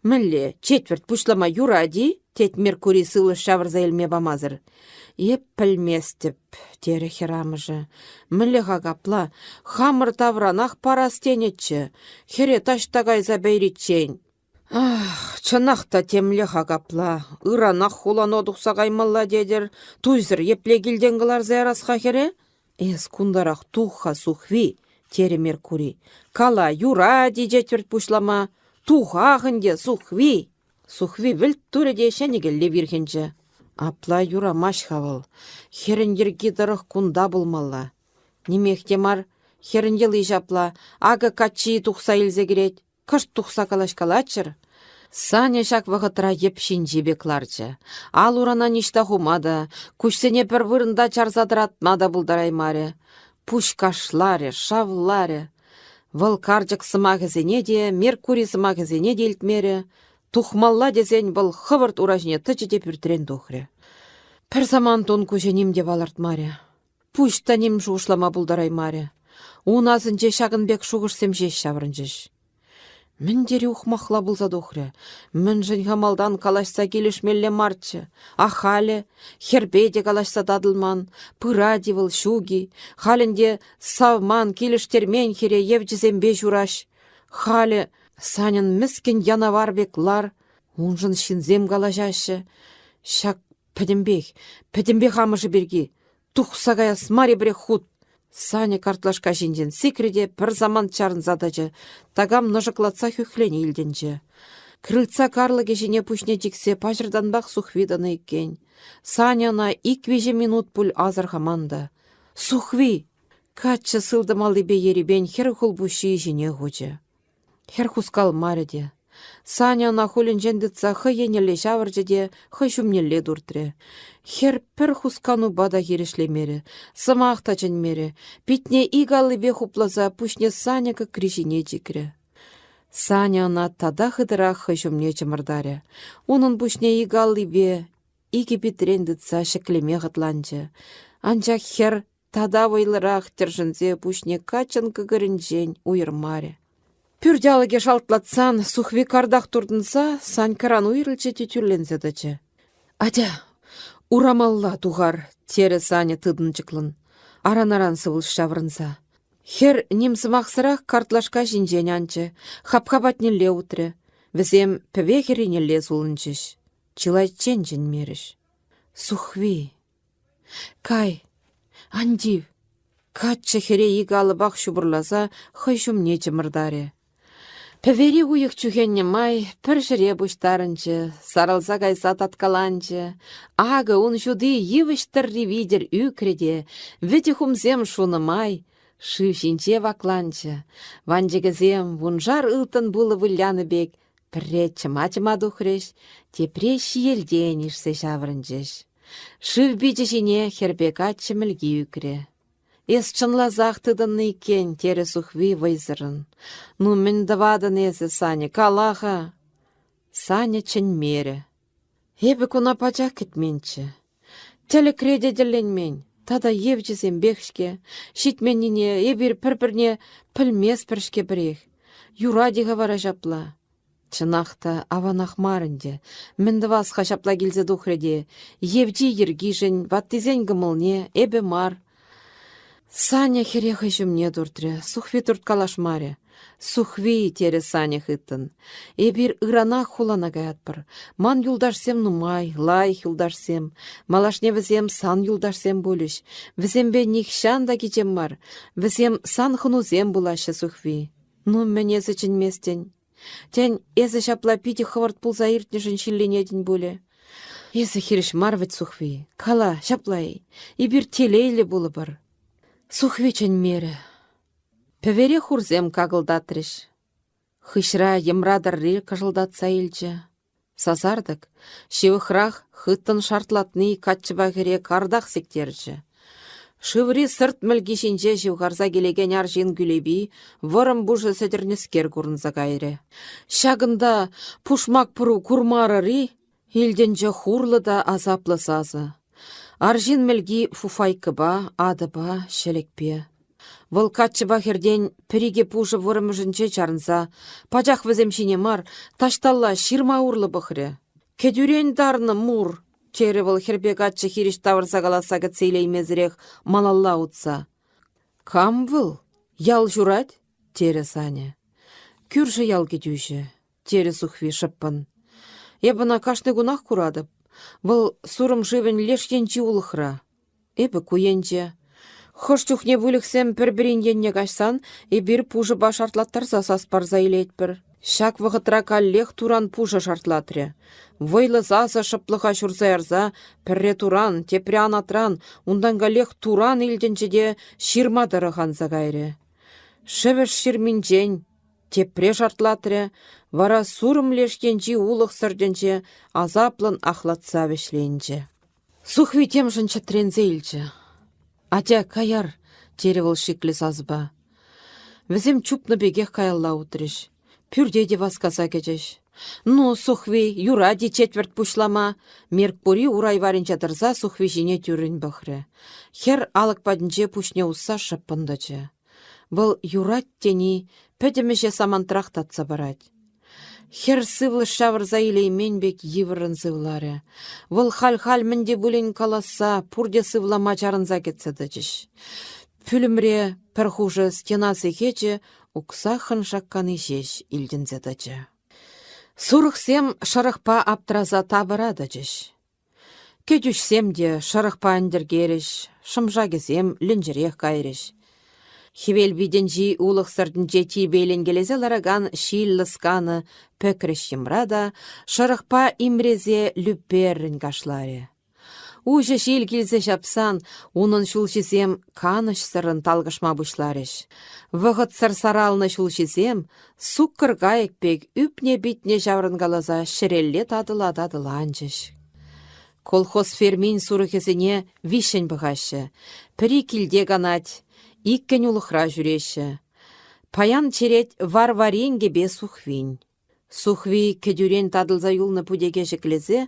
мӗнле, четвӗрт пуҫлама юрать-и?» тет Меркури сывлӑш ҫавӑрса илме памасӑр. «Эп пӗлместӗп», терӗ хӗр амӑшӗ. «Мӗнле-ха капла? Хамӑр тавранах парас тенӗччӗ. Хӗре таҫта кайса пӗйриччен». Ах, чӑнах та темле-ха капла. Ыранах хулана тухса каймалла тетӗр. Туйсӑр епле килтен кӑларса ярас-ха хӗре? Эс кунтарах тух-ха, Сухви, терӗ Меркури. Кала, юрать-и четвӗрт пуҫлама. Тухах ӗнтӗ, Сухви! Сухви вӗлт турӗ те ҫенӗкелле вирхӗнчӗ. Апла юрамасть-ха вӑл. Хӗрӗн йӗрки тӑрӑх кунта пулмалла. Нимех те мар, хӗрӗн йӑли ҫапла. Акӑ каччи тухса илсе кӗрет. Кӑшт тухса калаҫкалаччӑр. Саня ҫак вӑхӑтра йӗп ҫинчи пек ларчӗ. Ал-урана ниҫта хума та, куҫсене пӗр вырӑнта чарса тӑратма та пултараймарӗ. Пуҫ кашларӗ, шавларӗ. Вӑл карчӑк сӑмахӗсене те, Меркури сӑмахӗсене те илтмерӗ. Тухмалла тесен вӑл хӑвӑрт ура ҫине тӑчӗ те пӳртрен тухрӗ. Пӗр самант ун куҫӗ ним те палӑртмарӗ. Пуҫ та ним шухӑшлама пултараймарӗ. Ун асӗнче ҫакӑн пек шухӑшсем ҫеҫ ҫаврӑнчӗҫ. Мӗн тери ухмахла пулса тухрӗ. Мӗншӗн-ха малтан калаҫса килӗшмелле марччӗ? А халӗ хӗрпе те калаҫса татӑлман, пырать-и вӑл, ҫук-и? Халь ӗнтӗ савман, килӗштермен хӗре евчӗсемпе ҫураҫ. Халӗ Саньӑн мӗскӗн янавар пек лар, уншӑн ҫынсем калаҫаҫҫӗ. Ҫак Пӗтӗмпех, пӗтӗмпех амӑшӗ пирки. Тухса каяс мар-и пӗрех хут. Саня картлашка ҫинчен сикрӗ те пӗр самант чарӑнса тӑчӗ. Такам нӑшӑклатса хӳхлени илтӗнчӗ. Крыльца карлӑкӗ ҫине пуҫне чиксе паҫӑртанпах Сухви тӑнӑ иккен. Саня ӑна ик-виҫӗ минут пуль асӑрхаман та. «Сухви!» Каччӑ сылтӑм аллипе ерипен хӗр хулпуҫҫийӗ ҫине хучӗ. Хӗр хускалмарӗ те. Саня ӑна хулӗнчен тытса хӑй еннелле ҫавӑрчӗ те хӑй ҫумнелле туртрӗ. Хӗр пӗр хусканупа та хирӗҫлемерӗ, сӑмах та чӗнмерӗ, питне ик аллипе хупласа пуҫне Саня кӑкри ҫине чикрӗ. Саня ӑна тата хытӑрах хӑй ҫумне чӑмӑртарӗ. Унӑн пуҫне ик аллипе икӗ питрен тытса ҫӗклеме хӑтланчӗ. Анчах хӗр тата вӑйлӑрах тӗршӗнсе пуҫне каччӑн кӑкӑрӗнчен уйӑрмарӗ. Пӳрт алӑкӗ шалтлатсан Сухви картах туртӑнса Санькӑран уйрӑлчӗ те тӳрленсе тӑчӗ. «Атя, урамалла тухар», терӗ Саня тытӑнчӑклӑн, аран-аран сывлӑш ҫаврӑнса. Хӗр ним сӑмахсӑрах картлашка ҫинчен анчӗ, хапха патнелле утрӗ. Вӗсем пӗве хӗрринелле сулӑнчӗҫ. Чылайччен чӗнмерӗҫ. Сухви, Кай, ан тив, каччӑ хӗре ик алӑпах ҫупӑрласа хӑй ҫумне чӑмӑртарӗ. Пӗвери уйӑх чӳхеннӗ май пӗр ҫӗре пуҫтарӑнчӗ, сарӑлса кайса таткаланчӗ. Акӑ ун ҫути йывӑҫ тӑрри витӗр ӳкрӗ те вӗтӗ хумсем шунӑ май шыв ҫинче вакланчӗ. Ванчӑкӗсем вуншар ылтӑн пулӑ вылянӑ пек пӗрре чӑма-чӑма тухрӗҫ, тепре ҫиелтен ишсе ҫаврӑнчӗҫ. Шыв пичӗ ҫине хӗрпе каччӑ мӗлки ӳкрӗ. «Эс чӑнласах тытӑннӑ иккен», терӗ Сухви вӑйсӑррӑн. «Ну, мӗн тӑватӑн эсӗ, Саня, кала-ха!» Саня чӗнмерӗ. Эпӗ куна пачах кӗтменччӗ. Тӗлӗкре те тӗлленмен. Тата евчӗсемпех-ҫке. Ҫитменнине эпир пӗр-пӗрне пӗлместпӗр-ҫке пӗрех. Юрать-и-ха вара ҫапла? Чӑнах та, аванах мар ӗнтӗ. Мӗн тӑвас-ха ҫапла килсе тухрӗ те. Евчи йӗркишӗн, ваттисен кӑмӑлне эпӗ мар. Саня хӗре хӑй ҫумне туртрӗ, Сухви турткалашмарӗ. «Сухви», терӗ Саня хыттӑн, «эпир ыранах хулана каятпӑр. Ман юлташсем нумай, лайӑх юлташсем. Малашне вӗсем сан юлташсем пулӗҫ. Вӗсемпе нихҫан та кичем мар. Вӗсем сан хӑнусем пулаҫҫӗ, Сухви. Ну, мӗн эсӗ чӗнместӗн? Тен, эсӗ ҫапла питӗ хӑвӑрт пулса иртнӗшӗн ҫилленетӗн пулӗ. Эсӗ хирӗҫ мар вӗт, Сухви. Кала, ҫапла-и, эпир телейлӗ пулӑпӑр. Сухви чӗнмерӗ. Пӗвере хурсем какӑлтатрӗҫ. Хыҫра йӑмра тӑрри кӑшӑлтатса илчӗ. Сасартӑк ҫывӑхрах хыттӑн шартлатни каччӑпа хӗре картах сиктерчӗ. Шыври сӑрт мӗлки ҫинче ҫывхарса килекен арҫын кӳлепи вӑрӑм пушӑ сӗтӗрнӗскер курӑнса кайрӗ. Ҫакӑнта пушмак пӑру курмарӑр-и? илтӗнчӗ хурлӑ та асаплӑ сасӑ. Арҫын мӗлки фуфайкӑпа, атӑпа, ҫӗлӗкпе. Вӑл каччӑпа хӗртен пӗр-икӗ пушӑ вӑрӑмӑшӗнче чарӑнса, пачах вӗсем ҫине мар, таҫталла ҫырма урлӑ пӑхрӗ. «Кӗтӳрен тарнӑ, мур!» терӗ вӑл хӗрпе каччӑ хирӗҫ тавӑрса каласса кӗтсе илеймесӗрех малалла утса. «Кам вӑл? Ял ҫурать?» терӗ Саня. «Кӳршӗ ял кӗтӳҫӗ», терӗ Сухви шӑппӑн. «Эп ӑна кашни кунах куратӑп. Вӑл Сурӑм шывӗн леш енчи улӑхра. Эпӗ ку енче. Хӑш чухне выльӑхсем пӗр-пӗрин енне каҫсан эпир пушӑпа шартлаттарса сас парса илетпӗр. Ҫак вӑхӑтра каллех туран пушӑ шартлатрӗ. Вӑйлӑ сасӑ шӑплӑха ҫурса ярса пӗрре туран, тепре анатран, унтан каллех туран илтӗнчӗ те ҫырма тӑрӑх анса кайрӗ. Шӗвӗш ҫырминчен тепре шартлатрӗ, вара Сурӑм леш енчи улӑх сӑртӗнче асаплӑн ахлатса вӗҫленчӗ. Сухви темшӗн чӗтренсе илчӗ. «Атя, каяр!» терӗ вӑл шиклӗ сасӑпа. Вӗсем чупнӑ пекех каялла утрӗҫ. Пӳрте те васкаса кӗчӗҫ. «Ну, Сухви, юрать-и четвӗрт пуҫлама?» Меркури урай варринче тӑрса Сухви ҫине тӳррӗн пӑхрӗ. Хӗр алӑк патӗнче пуҫне усса шӑппӑн тӑчӗ. Вӑл юрать тени пӗтӗм ӗҫе самантрах татса парать. Хӗр сывлӑш ҫавӑрса илеймен пек йывӑррӑн сывларӗ. Вӑл халь-халь мӗн те пулин каласса пурте сывлама чарӑнса кӗтсе тӑчӗҫ. Пӳлӗмре пӗр хушӑ стена сехечӗ уксаххӑн шаккани ҫеҫ илтӗнсе тӑчӗ. Сурӑхсем шӑрӑхпа аптраса тапӑра тӑчӗҫ. Кӗтӳҫсем те шӑрӑхпа ӗнтӗркерӗҫ, шӑмшакӗсем лӗнчӗрех кайрӗҫ. Хӗвел питӗнчи улӑх сӑртӗнче тирпейленкелесе ларакан ҫил лӑсканӑ пӗкрӗҫ йӑмра та шӑрӑхпа имресе лӳпперрӗн кашларӗ. Уҫӑ ҫил килсе ҫапсан унӑн ҫулҫисем канӑҫсӑррӑн талкӑшма пуҫларӗҫ. Вӑхӑтсӑр саралнӑ ҫулҫисем суккӑр кайӑк пек ӳпне-питне ҫаврӑнкаласа ҫӗрелле татӑла-татӑла анчӗҫ. Колхоз фермин сурӑхӗсене виҫҫӗн пӑхаҫҫӗ. Пӗри килте канать, иккӗн улӑхра ҫӳреҫҫӗ. Паян черет Варваринкепе Сухвин. Сухви кӗтӳрен татӑлса юлнӑ путеке ҫӗклесе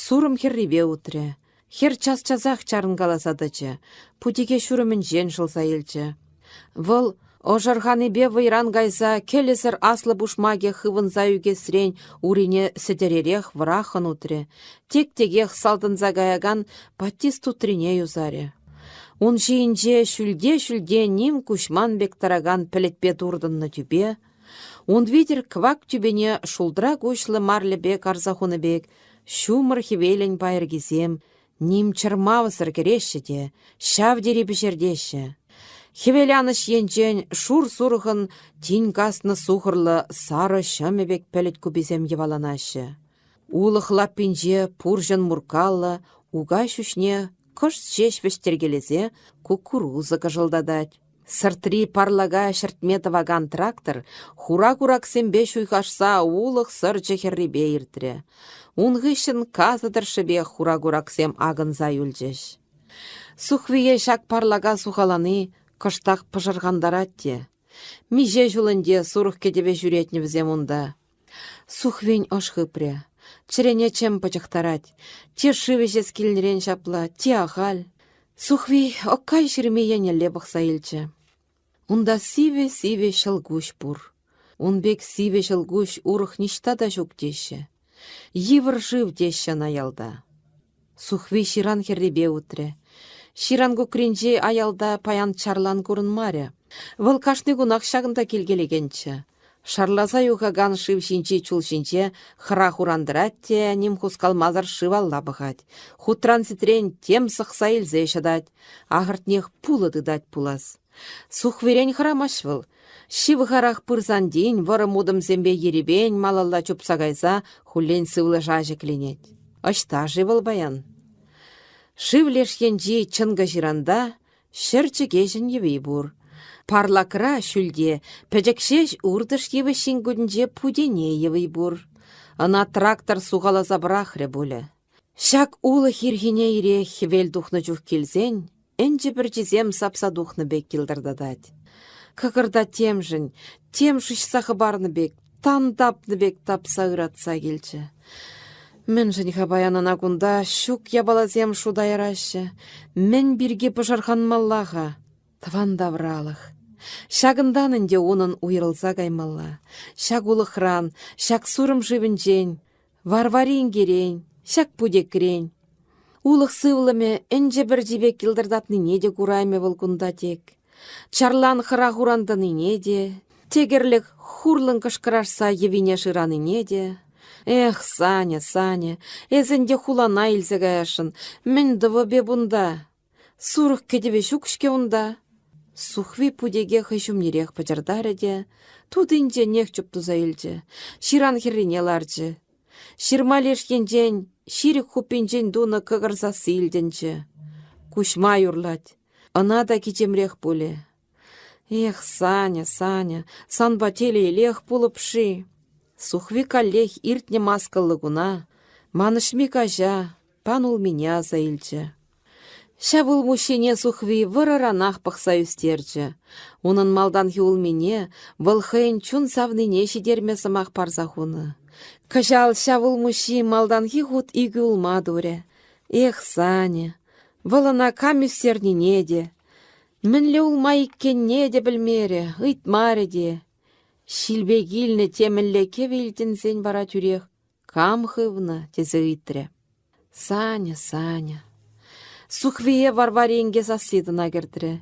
сурӑм хӗррипе утрӗ. Хӗр час-часах чарӑнкаласа тӑчӗ, путеке ҫурӑмӗнчен шӑлса илчӗ. Вӑл ӑшӑрханипе вӑйран кайса кӗлӗсӗр аслӑ пушмакӗ хывӑнса ӳкесрен урине сӗтӗререх вӑраххӑн утрӗ, тек-текех салтӑнса каякан патис тутрине юсарӗ. Ун ҫийӗнче ҫӳлте-ҫӳлте ним куҫман пек тӑракан пӗлӗтпе туртӑннӑ тӳпе, Ун витӗр кӑвак тӳпене шултра куҫлӑ марлӗпе карса хунӑ пек ҫумӑр хӗвелӗн пайӑркисем ним чӑрмавсӑр кӗреҫҫӗ те ҫав тери пӗҫертеҫҫӗ. Хӗвеланӑҫ енчен шур сурӑхӑн тин каснӑ сухӑрлӑ сарӑ ҫӑмӗ пек пӗлӗт куписем йӑваланаҫҫӗ. Улӑх лаппинче пурҫӑн муркаллӑ ука ҫӳҫне кӑшт ҫеҫ вӗҫтеркелесе кукуруза кӑшӑлтатать. Сӑртри парлака ҫӗртме тӑвакан трактор хура кураксемпе ҫуйхашса улӑх сӑрчӗ хӗррипе иртрӗ. Ун хыҫҫӑн касӑ тӑршшӗпех хура кураксем акӑнса юлчӗҫ. Сухвие ҫак парлака сухалани кӑштах пӑшӑрхантарать те. Миҫе ҫул ӗнтӗ сурӑх кӗтӗве ҫӳретнӗ вӗсем унта. Сухвин ӑш хыпрӗ. Чӗрене чӗм пӑчӑхтарать. Те шыв ӗҫес килнӗрен ҫапла, те ахаль. Сухви Оккай ҫырми еннелле пӑхса илчӗ. Унта сивӗ-сивӗ ҫӑлкуҫ пур. Ун пек сивӗ ҫӑлкуҫ урӑх ниҫта та ҫук теҫҫӗ. Йывӑр шыв теҫҫӗ ӑна ялта. Сухви ҫыран хӗррипе утрӗ. Ҫыран кукринчи аялта паян чарлан курӑнмарӗ. Вӑл кашни кунах ҫакӑнта килкелекенччӗ. Шарласа юхакан шыв ҫинчи чул ҫинче хӑрах уран тӑрать те ним хускалмасӑр шывалла пӑхать. Хутран-ситрен тем сӑхса илсе ҫӑтать. Ахӑртнех пулӑ тытать пулас. Сухвирен хӑрамасть вӑл. Ҫывӑхарах пырсан тин вӑрӑм утӑмсемпе ерипен малалла чупса кайса хуллен сывлӑша ҫӗкленет. Ӑҫта-ши вӑл паян? Шыв леш енчи чӑнкӑ ҫыранта ҫӗр чӗкеҫӗн йӑви пур. Парлакра ҫӳлте пӗчӗк ҫеҫ уртӑш йывӑҫҫин кутӗнче путене йӑви пур. Ӑна трактор сухаласа пӑрахрӗ пулӗ. Ҫак улӑх ирхине ирех хӗвел тухнӑ чух килсен ӗнчӗ пӗрчисем сапса тухнӑ пек йӑлтӑртатать. Кӑкӑрта темшӗн, тем шыҫса хӑпарнӑ пек, тан тапнӑ пек тапса ыратса килчӗ. Мӗншӗн-ха паян ӑна кунта ҫук япаласем шута яраҫҫӗ? Мӗн пирки пӑшӑрханмалла-ха? Тӑван тавралӑх. Ҫакӑнтан ӗнтӗ унӑн уйрӑлса каймалла. Ҫак улӑхран, ҫак сурӑм шывӗнчен, Варваринкерен, ҫак путекрен. Улӑх сывлӑмӗ ӗнчӗ пӗрчи пек йӑлтӑртатнине те кураймӗ вӑл кунта тек. Чарлан хӑрах уран тӑнине те, текӗрлӗх хурлӑн кӑшкӑрашса йӑвине шыранине те. Эх, Саня, Саня, эс ӗнтӗ хулана илсе каясшӑн. Мӗн тӑвӑп эп унта? Сурӑх кӗтӗвӗ ҫук-ҫке унта. Сухви путеке хӑй ҫумнерех пӑчӑртарӗ те тутинченех чуптуса илчӗ, ҫыран хӗррине ларчӗ. Ҫырма леш енчен ҫирӗк хуппинчен тунӑ кӑкӑр сасси илтӗнчӗ. Куҫма юрлать. Ӑна та кичемрех пулӗ. Эх, Саня, Саня, санпа телейлех пулӑп-ши? Сухви каллех иртнӗ маскӑллӑ куна, манӑҫми каҫа, пан улмине аса илчӗ. Ҫав улмуҫҫине Сухви вӑрӑранах пӑхса ӳстерчӗ. Унӑн малтанхи улмине вӑл хӑйӗн чун савнине ҫитерме сӑмах парса хунӑ. Кӑҫал ҫав улмуҫҫи малтанхи хут икӗ улма турӗ. Эх, Саня, вӑл ӑна кам ӳстернине те, мӗнле улма иккенне те пӗлмерӗ, ыйтмарӗ те. Ҫилпе килнӗ темӗнле кӗвӗ илтӗнсен вара тӳрех Кам хывнӑ? тесе ыйтрӗ. Саня, Саня. Сухвие Варвари инке сасси тӑна кӗртрӗ.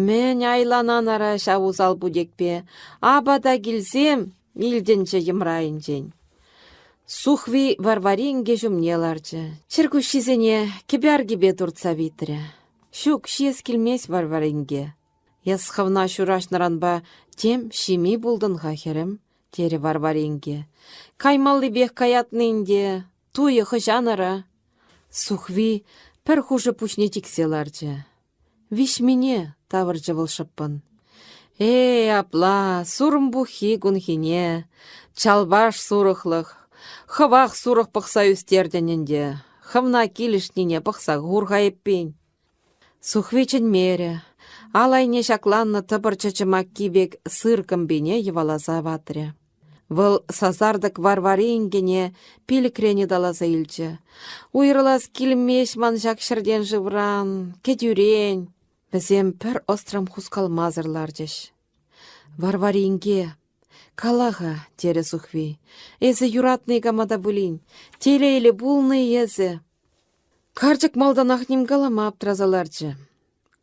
Мӗн айланан ара ҫав усал путекпе? Апата килсем, илтӗнчӗ йӑмра айӗнчен. Сухви Варвари инке ҫумне ларчӗ. Чӗркуҫҫисене кӗпе аркипе туртса витрӗ. Ҫук, ҫиес килмест Варвара инке. Эс хӑвна ҫураҫнӑранпа тем ҫими пултӑн-ха, хӗрӗм, терӗ Варвари инке. Каймаллипех каятни ӗнтӗ, туйӗ хӑҫан ара? Сухви Пӗр хушӑ пуҫне чиксе ларчӗ. Виҫмине, тавӑрчӗ вӑл шӑппӑн. Э, апла, сурӑм пуххи кунхине, чалпаш сурӑхлӑх. Хӑвах сурӑх пӑхса ӳстертӗн ӗнтӗ. Хӑвна килӗшнине пӑхса хур-ха эппин. Сухви чӗнмерӗ. Ал айне ҫакланнӑ тӑпӑрчӑ чӑмакки пек сыр кӑмпине йӑваласа ватрӗ. Вӑл сасартӑк Варвари инкене пилӗкрен ыталаса илчӗ. Уйрӑлас килмест ман ҫак ҫӗртен-шывран, кӗтӳрен. Вӗсем пӗр ӑстрӑм хускалмасӑр ларчӗҫ. Варвари инке, кала-ха, терӗ Сухви, эсӗ юратнӑ-и кама та пулин, телейлӗ пулнӑ-и эсӗ? Карчӑк малтанах ним калама аптраса ларчӗ.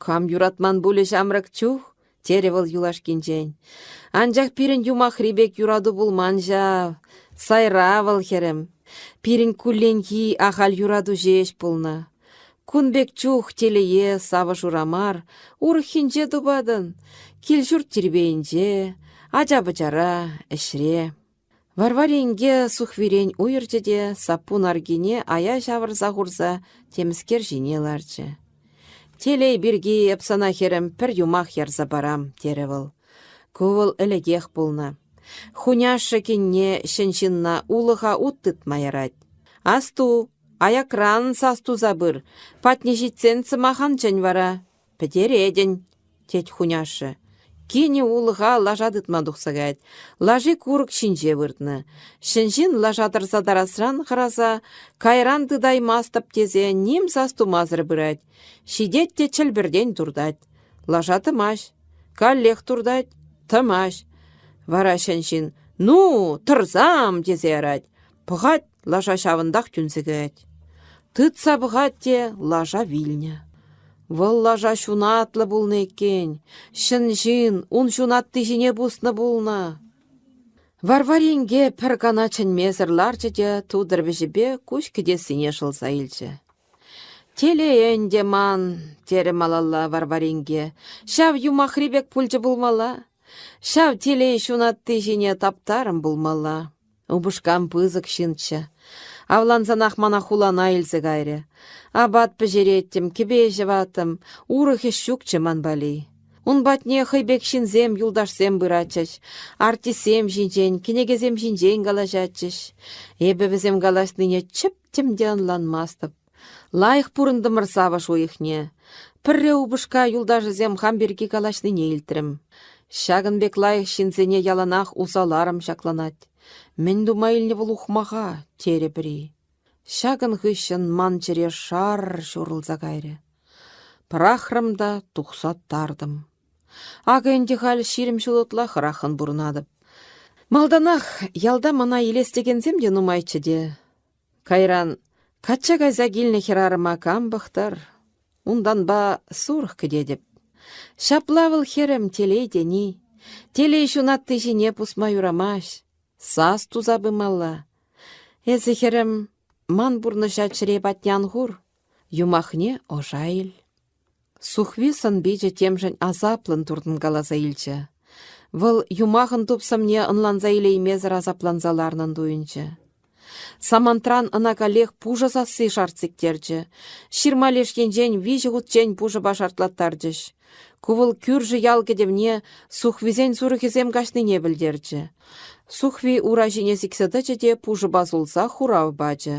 Кам юратман пулӗ ҫамрӑк чух, терӗ вӑл юлашкинчен. Анчах пирӗн юмахри пек юрату пулман ҫав. Сайра вӑл хӗрӗм. Пирӗн кулленхи ахаль юрату ҫеҫ пулнӑ. Кун пек чух телее савӑшура мар, урӑххинче тупатӑн. Кил-ҫурт тирпейӗнче, ача-пӑчара, ӗҫре. Варвари инке Сухвирен уйӑрчӗ те саппун аркине ая ҫавӑрса хурса темскер ҫине ларчӗ. «Телей пирки эп сана, хӗрӗм, пӗр юмах ярса парам», терӗ вӑл. Ку вӑл ӗлӗкех пулнӑ. Хуняшшӗ кинне ҫӗн ҫынна улӑха ут тытма ярать. «Асту, аякран сас туса пыр, патне ҫитсен сӑмах ан чӗн вара, Пӗтеретӗн, тет хуняшшӗ. Кинӗ улӑха лаша тытма тухса каять. Лаши курӑк ҫинче выртнӑ. Ҫӗн ҫын лаша тӑрса тарасран хӑраса кайран тытаймастӑп тесе ним сас тумасӑр пырать. Ҫитет те чӗлпӗртен туртать. Лаша тӑмасть. Каллех туртать. Тӑмасть. Вара ҫӗн ҫын «Ну, тӑрсам!» тесе ярать. Пӑхать, лаша ҫавӑнтах тӳнсе каять. Тытса пӑхать те лаша вилнӗ. Вӑл лаша ҫунатлӑ пулнӑ иккен. Ҫын ҫын ун ҫунатти ҫине пуснӑ пулнӑ. Варвари инке пӗр кана чӗнмесӗр ларчӗ те тутӑр вӗҫӗпе куҫ кӗтессине шӑлса илчӗ. «Телее ӗнтӗ ман», терӗ малалла Варвари инке. «Ҫав юмахри пек пулчӗ пулмалла. Ҫав телей ҫунатти ҫине таптарӑм пулмалла. Упӑшкам пысӑк ҫынччӗ. Авлансанах мана хулана илсе кайрӗ. Апат пӗҫереттӗм, кӗпе ҫӑваттӑм, урӑх ӗҫ ҫукчӗ ман валли. Ун патне хӑй пек ҫынсем, юлташсем пыратчӗҫ. Артистсем ҫинчен, кӗнекесем ҫинчен калаҫатчӗҫ. Эпӗ вӗсем калаҫнине чӗптӗм те ӑнланмастӑп. Лайӑх пурӑнтӑмӑр савӑш уйӑхне. Пӗрре упӑшка юлташӗсем хам пирки калаҫнине илтрӗм. Ҫакӑн пек лайӑх ҫынсене яланах усал арӑм ҫакланать. Мӗн тума илнӗ вӑл ухмаха, терӗ пӗри. Ҫакӑн хыҫҫӑн ман чӗре шар ҫурӑлса кайрӗ. Пӑрахрӑм та тухса тартӑм. Акӑ ӗнтӗ халь 20 ҫул ытла хӑраххӑн пурӑнатӑп. Малтанах ялта мана илес текенсем те нумайччӗ те, Кайран качча кайса килнӗ хӗрарӑма кам пӑхтӑр? Унтанпа сурӑх кӗтетӗп. Ҫапла вӑл хӗрӗм телей тени. Телей ҫунатти ҫине пусма юрамасть, сас туса пымалла. Эсӗ, хӗрӗм, ман пурнӑҫа чӗре патне ан хур, юмахне ӑша ил. Сухви сӑн-пичӗ темшӗн асаплӑн туртӑнкаласа илчӗ. Вӑл юмахӑн тупсӑмне ӑнланса илеймесӗр асапланса ларнӑн туйӑнчӗ. Самантран ӑна каллех пушӑ сасси шарт сиктерчӗ. Ҫырма леш енчен виҫӗ хутчен пушӑпа шартлаттарчӗҫ. Ку вӑл кӳршӗ ял кӗтӗвне Сухвисен сурӑхӗсем каҫнине пӗлтерчӗ. Сухви ура ҫине сиксе тӑчӗ те пушӑпа сулса хурав пачӗ.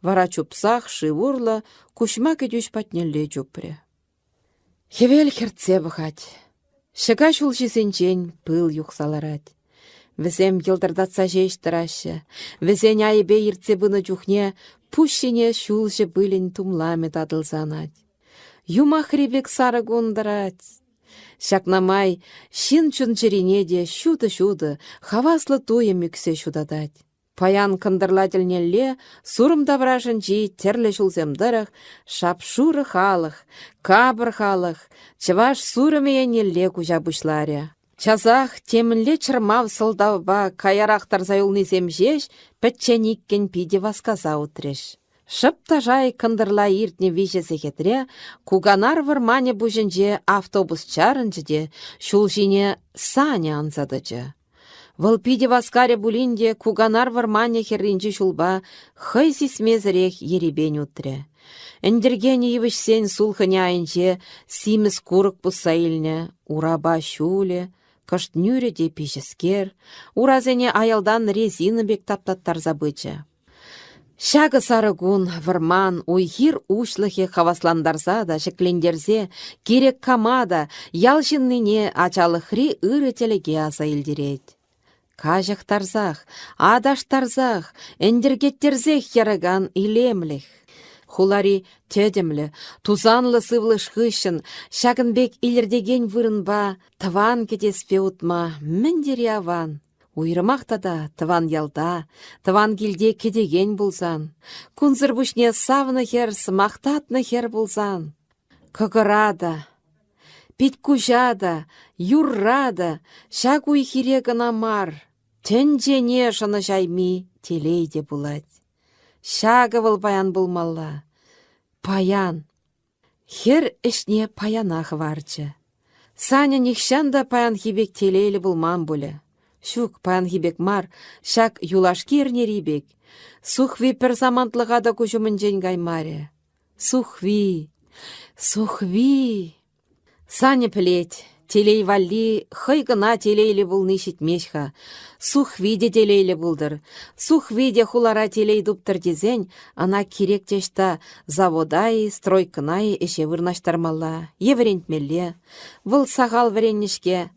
Вара чупсах шыв урлӑ Куҫма кӗтӳҫ патнелле чупрӗ. Хӗвел хӗртсе пӑхать. Ҫӑка ҫулҫисенчен пыл юхса ларать. Вӗсем йӑлтӑртатса ҫеҫ тӑраҫҫӗ. Вӗсен айӗпе иртсе пынӑ чухне пуҫ ҫине ҫулҫӑ пылӗн тумламӗ татӑлса анать. Юмахри пек сарӑ кун тӑрать. Ҫакна май ҫын чун-чӗрине те ҫутӑ-ҫутӑ, хаваслӑ туйӑм ӳксе ҫутатать. Паян кӑнтӑрла тӗлнелле Сурӑм таврашӗнчи тӗрлӗ ҫулсем тӑрӑх шап-шурӑ халӑх, капӑр халӑх чӑваш Сурӑмӗ еннелле куҫа пуҫларӗ. Часах темӗнле чӑрмав сӑлтавпа каярах тӑрса юлнисем ҫеҫ пӗччен-иккӗн питӗ васкаса утрӗҫ. Шӑп та шай кӑнтӑрла иртнӗ виҫӗ сехетре Куканар вӑрманӗ пуҫӗнче автобус чарӑнчӗ те ҫул ҫине Саня анса тӑчӗ. Вӑл питӗ васкарӗ пулин те Куканар вӑрманӗ хӗрринчи ҫулпа хӑй сисмесӗрех ерипен утрӗ. Ӗнтӗркенӗ йывӑҫсен сулхӑнӗ айӗнче симӗс курӑк пусса илнӗ урапа ҫулӗ, кӑшт нӳрӗ те пиҫӗскер, урасене аялтан резина пек таптаттарса пычӗ. Ҫакӑ сарӑ кун вӑрман, уй-хир уҫлӑхӗ хаваслантарса та ҫӗклентерсе кирек кама та ял ҫыннине ачалӑхри ырӑ тӗлӗке аса илтерет. Каҫӑхтарсах, аташтарсах, ӗнтӗркеттерсех яракан илемлӗх. Хулари тӗтӗмлӗ, тусанлӑ сывлӑш хыҫҫӑн ҫакӑн пек илӗртекен вырӑнпа тӑван кӗтеспе утма мӗн тери аван. Уйрӑмах тата тӑван ялта, тӑван килте кӗтекен пулсан, кунсӑр пуҫне савнӑ хӗр, сӑмах татнӑ хӗр пулсан, кӑкӑра та, пит-куҫа та, юрра та ҫак уй-хире кӑна мар, тӗнчене шӑнӑҫайми телей те пулать. Ҫакӑ вӑл паян пулмалла. Паян. Хӗр ӗҫне паяна хӑварчӗ. Саня нихҫан та паянхи пек телейлӗ пулман пулӗ. Ҫук, паянхи пек мар, ҫак юлашки эрнери пек. Сухви пӗр самантлӑха та куҫ умӗнчен каймарӗ. Сухви, Сухви! Саня пӗлет, телей валли хӑй кӑна телейлӗ пулни ҫитмест-ха. Сухви те телейлӗ пултӑр. Сухви те хулара телей туптӑр тесен ӑна кирек те ӑҫта завода-и, стройкӑна-и ӗҫе вырнаҫтармалла е вӗрентмелле. Вӑл сахал вӗреннӗ-ҫке.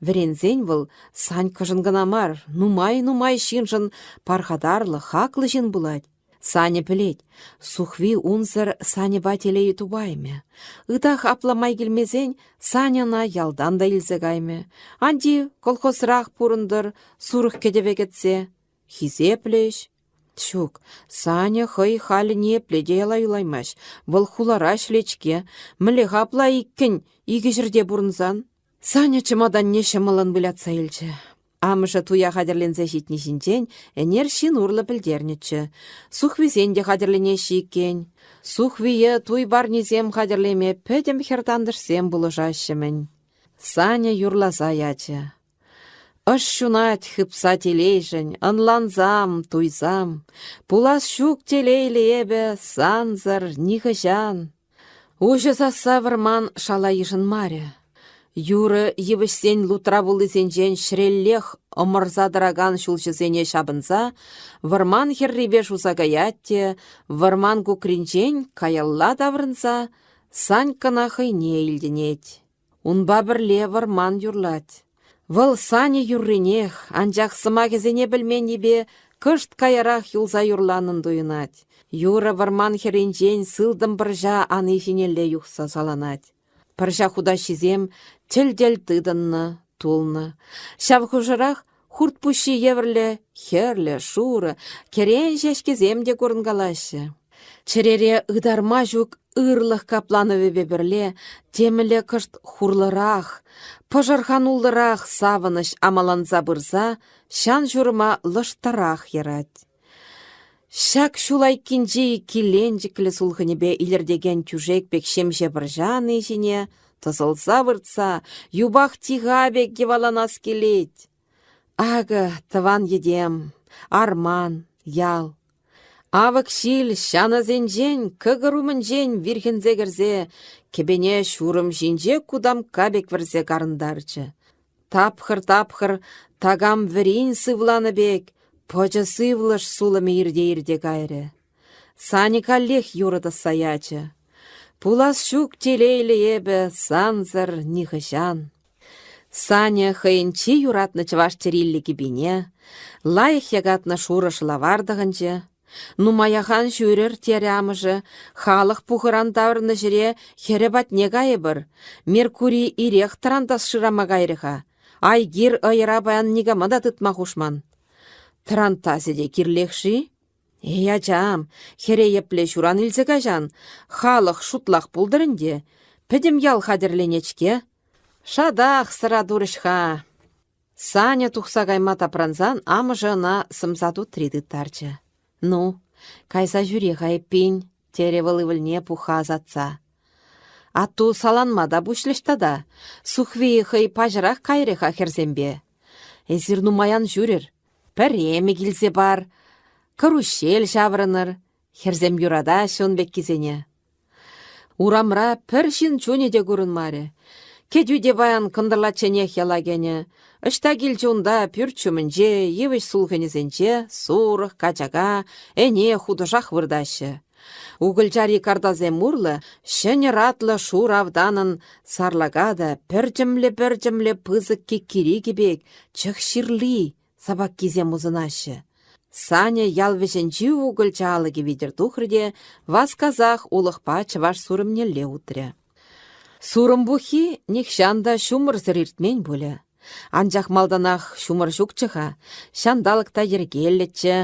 Вӗренсен вӑл Санькӑшӑн кӑна мар, нумай-нумай ҫыншӑн пархатарлӑ, хаклӑ ҫын пулать. Саня пӗлет, Сухви унсӑр Саньӑпа телей тупаймӗ. Ытах апла май килмесен Саньӑна ялтан та илсе каймӗ. Ан тив, колхозрах пурӑнтӑр, сурӑх кӗтӗве кӗтсе. Хисеплӗ ӗҫ. Ҫук, Саня хӑй халӗ ниепле те яла юлаймасть. Вӑл хулара ӗҫлет-ҫке. Мӗнле-ха апла иккӗн икӗ ҫӗрте пурӑнсан? Саня чӑматанне ҫӑмӑллӑн вылятса илчӗ. Амӑшӗ туя хатӗрленсе ҫитни ҫинчен ӗнер ҫын урлӑ пӗлтернӗччӗ. Сухвисен те хатӗрленеҫҫӗ иккен. Сухвие туй парнисем хатӗрлеме пӗтӗм хӗр-тантӑшсем пулӑшаҫҫӗ-мӗн. Саня юрласа ячӗ. Ӑш ҫунать хыпса телейшӗн, ӑнлансам, туйсам. Пулас ҫук телейлӗ эпӗ сансӑр нихӑҫан. Уҫӑ сасса вӑрман шала йышӑнмарӗ. Юрӑ йывӑҫсен лутра вуллисенчен ҫӗреллех ӑмӑрса тӑракан ҫулҫӑсене ҫапӑнса вӑрман хӗррипе шуса каять те вӑрман кукринчен каялла таврӑнса Саньккана хӑйне илтӗнет. Унпа пӗрле вӑрман юрлать. Вӑл Саня юрринех, анчах сӑмахӗсене пӗлменнипе кӑшт каярах юлса юрланӑн туйӑнать. Юрӑ вӑрман хӗрринчен сылтӑм пӑрҫа ани ҫинелле юхса саланать. Пӑрҫа хутаҫҫисем тӗл-тӗл тытӑннӑ, тулнӑ. Ҫав хушӑрах хурт пуҫҫи евӗрлӗ хӗрлӗ, шурӑ, кӗрен ҫеҫкесем те курӑнкалаҫҫӗ. Чӗрере ытарма ҫук ырлӑх капланӑвӗпе пӗрле темӗнле кӑшт хурлӑрах, пӑшӑрхануллӑрах савӑнӑҫ амаланса пырса ҫан-ҫурӑма лӑштӑрах ярать. Ҫак ҫул айккинчи киленчӗклӗ сулхӑнӗпе илӗртекен тӳшек пек ҫемҫе пӑрҫа ани ҫине тӑсӑлса выртса юпах тиха пек йӑваланас килет. Акӑ тӑван йӗтем, арман, ял. Авӑк ҫил ҫанӑсенчен, кӑкӑр умӗнчен вирхӗнсе кӗрсе кӗпене ҫурӑм ҫинче кутамкка пек вӗрсе карӑнтарчӗ. Тапхӑр-тапхӑр такам вӗрин сывланӑ пек пӑчӑ сывлӑш сулӑмӗ ирте-ирте кайрӗ. Саня каллех юрӑ тӑсса ячӗ. Пулас ҫук телейлӗ эпӗ сансӑр нихӑҫан. Саня хӑйӗн чи юратнӑ чӑваш тӗриллӗ кӗпине, лайӑх якатнӑ шурӑ шӑлавар тӑхӑнчӗ. Нумаях ан ҫӳрӗр, терӗ амӑшӗ, халӑх пухӑран таврӑннӑ ҫӗре хӗрӗ патне кайӑпӑр. Меркури ирех тӑрантас шырама кайрӗ-ха. Айгир ӑйӑра паян никама та тытма хушман. Тӑрантасӗ те кирлех-ши? Эй, ачам, хӗре епле ҫуран илсе каҫан? Халӑх шутлах пултӑр ӗнтӗ. Пӗтӗм ял хатӗрленет-ҫке. Шатах сӑра турӗҫ-ха. Саня тухса кайма тапрансан амӑшӗ ӑна сӑмса тутри тыттарчӗ. «Ну, кайса ҫӳре-ха эппин», — терӗ вӑл ывӑлне пухха ӑсатса. Атту саланма та пуҫлӗҫ тата. Сухви хӑй паҫӑрах кайрӗ-ха хӗрсемпе. Эсир нумай ан ҫӳрӗр. Пӗремӗк илсе пар, кӑруҫҫел ҫаврӑнӑр. Хӗрсем юратаҫҫӗ ун пеккисене. Урамра пӗр ҫын чунӗ те курӑнмарӗ. Кӗтӳ те паян кӑнтӑрлачченех яла кӗнӗ. Ӑҫта килчӗ унта пӳрт ҫумӗнче, йывӑҫ сулхӑнӗсенче сурӑх, качака, ӗне хутӑшах выртаҫҫӗ. Укӑлчари картасем урлӑ ҫӗнӗ ратлӑ шур автанӑн сарлака та пӗрчӗмлӗ-пӗрчӗмлӗ пысӑк киккирикӗ пек чӑх ҫырли сапаккисем усӑнаҫҫӗ. Саня ял вӗҫӗнчи укӑлча алӑкӗ витӗр тухрӗ те васкасах улӑхпа чӑваш сурӑмнелле утрӗ. Сурӑм пуххи нихҫан та ҫумӑрсӑр иртмен пулӗ. Анчах малтанах ҫумӑр ҫукчӗ-ха, ҫанталӑк та йӗркеллӗччӗ.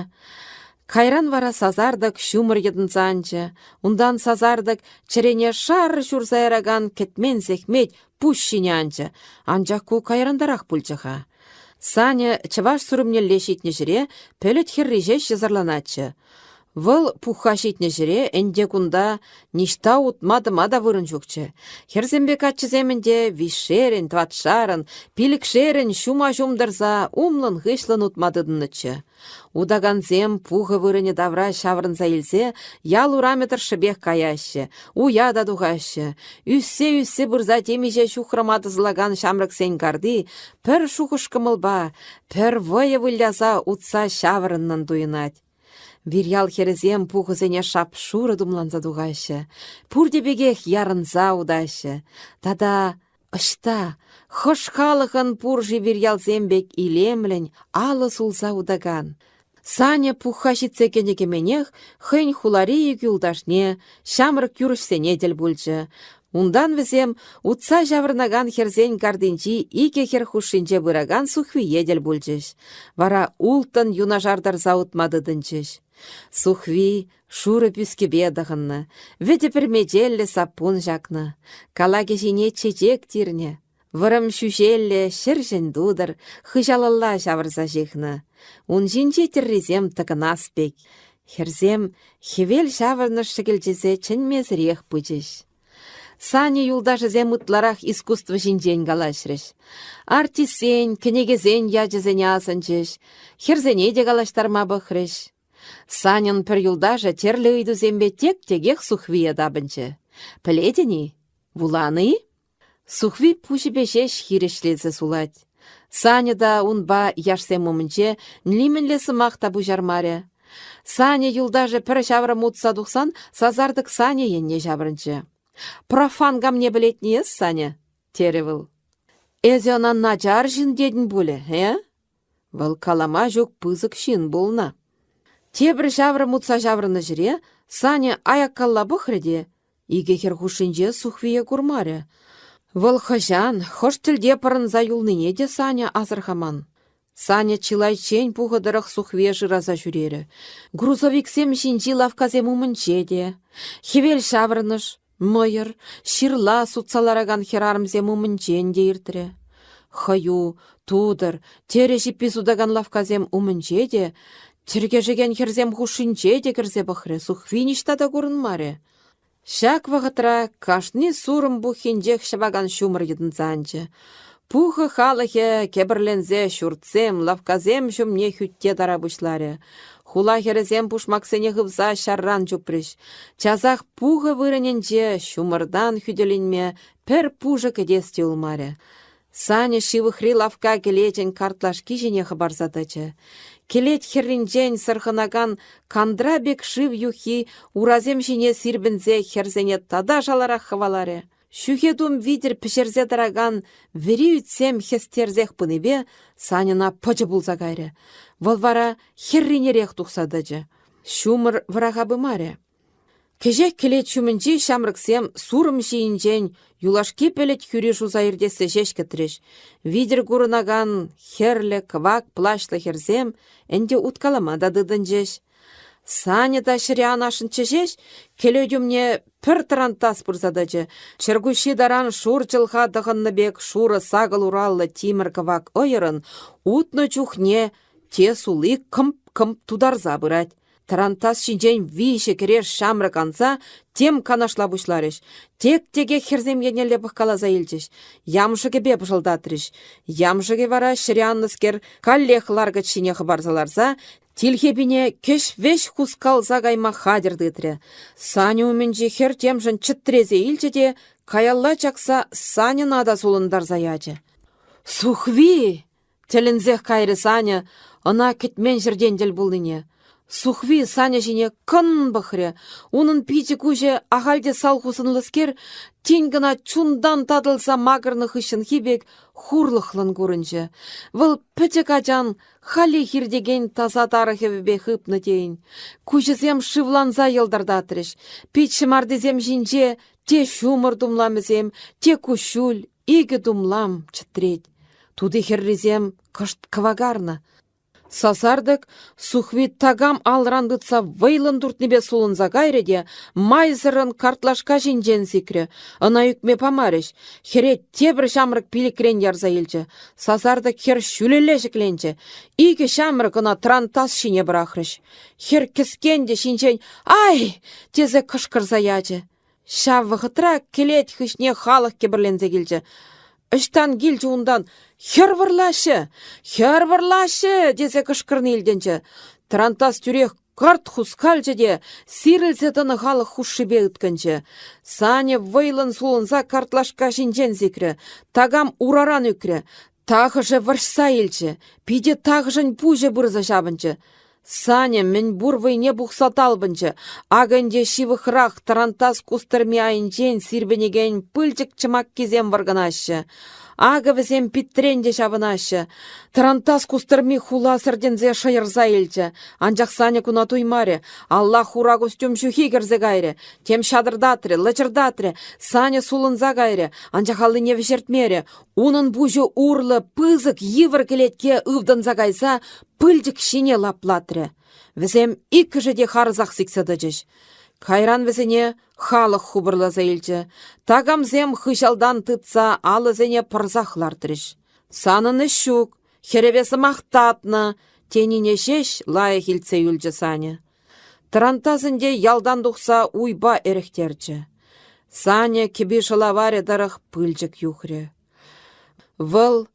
Кайран вара сасартӑк ҫумӑр йӑтӑнса анчӗ, унтан сасартӑк чӗрене шар ҫурса яракан кӗтмен сехмет пуҫ ҫине анчӗ, анчах ку кайрантарах пулчӗ-ха. Саня чӑваш сурӑмнелле ҫитнӗ ҫӗре пӗлӗт хӗрри ҫеҫ йӑсӑрланатчӗ. Вӑл пухха ҫитнӗ ҫӗре ӗнтӗ кунта ниҫта утма-тӑма та вырӑн ҫукчӗ. Хӗрсемпе каччӑсем ӗнтӗ виҫшерӗн, тӑватшарӑн, пилӗкшерӗн ҫума-ҫум тӑрса умлӑн-хыҫлӑн утма тытӑннӑччӗ. Утакансем пухӑ вырӑнӗ тавра ҫаврӑнса илсе ял урамӗ тӑршшӗпех каяҫҫӗ, уя та тухаҫҫӗ. Ӳссе-ӳссе пырса темиҫе ҫухрӑма тӑсӑлакан ҫамрӑксен карти пӗр шухӑш-кӑмӑлпа, пӗр вӑйӑ выляса утса ҫаврӑннӑн туйӑнать. Вирьял хӗрӗсем пухӑсене шап-шурӑ тумланса тухаҫҫӗ, пурте пекех ярӑнса утаҫҫӗ. Тата ӑҫта, хӑш халӑхӑн пур-ши вирьялсем пек илемлӗн алӑ сулса утакан? Саня пухха ҫитсе кӗнӗ-кӗменех хӑйӗн хулари ик юлташне, ҫамрӑк юрӑҫсене тӗл пулчӗ. Унтан вӗсем утса ҫаврӑнакан хӗрсен картинчи икӗ хӗр хушшинче пыракан Сухвие тӗл пулчӗҫ. Вара улттӑн юнашар тӑрса утма тытӑнчӗҫ. Сухви шурӑ пӳскепе тӑхӑннӑ, вӗтӗ пӗрмечеллӗ саппун ҫакнӑ, калакӗ ҫине чечек тирнӗ, вӑрӑм ҫӳҫеллӗ ҫӗрҫӗн тутӑр хыҫалалла ҫавӑрса ҫыхнӑ. Ун ҫинче тӗррисем тӑкӑнас пек. Хӗрсем хӗвел ҫаврӑнӑш шӗкӗлчесе чӗнмесӗрех пычӗҫ. Саня юлташӗсем ытларах искусство ҫинчен калаҫрӗҫ. Артистсен, кӗнекесен ячӗсене асӑнчӗҫ, хӗрсене те калаҫтарма пӑхрӗҫ. Саньӑн пӗр юлташӗ тӗрлӗ ыйтусемпе тек-текех Сухвие тапӑнчӗ. «Пӗлетӗн-и? Вуланӑ-и?» Сухви пуҫӗпе ҫеҫ хирӗҫлесе сулать. Саня та унпа яшсем умӗнче нимӗнле сӑмах та пуҫармарӗ. Саня юлташӗ пӗр ҫаврӑм утса тухсан сасартӑк Саня енне ҫаврӑнчӗ. «Профан камне пӗлетни эс, Саня?» терӗ вӑл. «Эсӗ ӑна начар ҫын тетӗн пулӗ, э?» Вӑл калама ҫук пысӑк ҫын пулнӑ. Тепӗр ҫаврӑм утса ҫаврӑннӑ ҫӗре Саня аяккалла пӑхрӗ те икӗ хӗр хушшинче Сухвие курмарӗ. Вӑл хӑҫан, хӑш тӗлте пӑрӑнса юлнине те Саня асӑрхаман. Саня чылайччен пухӑ тӑрӑх Сухвие шыраса ҫӳрерӗ. Грузовиксем ҫинчи лавккасем умӗнче те, хӗвел ҫаврӑнӑш, мӑйӑр, ҫырла сутса ларакан хӗрарӑмсем умӗнчен те иртрӗ. Хӑю, тутӑр, тӗрӗ ҫиппи сутакан лавккасем умӗнче те, тӗркешекен хӗрсем хушшинче те кӗрсе пӑхрӗ, Сухви ниҫта та курӑнмарӗ. Ҫак вӑхӑтра кашни сурӑм пуххинчех ҫӑвакан ҫумӑр йӑтӑнса анчӗ. Пухӑ халӑхӗ кӗпӗрленсе ҫуртсем, лавккасем ҫумне хӳтте тара пуҫларӗ. Хула хӗрӗсем пушмаксене хывса ҫарран чупрӗҫ. Часах пухӑ вырӑнӗнче ҫумӑртан хӳтӗленме пӗр пушӑ кӗтес те юлмарӗ. Саня ҫывӑхри лавкка кӗлечӗн картлашки ҫине хӑпарса тӑчӗ. Кӗлет хӗрринчен сӑрхӑнакан кантра пек шыв юххи урасем ҫине сирпӗнсе хӗрсене тата шаларах хӑваларӗ. Ҫӳхе тум витӗр пӗҫерсе тӑракан вӗри ӳтсем хӗстерсех пынипе Саньӑна пӑчӑ пулса кайрӗ. Вӑл вара хӗрринерех тухса тӑчӗ. Ҫумӑр вӑраха пымарӗ. Кӗҫех кӗлет ҫумӗнчи ҫамрӑксем сурӑм ҫийӗнчен юлашки пӗлӗт хӳри шуса иртессе ҫеҫ кӗтрӗҫ. Витӗр курӑнакан хӗрлӗ, кӑвак плащлӑ хӗрсем ӗнтӗ уткалама та тытӑнчӗҫ. Саня та ҫӗре анасшӑнччӗ ҫеҫ, кӗлет умне пӗр тӑрантас пырса тӑчӗ. Чӗркуҫҫи таран шур чӑлха тӑхӑннӑ пек шурӑ сакӑл ураллӑ тимӗр кӑвак ӑйӑрӑн утнӑ чухне те сули кӑмп-кӑмп тутарса пырать. Тӑрантас ҫинчен виҫӗ кӗреш ҫамрӑк анса тем канашла пуҫларӗҫ. Тек-текех хӗрсем еннелле пӑхкаласа илчӗҫ. Ямшӑкӗпе пӑшӑлтатрӗҫ. Ямшӑкӗ вара ҫӗре аннӑскер каллех ларкӑч ҫине хӑпарса ларса тилхепине кӗҫ-вӗҫ хускалса кайма хатӗр тытрӗ. Саня умӗнчи хӗр темшӗн чӗтресе илчӗ те каялла чакса Саньӑна та сулӑнтарса ячӗ. «Сухви!» Тӗлӗнсех кайрӗ Саня ӑна кӗтмен ҫӗртен тӗл пулнине. Сухви Саня ҫине кӑн пӑхрӗ. Унӑн пичӗ-куҫӗ ахаль те салху сӑнлӑскер, тин кӑна чунтан татӑлса макӑрнӑ хыҫҫӑнхи пек хурлӑхлӑн курӑнчӗ. Вӑл пӗчӗк ачан халех иртекен таса тарӑхӑвӗпе хыпнӑ тейӗн. Куҫӗсем шывланса йӑлтӑртатрӗҫ. Пит ҫӑмартисем ҫинче те ҫумӑр тумламӗсем, те куҫҫуль, Икӗ тумлам чӗтрет. Тути хӗррисем кӑшт кӑвакарнӑ. Сасартӑк Сухви такам алран тытса вӑйлӑн туртнипе сулӑнса кайрӗ те майсӑррӑн картлашка ҫинчен сикрӗ. Ӑна ӳкме памарӗҫ. Хӗре тепӗр ҫамрӑк пилӗкрен ярса илчӗ. Сасартӑк хӗр ҫӳлелле ҫӗкленчӗ. Икӗ ҫамрӑк ӑна трантас ҫине пӑрахрӗҫ. Хӗр кӗскен те ҫинчен «Ай!» тесе кӑшкӑрса ячӗ. Ҫав вӑхӑтра кӗлет хыҫне халӑх кӗпӗрленсе килчӗ. Ӑҫтан килчӗ унтан «Хӗр вӑрлаҫҫӗ! Хӗр вӑрлаҫҫӗ!» тесе кӑшкӑрни илтӗнчӗ. Тӑрантас тӳрех кӑрт хускалчӗ те сирӗлсе тӑнӑ халӑх хушшипе ыткӑнчӗ. Саня вӑйлӑн сулӑнса картлашка ҫинчен сикрӗ. Такам ураран ӳкрӗ. Тахӑшӗ вӑрҫса илчӗ, пите тахӑшӗн пуҫӗ пырса ҫапӑнчӗ. Саня мӗнпур вӑйне пухса талпӑнчӗ. Акӑ ӗнтӗ ҫывӑхрах тӑрантас кустӑрми айӗнчен сирпӗнекен пылчӑк чӑмаккисем вӑркӑнаҫҫӗ. Акӑ вӗсем питрен те ҫапӑнаҫҫӗ. Тӑрантас кустӑрми хула сӗртӗнсе шӑйӑрса илчӗ. Анчах Саня куна туймарӗ. Алла хура костюм ҫухи кӗрсе кайрӗ. Тем ҫатӑртатрӗ, лӑчӑртатрӗ. Саня сулӑнса кайрӗ, анчах аллине вӗҫертмерӗ. Унӑн пуҫӗ урлӑ пысӑк йывӑр кӗлетке ывтӑнса кайса пылчӑк ҫине лаплатрӗ. Вӗсем иккӗшӗ те харӑсах сиксе тӑчӗҫ. Кайран вӗсене халӑх хупӑрласа илчӗ. Такамсем хыҫалтан тытса алӑсене пӑрсах лартрӗҫ. «Санӑн ӗҫ ҫук, хӗрӗве сӑмах татнӑ», тенине ҫеҫ лайӑх илтсе юлчӗ Саня. Тӑрантас ӗнтӗ ялтан тухса уйпа ӗрӗхтерчӗ. Саня кӗпи-шӑлаварӗ тӑрӑх пылчӑк юхрӗ. Вӑл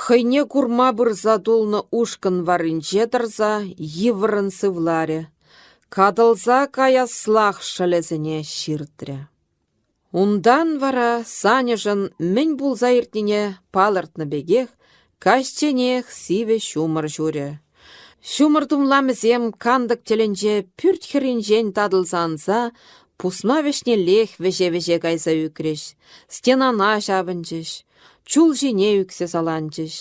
хӑйне курма пырса тулнӑ ушкӑн варринче тӑрса йывӑррӑн сывларӗ, катӑлса каяслах шӑлӗсене ҫыртрӗ. Унтан вара Саньӑшӑн мӗн пулса иртнине палӑртнӑ пекех каҫченех сивӗ ҫумӑр ҫурӗ. Ҫумӑр тумламӗсем кантӑк тӗлӗнче пӳрт хӗрринчен татӑлса анса пусма вӗҫнеллех вӗҫе-вӗҫе кайса ӳкрӗҫ, стенана ҫапӑнчӗҫ, чул ҫине ӳксе саланчӗҫ.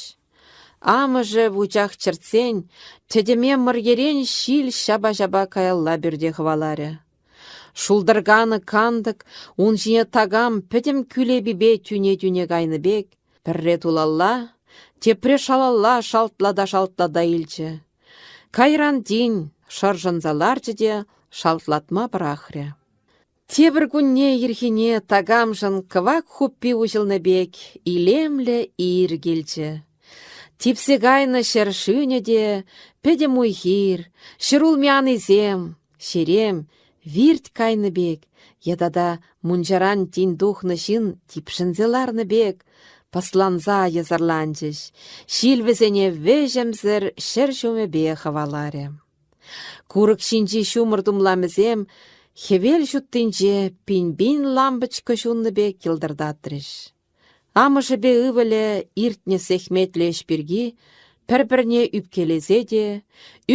Амӑшӗ вучах чӗртсен тӗтӗме мӑрьерен ҫил ҫапа-ҫапа каялла пӳрте хӑваларӗ. Шултӑрканӑ кантӑк ун ҫине такам пӗтӗм кӳлепипе тӳне-тӳне кайнӑ пек, пӗрре тулалла, тепре шалалла шалтлата-шалтлата илчӗ. Кайран тин шӑршӑнса ларчӗ те шалтлатма пӑрахрӗ. Тепӗр кунне ирхине такамшӑн кӑвак хуппи уҫӑлнӑ пек илемлӗ ир килчӗ. Типсе кайнӑ ҫӗр шӳнӗ те, пӗтӗм уй-хир, ҫӗрулми анисем, Ҫерем вирт кайнӑ пек е тата мунчаран тин тухнӑ ҫын типшӗнсе ларнӑ пек пӑсланса йӑсӑрланчӗҫ, ҫил вӗсене вӗҫӗмсӗр ҫӗр ҫумӗпе хӑваларӗ. Курӑк ҫинчи ҫумӑр тумламӗсем хӗвел ҫуттинче пин-пин лампочка ҫуннӑ пек йӑлтӑртатрӗҫ. Амӑшӗпе ывӑлӗ иртнӗ сехметлӗ ӗҫ пирки пӗр-пӗрне ӳпкелесе те,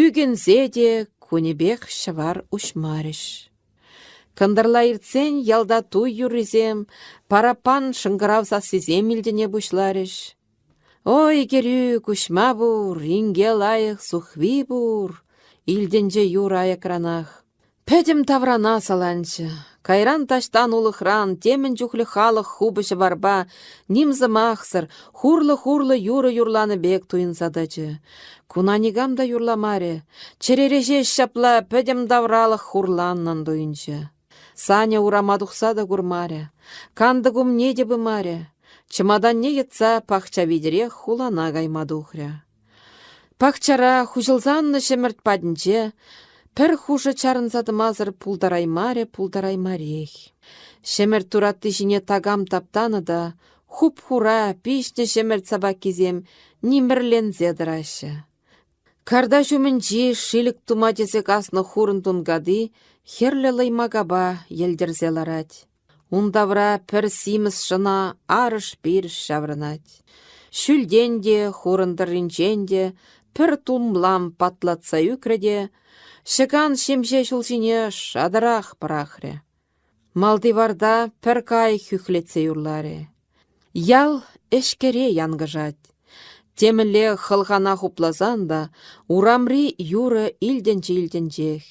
ӳкӗнсе те кунӗпех ҫӑвар уҫмарӗҫ. Кӑнтӑрла иртсен ялта туй юррисем, параппан шӑнкӑрав сассисем илтӗне пуҫларӗҫ. «Ой, кӗрӳ, Куҫма пур, инке лайӑх Сухви пур!» илтӗнчӗ юр аякранах. Пӗтӗм таврана саланчӗ. Кайран таҫтан улӑхран темӗн чухлӗ халӑх хупӑ ҫӑварпа ним сӑмахсӑр, хурлӑ-хурлӑ юрӑ юрланӑ пек туйӑнса тӑчӗ. Куна никам та юрламарӗ. Чӗрере ҫеҫ ҫапла пӗтӗм тавралӑх хурланнӑн туйӑнчӗ. Саня урама тухса та курмарӗ, кантӑк умне те пымарӗ. Чӑматанне йӑтса пахча витӗрех хулана кайма тухрӗ. Пахчара хуҫӑлса аннӑ ҫӗмӗрт патӗнче. Пӗр хушӑ чарӑнса тӑмасӑр пултараймарӗ-пултараймарех. Ҫӗмӗрт туратти ҫине такам таптанӑ та хуп-хура пиҫнӗ ҫӗмӗрт сапаккисем нимӗрленсе тӑраҫҫӗ. Карта ҫумӗнчи шилӗк тума тесе каснӑ хурӑн тункати хӗрлӗ лӑймакапа йӗлтӗрсе ларать. Ун тавра пӗр симӗс шӑна арӑш-пирӗш ҫаврӑнать. Ҫӳлтен те, хурӑн тӑрринчен те пӗр тумлам патлатса ӳкрӗ те ҫӑкан ҫемҫе ҫул ҫине шатӑрах пӑрахрӗ. Малти варта пӗр кайӑк хӳхлетсе юрларӗ. Ял ӗҫкӗре янкӑшать. Темӗнле хӑлхана хупласан та урамри юрӑ илтӗнчӗ-илтӗнчех.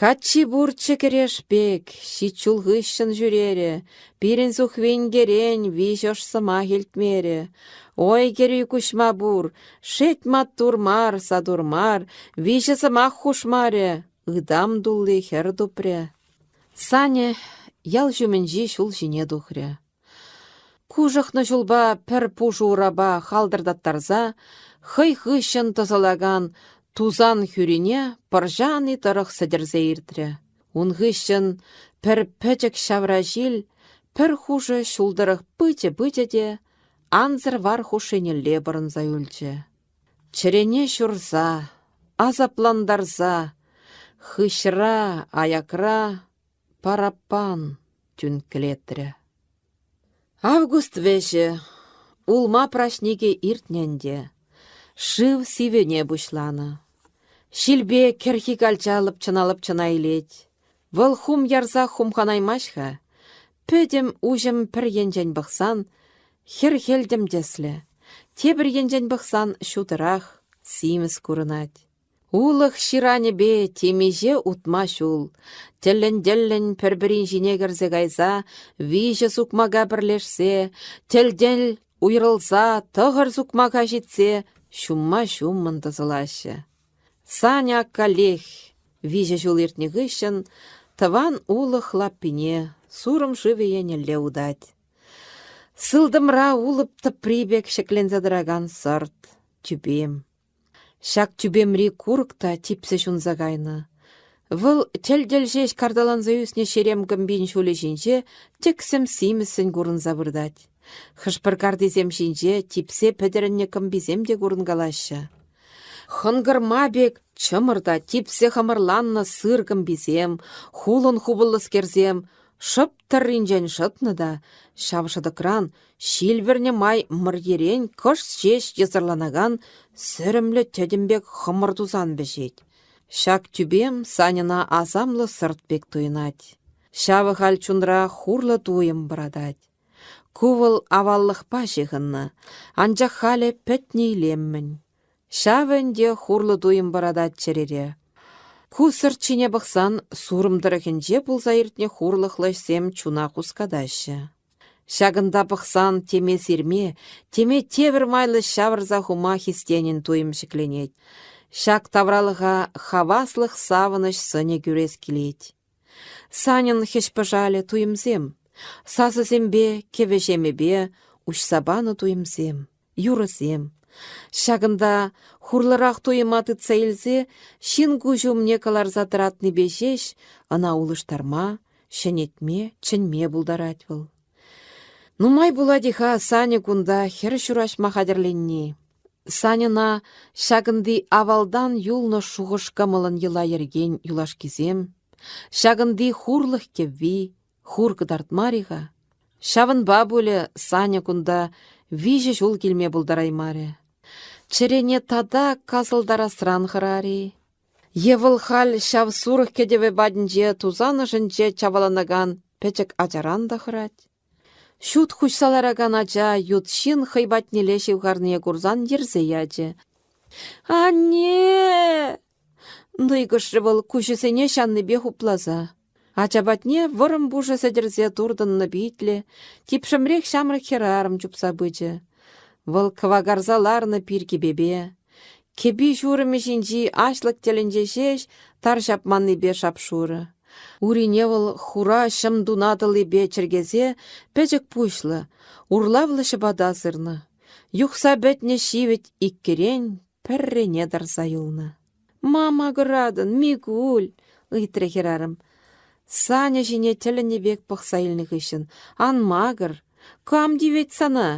Каччи пурччӗ кӗреш пек, ҫич ҫул хыҫҫӑн ҫӳрерӗ, пирӗн Сухвинкерен виҫ ӑш сӑмах илтмерӗ. Ой, кӗрӳ куҫма пур, шет маттур мар, сатур мар, виҫӗ сӑмах хушмарӗ, ытам тулли хӗр тупрӗ. Саня ял ҫумӗнчи ҫул ҫине тухрӗ. Кушӑхнӑ ҫулпа пӗр пушӑ урапа халтӑртаттарса хӑй хыҫҫӑн тӑсӑлакан тусан хӳрине пӑрҫани тӑрӑх сӗтӗрсе иртрӗ. Ун хыҫҫӑн пӗр пӗчӗк ҫавра ҫил пӗр хушӑ ҫул тӑрӑх пычӗ-пычӗ те ансӑр вар хушшинелле пӑрӑнса юлчӗ. Чӗрене ҫурса, асаплантарса, хыҫра, аякра параппан тӳнклетрӗ. Август вӗҫӗ. Улма праҫникӗ иртнӗ ӗнтӗ. Шыв сивӗне пуҫланӑ. Ҫилпе кӗрхи калча лӑпчӑна-лӑпчӑна илет. Вӑл хум ярса хумханаймасть-ха. Пӗтӗм уҫӑм пӗр енчен пӑхсан хӗр-хӗлтӗм тӗслӗ, тепӗр енчен пӑхсан ҫутӑрах, симӗс курӑнать. Улӑх ҫыранӗпе темиҫе утма ҫул, тӗллӗн-тӗллӗн пӗр-пӗрин ҫине кӗрсе кайса, виҫӗ сукмака пӗрлешсе, тӗл-тӗл уйрӑлса тӑхӑр сукмака ҫитсе ҫумма-ҫуммӑн тӑсӑлаҫҫӗ. Саня каллех виҫӗ ҫул иртнӗ хыҫҫӑн тӑван улӑх лаппине Сурӑм шывӗ еннелле утать. Сылтӑмра улӑп тӑпри пек ҫӗкленсе тӑракан сӑрт, тӳпем. Ҫак тӳпемри курӑк та типсе ҫунса кайнӑ. Вӑл тӗл-тӗл ҫеҫ карталанса ӳснӗ ҫерем кӑмпин ҫулӗ ҫинче тӗксӗм симӗссӗн курӑнса выртать. Хӑш-пӗр картисем ҫинче типсе пӗтӗрӗннӗ кӑмписем те курӑнкалаҫҫӗ. Хӑнкӑрма пек чӑмӑр та типсе хӑмӑрланнӑ сыр кӑмписем, хулӑн хупӑллӑскерсем, шӑп тӑрринчен шӑтнӑ та ҫав шӑтӑкран ҫил вӗрнӗ май мӑрьерен кӑшт ҫеҫ йӑсӑрланакан сӗрӗмлӗ тӗтӗм пек хӑмӑр тусан вӗҫет. Ҫак тӳпем Саньӑна асамлӑ сӑрт пек туйӑнать. Ҫавӑ халь чунра хурлӑ туйӑм вӑратать. Ку вӑл аваллӑхпа ҫыхӑннӑ, анчах халӗ пӗтнӗ илеммӗн. Ҫавӑ ӗнтӗ хурлӑ туйӑм вӑратать чӗрере. Ку сӑрт ҫине пӑхсан Сурӑм тӑрӑхӗнче пулса иртнӗ хурлӑхлӑ ӗҫсем чуна хускатаҫҫӗ. Ҫакӑнта пӑхсан теме сирме, теме тепӗр майлӑ ҫавӑрса хума хистенӗн туйӑм ҫӗкленет. Ҫак тавралӑха хаваслӑх савӑнӑҫ сӑнӗ кӳрес килет. Саньӑн хӗҫ-пӑшалӗ туйӑмсем, сасӑсемпе, кӗвӗ-ҫемӗпе уҫса панӑ туйӑмсем, юрӑсем. Ҫакӑнта хурлӑрах туйӑма тытса илсе ҫын куҫ умне кӑларса тӑратнипе ҫеҫ ӑна улӑштарма, ҫӗнетме, чӗнме пултарать вӑл. Нумай пулать-и-ха Саня кунта хӗр ҫураҫма хатӗрленни. Саньӑна ҫакӑнти авалтан юлнӑ шухӑш-кӑмӑлӑн йӑла-йӗркен юлашкисем, ҫакӑнти хурлӑх кӗвви хур кӑтартмарӗ-ха. Ҫавӑнпа пулӗ Саня кунта виҫӗ ҫул килме пултараймарӗ. Чӗрене тата касӑлтарасран хӑрарӗ-и? Е вӑл халь ҫав сурӑх кӗтӗвӗ патӗнче тусан ӑшӗнче чаваланакан пӗчӗк ачаран та хӑрать? Ҫут хуҫса ларакан ача ют ҫын хӑй патнелле ҫывхарнине курсан йӗрсе ячӗ. «Анне!» нӑйкӑшрӗ вӑл куҫӗсене ҫаннипе хупласа. Ача патне вӑрӑм пушӑ сӗтӗрсе туртӑннӑ питлӗ, типшӗмрех ҫамрӑк хӗрарӑм чупса пычӗ. Вӑл кӑвакарса ларнӑ пир кӗпепе, кӗпи ҫурӑмӗ ҫинчи аҫлӑк тӗлӗнче ҫеҫ тар ҫапманнипе шап-шурӑ. Урине вӑл хура ҫӑм туна тӑлипе чӗркесе пӗчӗк пуҫлӑ, урлавлӑ ҫӑпата сырнӑ. Юхса пӗтнӗ ҫивӗт иккӗрен пӗррене тӑрса юлнӑ. Ма макӑратӑн, Микуль? ыйтрӗ хӗрарӑм. Саня ҫине тӗлӗннӗ пек пӑхса илнӗ хыҫҫӑн: «Ан макӑр! Кам тивет сана?»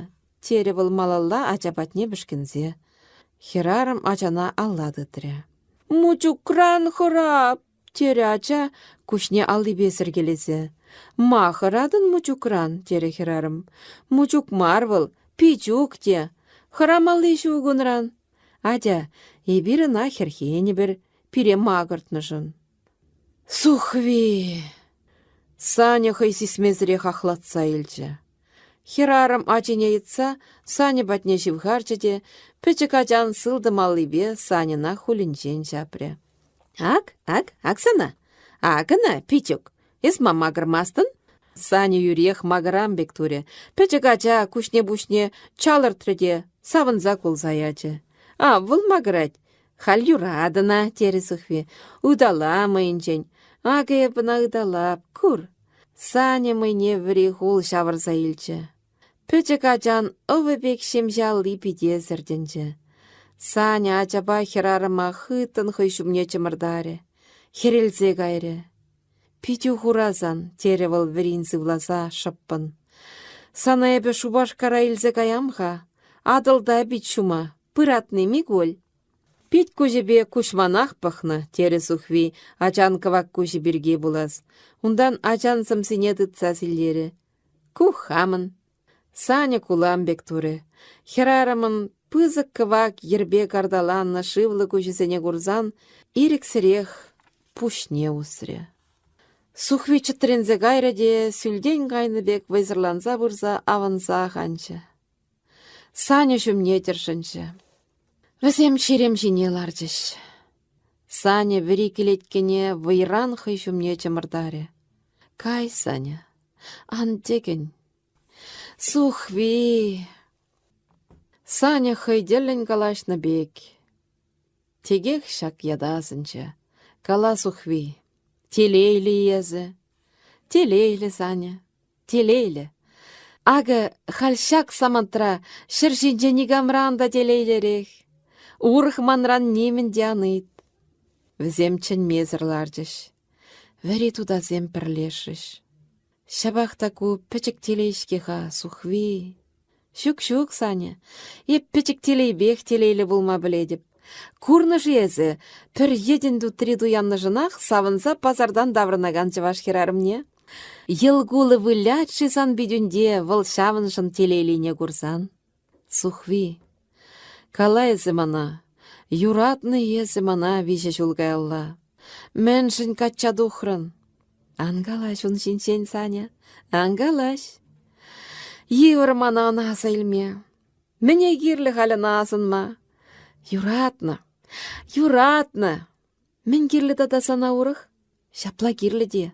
терӗ вӑл малалла ача патне пӗшкӗнсе. Хӗрарӑм ачана алла тытрӗ. «Мучукран хӑрап!» терӗ ача куҫне аллипе сӗркелесе. «Ма хӑратӑн мучукран?» терӗ хӗрарӑм. «Мучук мар вӑл, Пичук те. Хӑрамалли ҫук унран. Атя, эпир ӑна хӗрхенӗпӗр, пире макӑртнӑшӑн». Сухви! Саня хӑй сисмесӗрех ахлатса илчӗ. Хӗрарӑм ачине йӑтса Саня патне ҫывхарчӗ те пӗчӗк ачан сылтӑм аллипе Саньӑна хулӗнчен ҫапрӗ. Ак, ак, ак сана! Ак ӑна, Пичук, эс ма макӑрмастӑн? Саня юриех макӑрам пек турӗ. Пӗчӗк ача куҫне-пуҫне чалӑртрӗ те савӑнса кулса ячӗ. А, вӑл макӑрать. Халь юрат ӑна, терӗ Сухви. Ытала мӑйӗнчен. Акӑ эп ӑна ыталап, кур. Саня мӑйне вӗри хул ҫавӑрса илчӗ. Пӗчӗк ачан ӑвӑ пек ҫемҫе алли пите сӗртӗнчӗ. Саня ачапа хӗрарӑма хыттӑн хӑй ҫумне чӑмӑртарӗ, хӗрелсе кайрӗ. «Питӳ хура сан», терӗ вӑл вӗрин сывласа шӑппӑн. «Сана эпӗ Шупашкара илсе каям-ха. Атӑлта пит ҫума. Пыратни, Микуль?» Пит-куҫӗпе куҫманах пӑхнӑ, терӗ Сухви ачан кӑвак куҫӗ пирки пулас. Унтан ачан сӑмсине тытса силлерӗ. Ку хамӑн. Саня кулам пек турӗ. Хӗрарӑмӑн пысӑк кӑвак йӗрпе карталаннӑ шывлӑ куҫӗсене курсан ирӗксӗрех пуҫне усрӗ. Сухви чӗтренсе кайрӗ те сӳлтен кайнӑ пек вӑйсӑрланса пырса авӑнсах анчӗ. Саня ҫумне тӗршӗнчӗ. Вӗсем ҫерем ҫине ларчӗҫ. Саня вӗри кӗлеткене вӑйран хӑй ҫумне чӑмӑртарӗ. Кай, Саня, ан тӗкӗн. Сухви! Саня хӑй тӗллӗн калаҫнӑ пек. Текех ҫак ята асӑнчӗ. Кала, Сухви, телейлӗ эсӗ, телейлӗ Саня. Телейлӗ. Акӑ халь ҫак самантра ҫӗр ҫинче никамран та телейлӗрех. Урӑх манран нимӗн те ан ыйт. Вӗсем чӗнмесӗр ларчӗҫ. Вӗри тутасем пӗрлешрӗҫ. Ҫапах та ку пӗчӗк телей-ҫке-ха, Сухви. Ҫук-ҫук, Саня, эп пӗчӗк телейпех телейлӗ пулма пӗлетӗп. Курнӑ-ши эсӗ пӗр йӗтӗн тутри туяннӑшӑнах савӑнса пасартан таврӑнакан чӑваш хӗрарӑмне? Йӑл кулӑ вылять-ши сан питӳнте вӑл ҫавӑншӑн телейлине курсан? Сухви, кала эсӗ мана, юратнӑ эсӗ мана виҫӗ ҫул каялла. Мӗншӗн качча тухрӑн? Ан калаҫ ун ҫинчен, Саня, ан калаҫ. Йывӑр мана ӑна аса илме. Мӗне кирлӗ халь ӑна асӑнма? Юратнӑ, юратнӑ. Мӗн кирлӗ тата сана урӑх? Ҫапла кирлӗ те.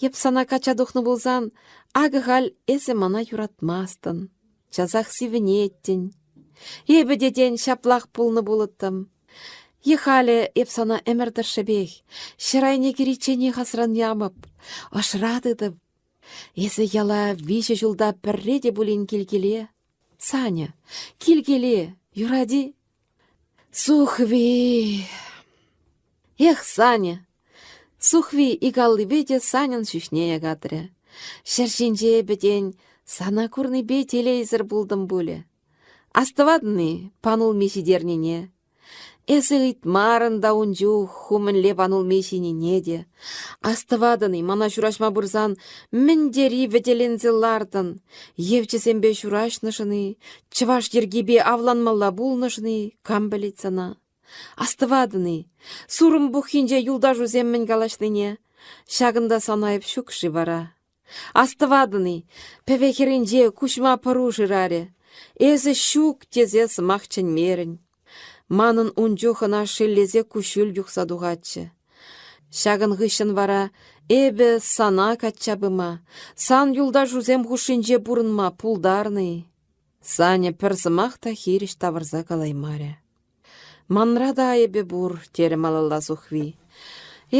Эп сана качча тухнӑ пулсан, акӑ халь эсӗ мана юратмастӑн, часах сивӗнеттӗн. Эпӗ те, тен, ҫаплах пулнӑ пулӑттӑм. Е халӗ эп сана ӗмӗр тӑршшӗпех ҫӗр айне кӗричченех асран ямӑп, ӑшра тытӑп. Эсӗ яла виҫӗ ҫулта пӗрре те пулин килкеле. Саня, килкеле, юрать-и? Сухви! Эх, Саня! Сухви ик аллипе те Саньӑн ҫӳҫне якатрӗ. Ҫӗр ҫинче эпӗ, тен, сана курнипе телейсӗр пултӑм пулӗ. Астӑватӑн-и панулми ҫитернине? Эсӗ ыйтмарӑн та ун чух ху мӗнле панулми ҫинине те. Астӑватӑн-и, мана ҫураҫма пырсан мӗн тери вӗтеленсе лартӑн? Евчӗсемпе ҫураҫнӑшӑн-и, чӑваш йӗркипе авланмалла пулнӑшӑн-и, кам пӗлет сана? Астӑватӑн-и, Сурӑм пуххинче юлташусем мӗн калаҫнине? Ҫакӑнта сан айӑп ҫук-ши вара? Астӑватӑн-и, пӗве хӗрринче Куҫма пӑру шырарӗ. Эсӗ ҫук тесе сӑмах чӗнмерӗн. Манӑн ун чух ӑна шеллесе куҫҫуль юхса тухатчӗ. Ҫакӑн хыҫҫӑн вара эпӗ сана качча пыма, сан юлташусем хушшинче пурӑнма пултарнӑ-и? Саня пӗр сӑмах та хирӗҫ тавӑрса калаймарӗ. «Манра та айӑпӗ пур», терӗ малалла Сухви.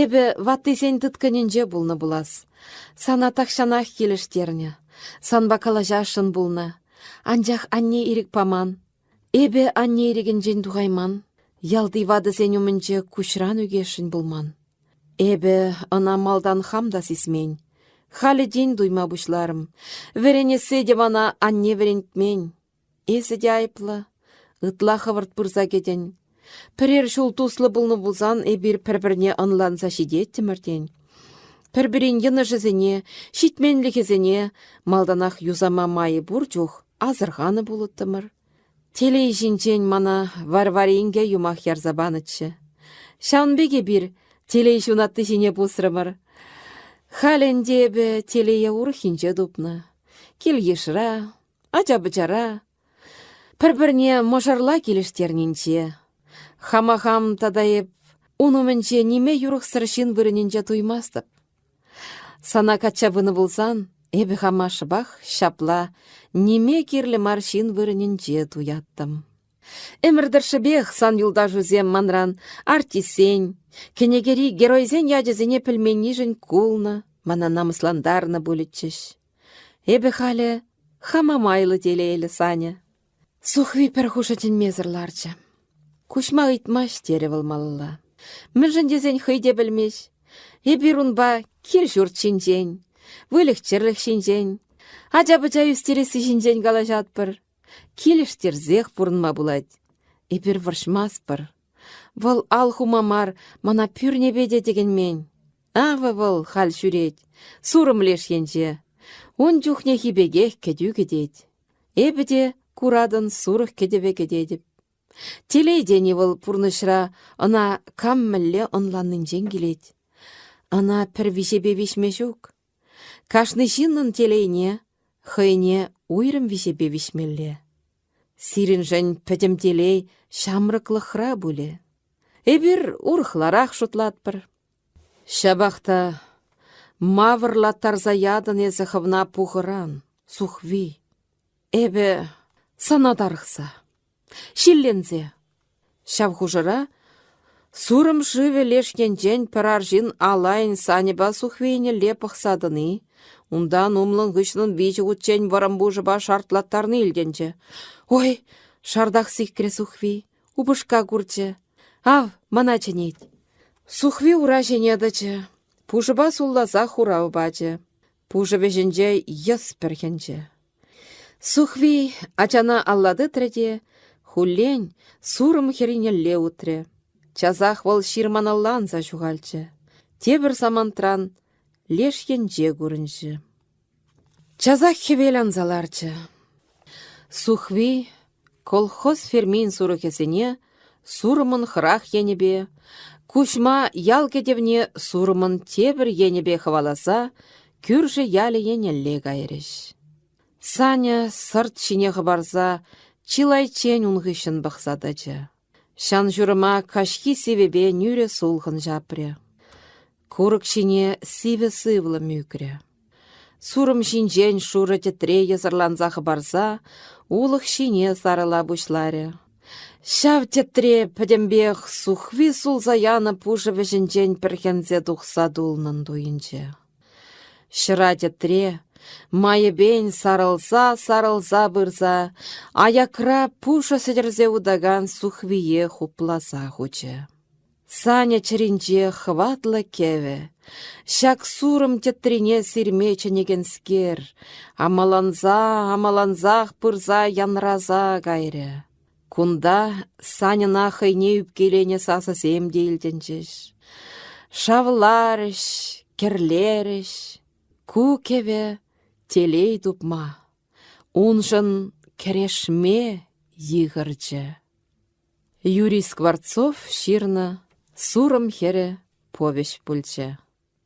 «Эпӗ ваттисен тыткӑнӗнче пулнӑ пулас. Сана тахҫанах килӗштернӗ, санпа калаҫасшӑн пулнӑ. Анчах анне ирӗк паман. Эпӗ анне ирӗкӗнчен тухайман. Ялти ватӑсен умӗнче куҫран ӳкесшӗн пулман. Эпӗ ӑна малтан хам та сисмен. Халӗ тин туйма пуҫларӑм. Вӗренессе те мана анне вӗрентмен. Эсӗ те айӑплӑ. Ытла хӑвӑрт пырса кӗтӗн. Пӗрер ҫул туслӑ пулнӑ пулсан эпир пӗр-пӗрне ӑнланса ҫитеттӗмӗр тен. Пӗр-пӗрин йӑнӑшӗсене, ҫитменлӗхӗсене малтанах юсама майӗ пур чух асӑрханӑ пулӑттӑмӑр. Телей ҫинчен мана Варвари инке юмах ярса панӑччӗ. Ҫавӑн пек эпир телей ҫунатти ҫине пусрӑмӑр. Халь ӗнтӗ эпӗ телее урӑххинче тупнӑ. Кил-йышра, ача-пӑчара, пӗр-пӗрне мӑшӑрла килӗштернинче. Хама хам тата эп ун умӗнче ниме юрӑхсӑр ҫын вырӑнӗнче туймастӑп. Сана качча пынӑ пулсан, эпӗ хама шӑпах ҫапла ниме кирлӗ мар ҫын вырӑнӗнче туяттӑм. Ӗмӗр тӑршшӗпех сан юлташусем манран артистсен, кӗнекери геройсен ячӗсене пӗлменнишӗн кулнӑ, мана намӑслантарнӑ пулӗччӗҫ. Эпӗ халӗ хама майлӑ телейлӗ, Саня. Сухви пӗр хушӑ чӗнмесӗр ларчӗ. Куҫма ыйтмасть, терӗ вӑл малалла. Мӗншӗн тесен хӑй те пӗлмест. Эпир унпа кил-ҫурт ҫинчен, выльӑх-чӗрлӗх ҫинчен, ача-пӑча ӳстересси ҫинчен калаҫатпӑр. Килӗштерсех пурӑнма пулать. Эпир вӑрҫмастпӑр. Вӑл ал хума мар, мана пӳрнепе те тӗкӗнмен. Авӑ вӑл халь ҫӳрет, сурӑм леш енче. Ун чухнехи пекех кӗтӳ кӗтет. Эпӗ те, куратӑн, сурӑх кӗтӗвӗ кӗтетӗп. Телей тени вӑл пурнӑҫра ӑна кам мӗнле ӑнланнинчен килет. Ӑна пӗр виҫепе виҫме ҫук. Кашни ҫыннӑн телейне хӑйне уйрӑм виҫепе виҫмелле. Сирӗншӗн пӗтӗм телей ҫамрӑклӑхра пулӗ. Эпир урӑхларах шутлатпӑр. Ҫапах та ма вӑрлаттарса ятӑн эсӗ хӑвна пухӑран, Сухви? Эпӗ сана тарӑхса, ҫилленсе. Ҫав хушӑра Сурӑм шывӗ леш енчен пӗр арҫын Алайӑн Саньӑпа Сухвийӗнелле пӑхса тӑни, унтан умлӑн-хыҫлӑн виҫӗ хутчен вӑрӑм пушӑпа шартлаттарни илтӗнчӗ. «Ой!» — шартах сикрӗ Сухви. Упӑшка курчӗ. Ав, мана чӗнет. Сухви ура ҫине тӑчӗ. Пушӑпа сулласа хурав пачӗ. Пушӑ вӗҫӗнче йӑс пӗрхӗнчӗ. Сухви ачана алла тытрӗ те хуллен сурӑм хӗрринелле утрӗ. Часах вӑл ҫырманалла анса ҫухалчӗ. Тепӗр самантран леш енче курӑнчӗ. Часах хӗвел анса ларчӗ. Сухви колхоз фермин сурӑхӗсене Сурӑмӑн хӑрах енӗпе, Куҫма ял кӗтӗвне Сурӑмӑн тепӗр енӗпе хӑваласа кӳршӗ ялӗ еннелле кайрӗҫ. Саня сӑрт ҫине хӑпарса чылайччен ун хыҫҫӑн пӑхса тӑчӗ. Ҫан-ҫурӑма каҫхи сивӗпе нӳрӗ сулхӑн ҫапрӗ. Курӑк ҫине сивӗ сывлӑм ӳкрӗ. Сурӑм ҫинчен шурӑ тӗтре йӑсӑрланса хӑпарса улӑх ҫине сарӑла пуҫларӗ. Ҫав тӗтре пӗтӗмпех Сухви сулса янӑ пушӑ вӗҫӗнчен пӗрхӗнсе тухса тулнӑн туйӑнчӗ. Ҫӑра тӗтре, майӗпен сарӑлса-сарӑлса пырса, аякра пушӑ сӗтӗрсе утакан Сухвие хупласа хучӗ. Саня чӗринче хӑватлӑ кӗвӗ, ҫак сурӑм тӗтрине сирме чӗнекенскер, амаланса-амалансах пырса янраса кайрӗ. Кунта Саньӑна хӑйне ӳпкеленӗ сасӑсем те илтӗнчӗҫ. Шавларӗҫ, кӗрлерӗҫ. Ку кӗвӗ телей тупма, уншӑн кӗрешме йыхӑрчӗ. Юрий Скворцов ҫырнӑ «Сурӑм хӗрӗ» повеҫ пулчӗ.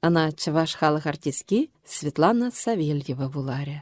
Ӑна чӑваш халӑх артистки Светлана Савельева вуларӗ.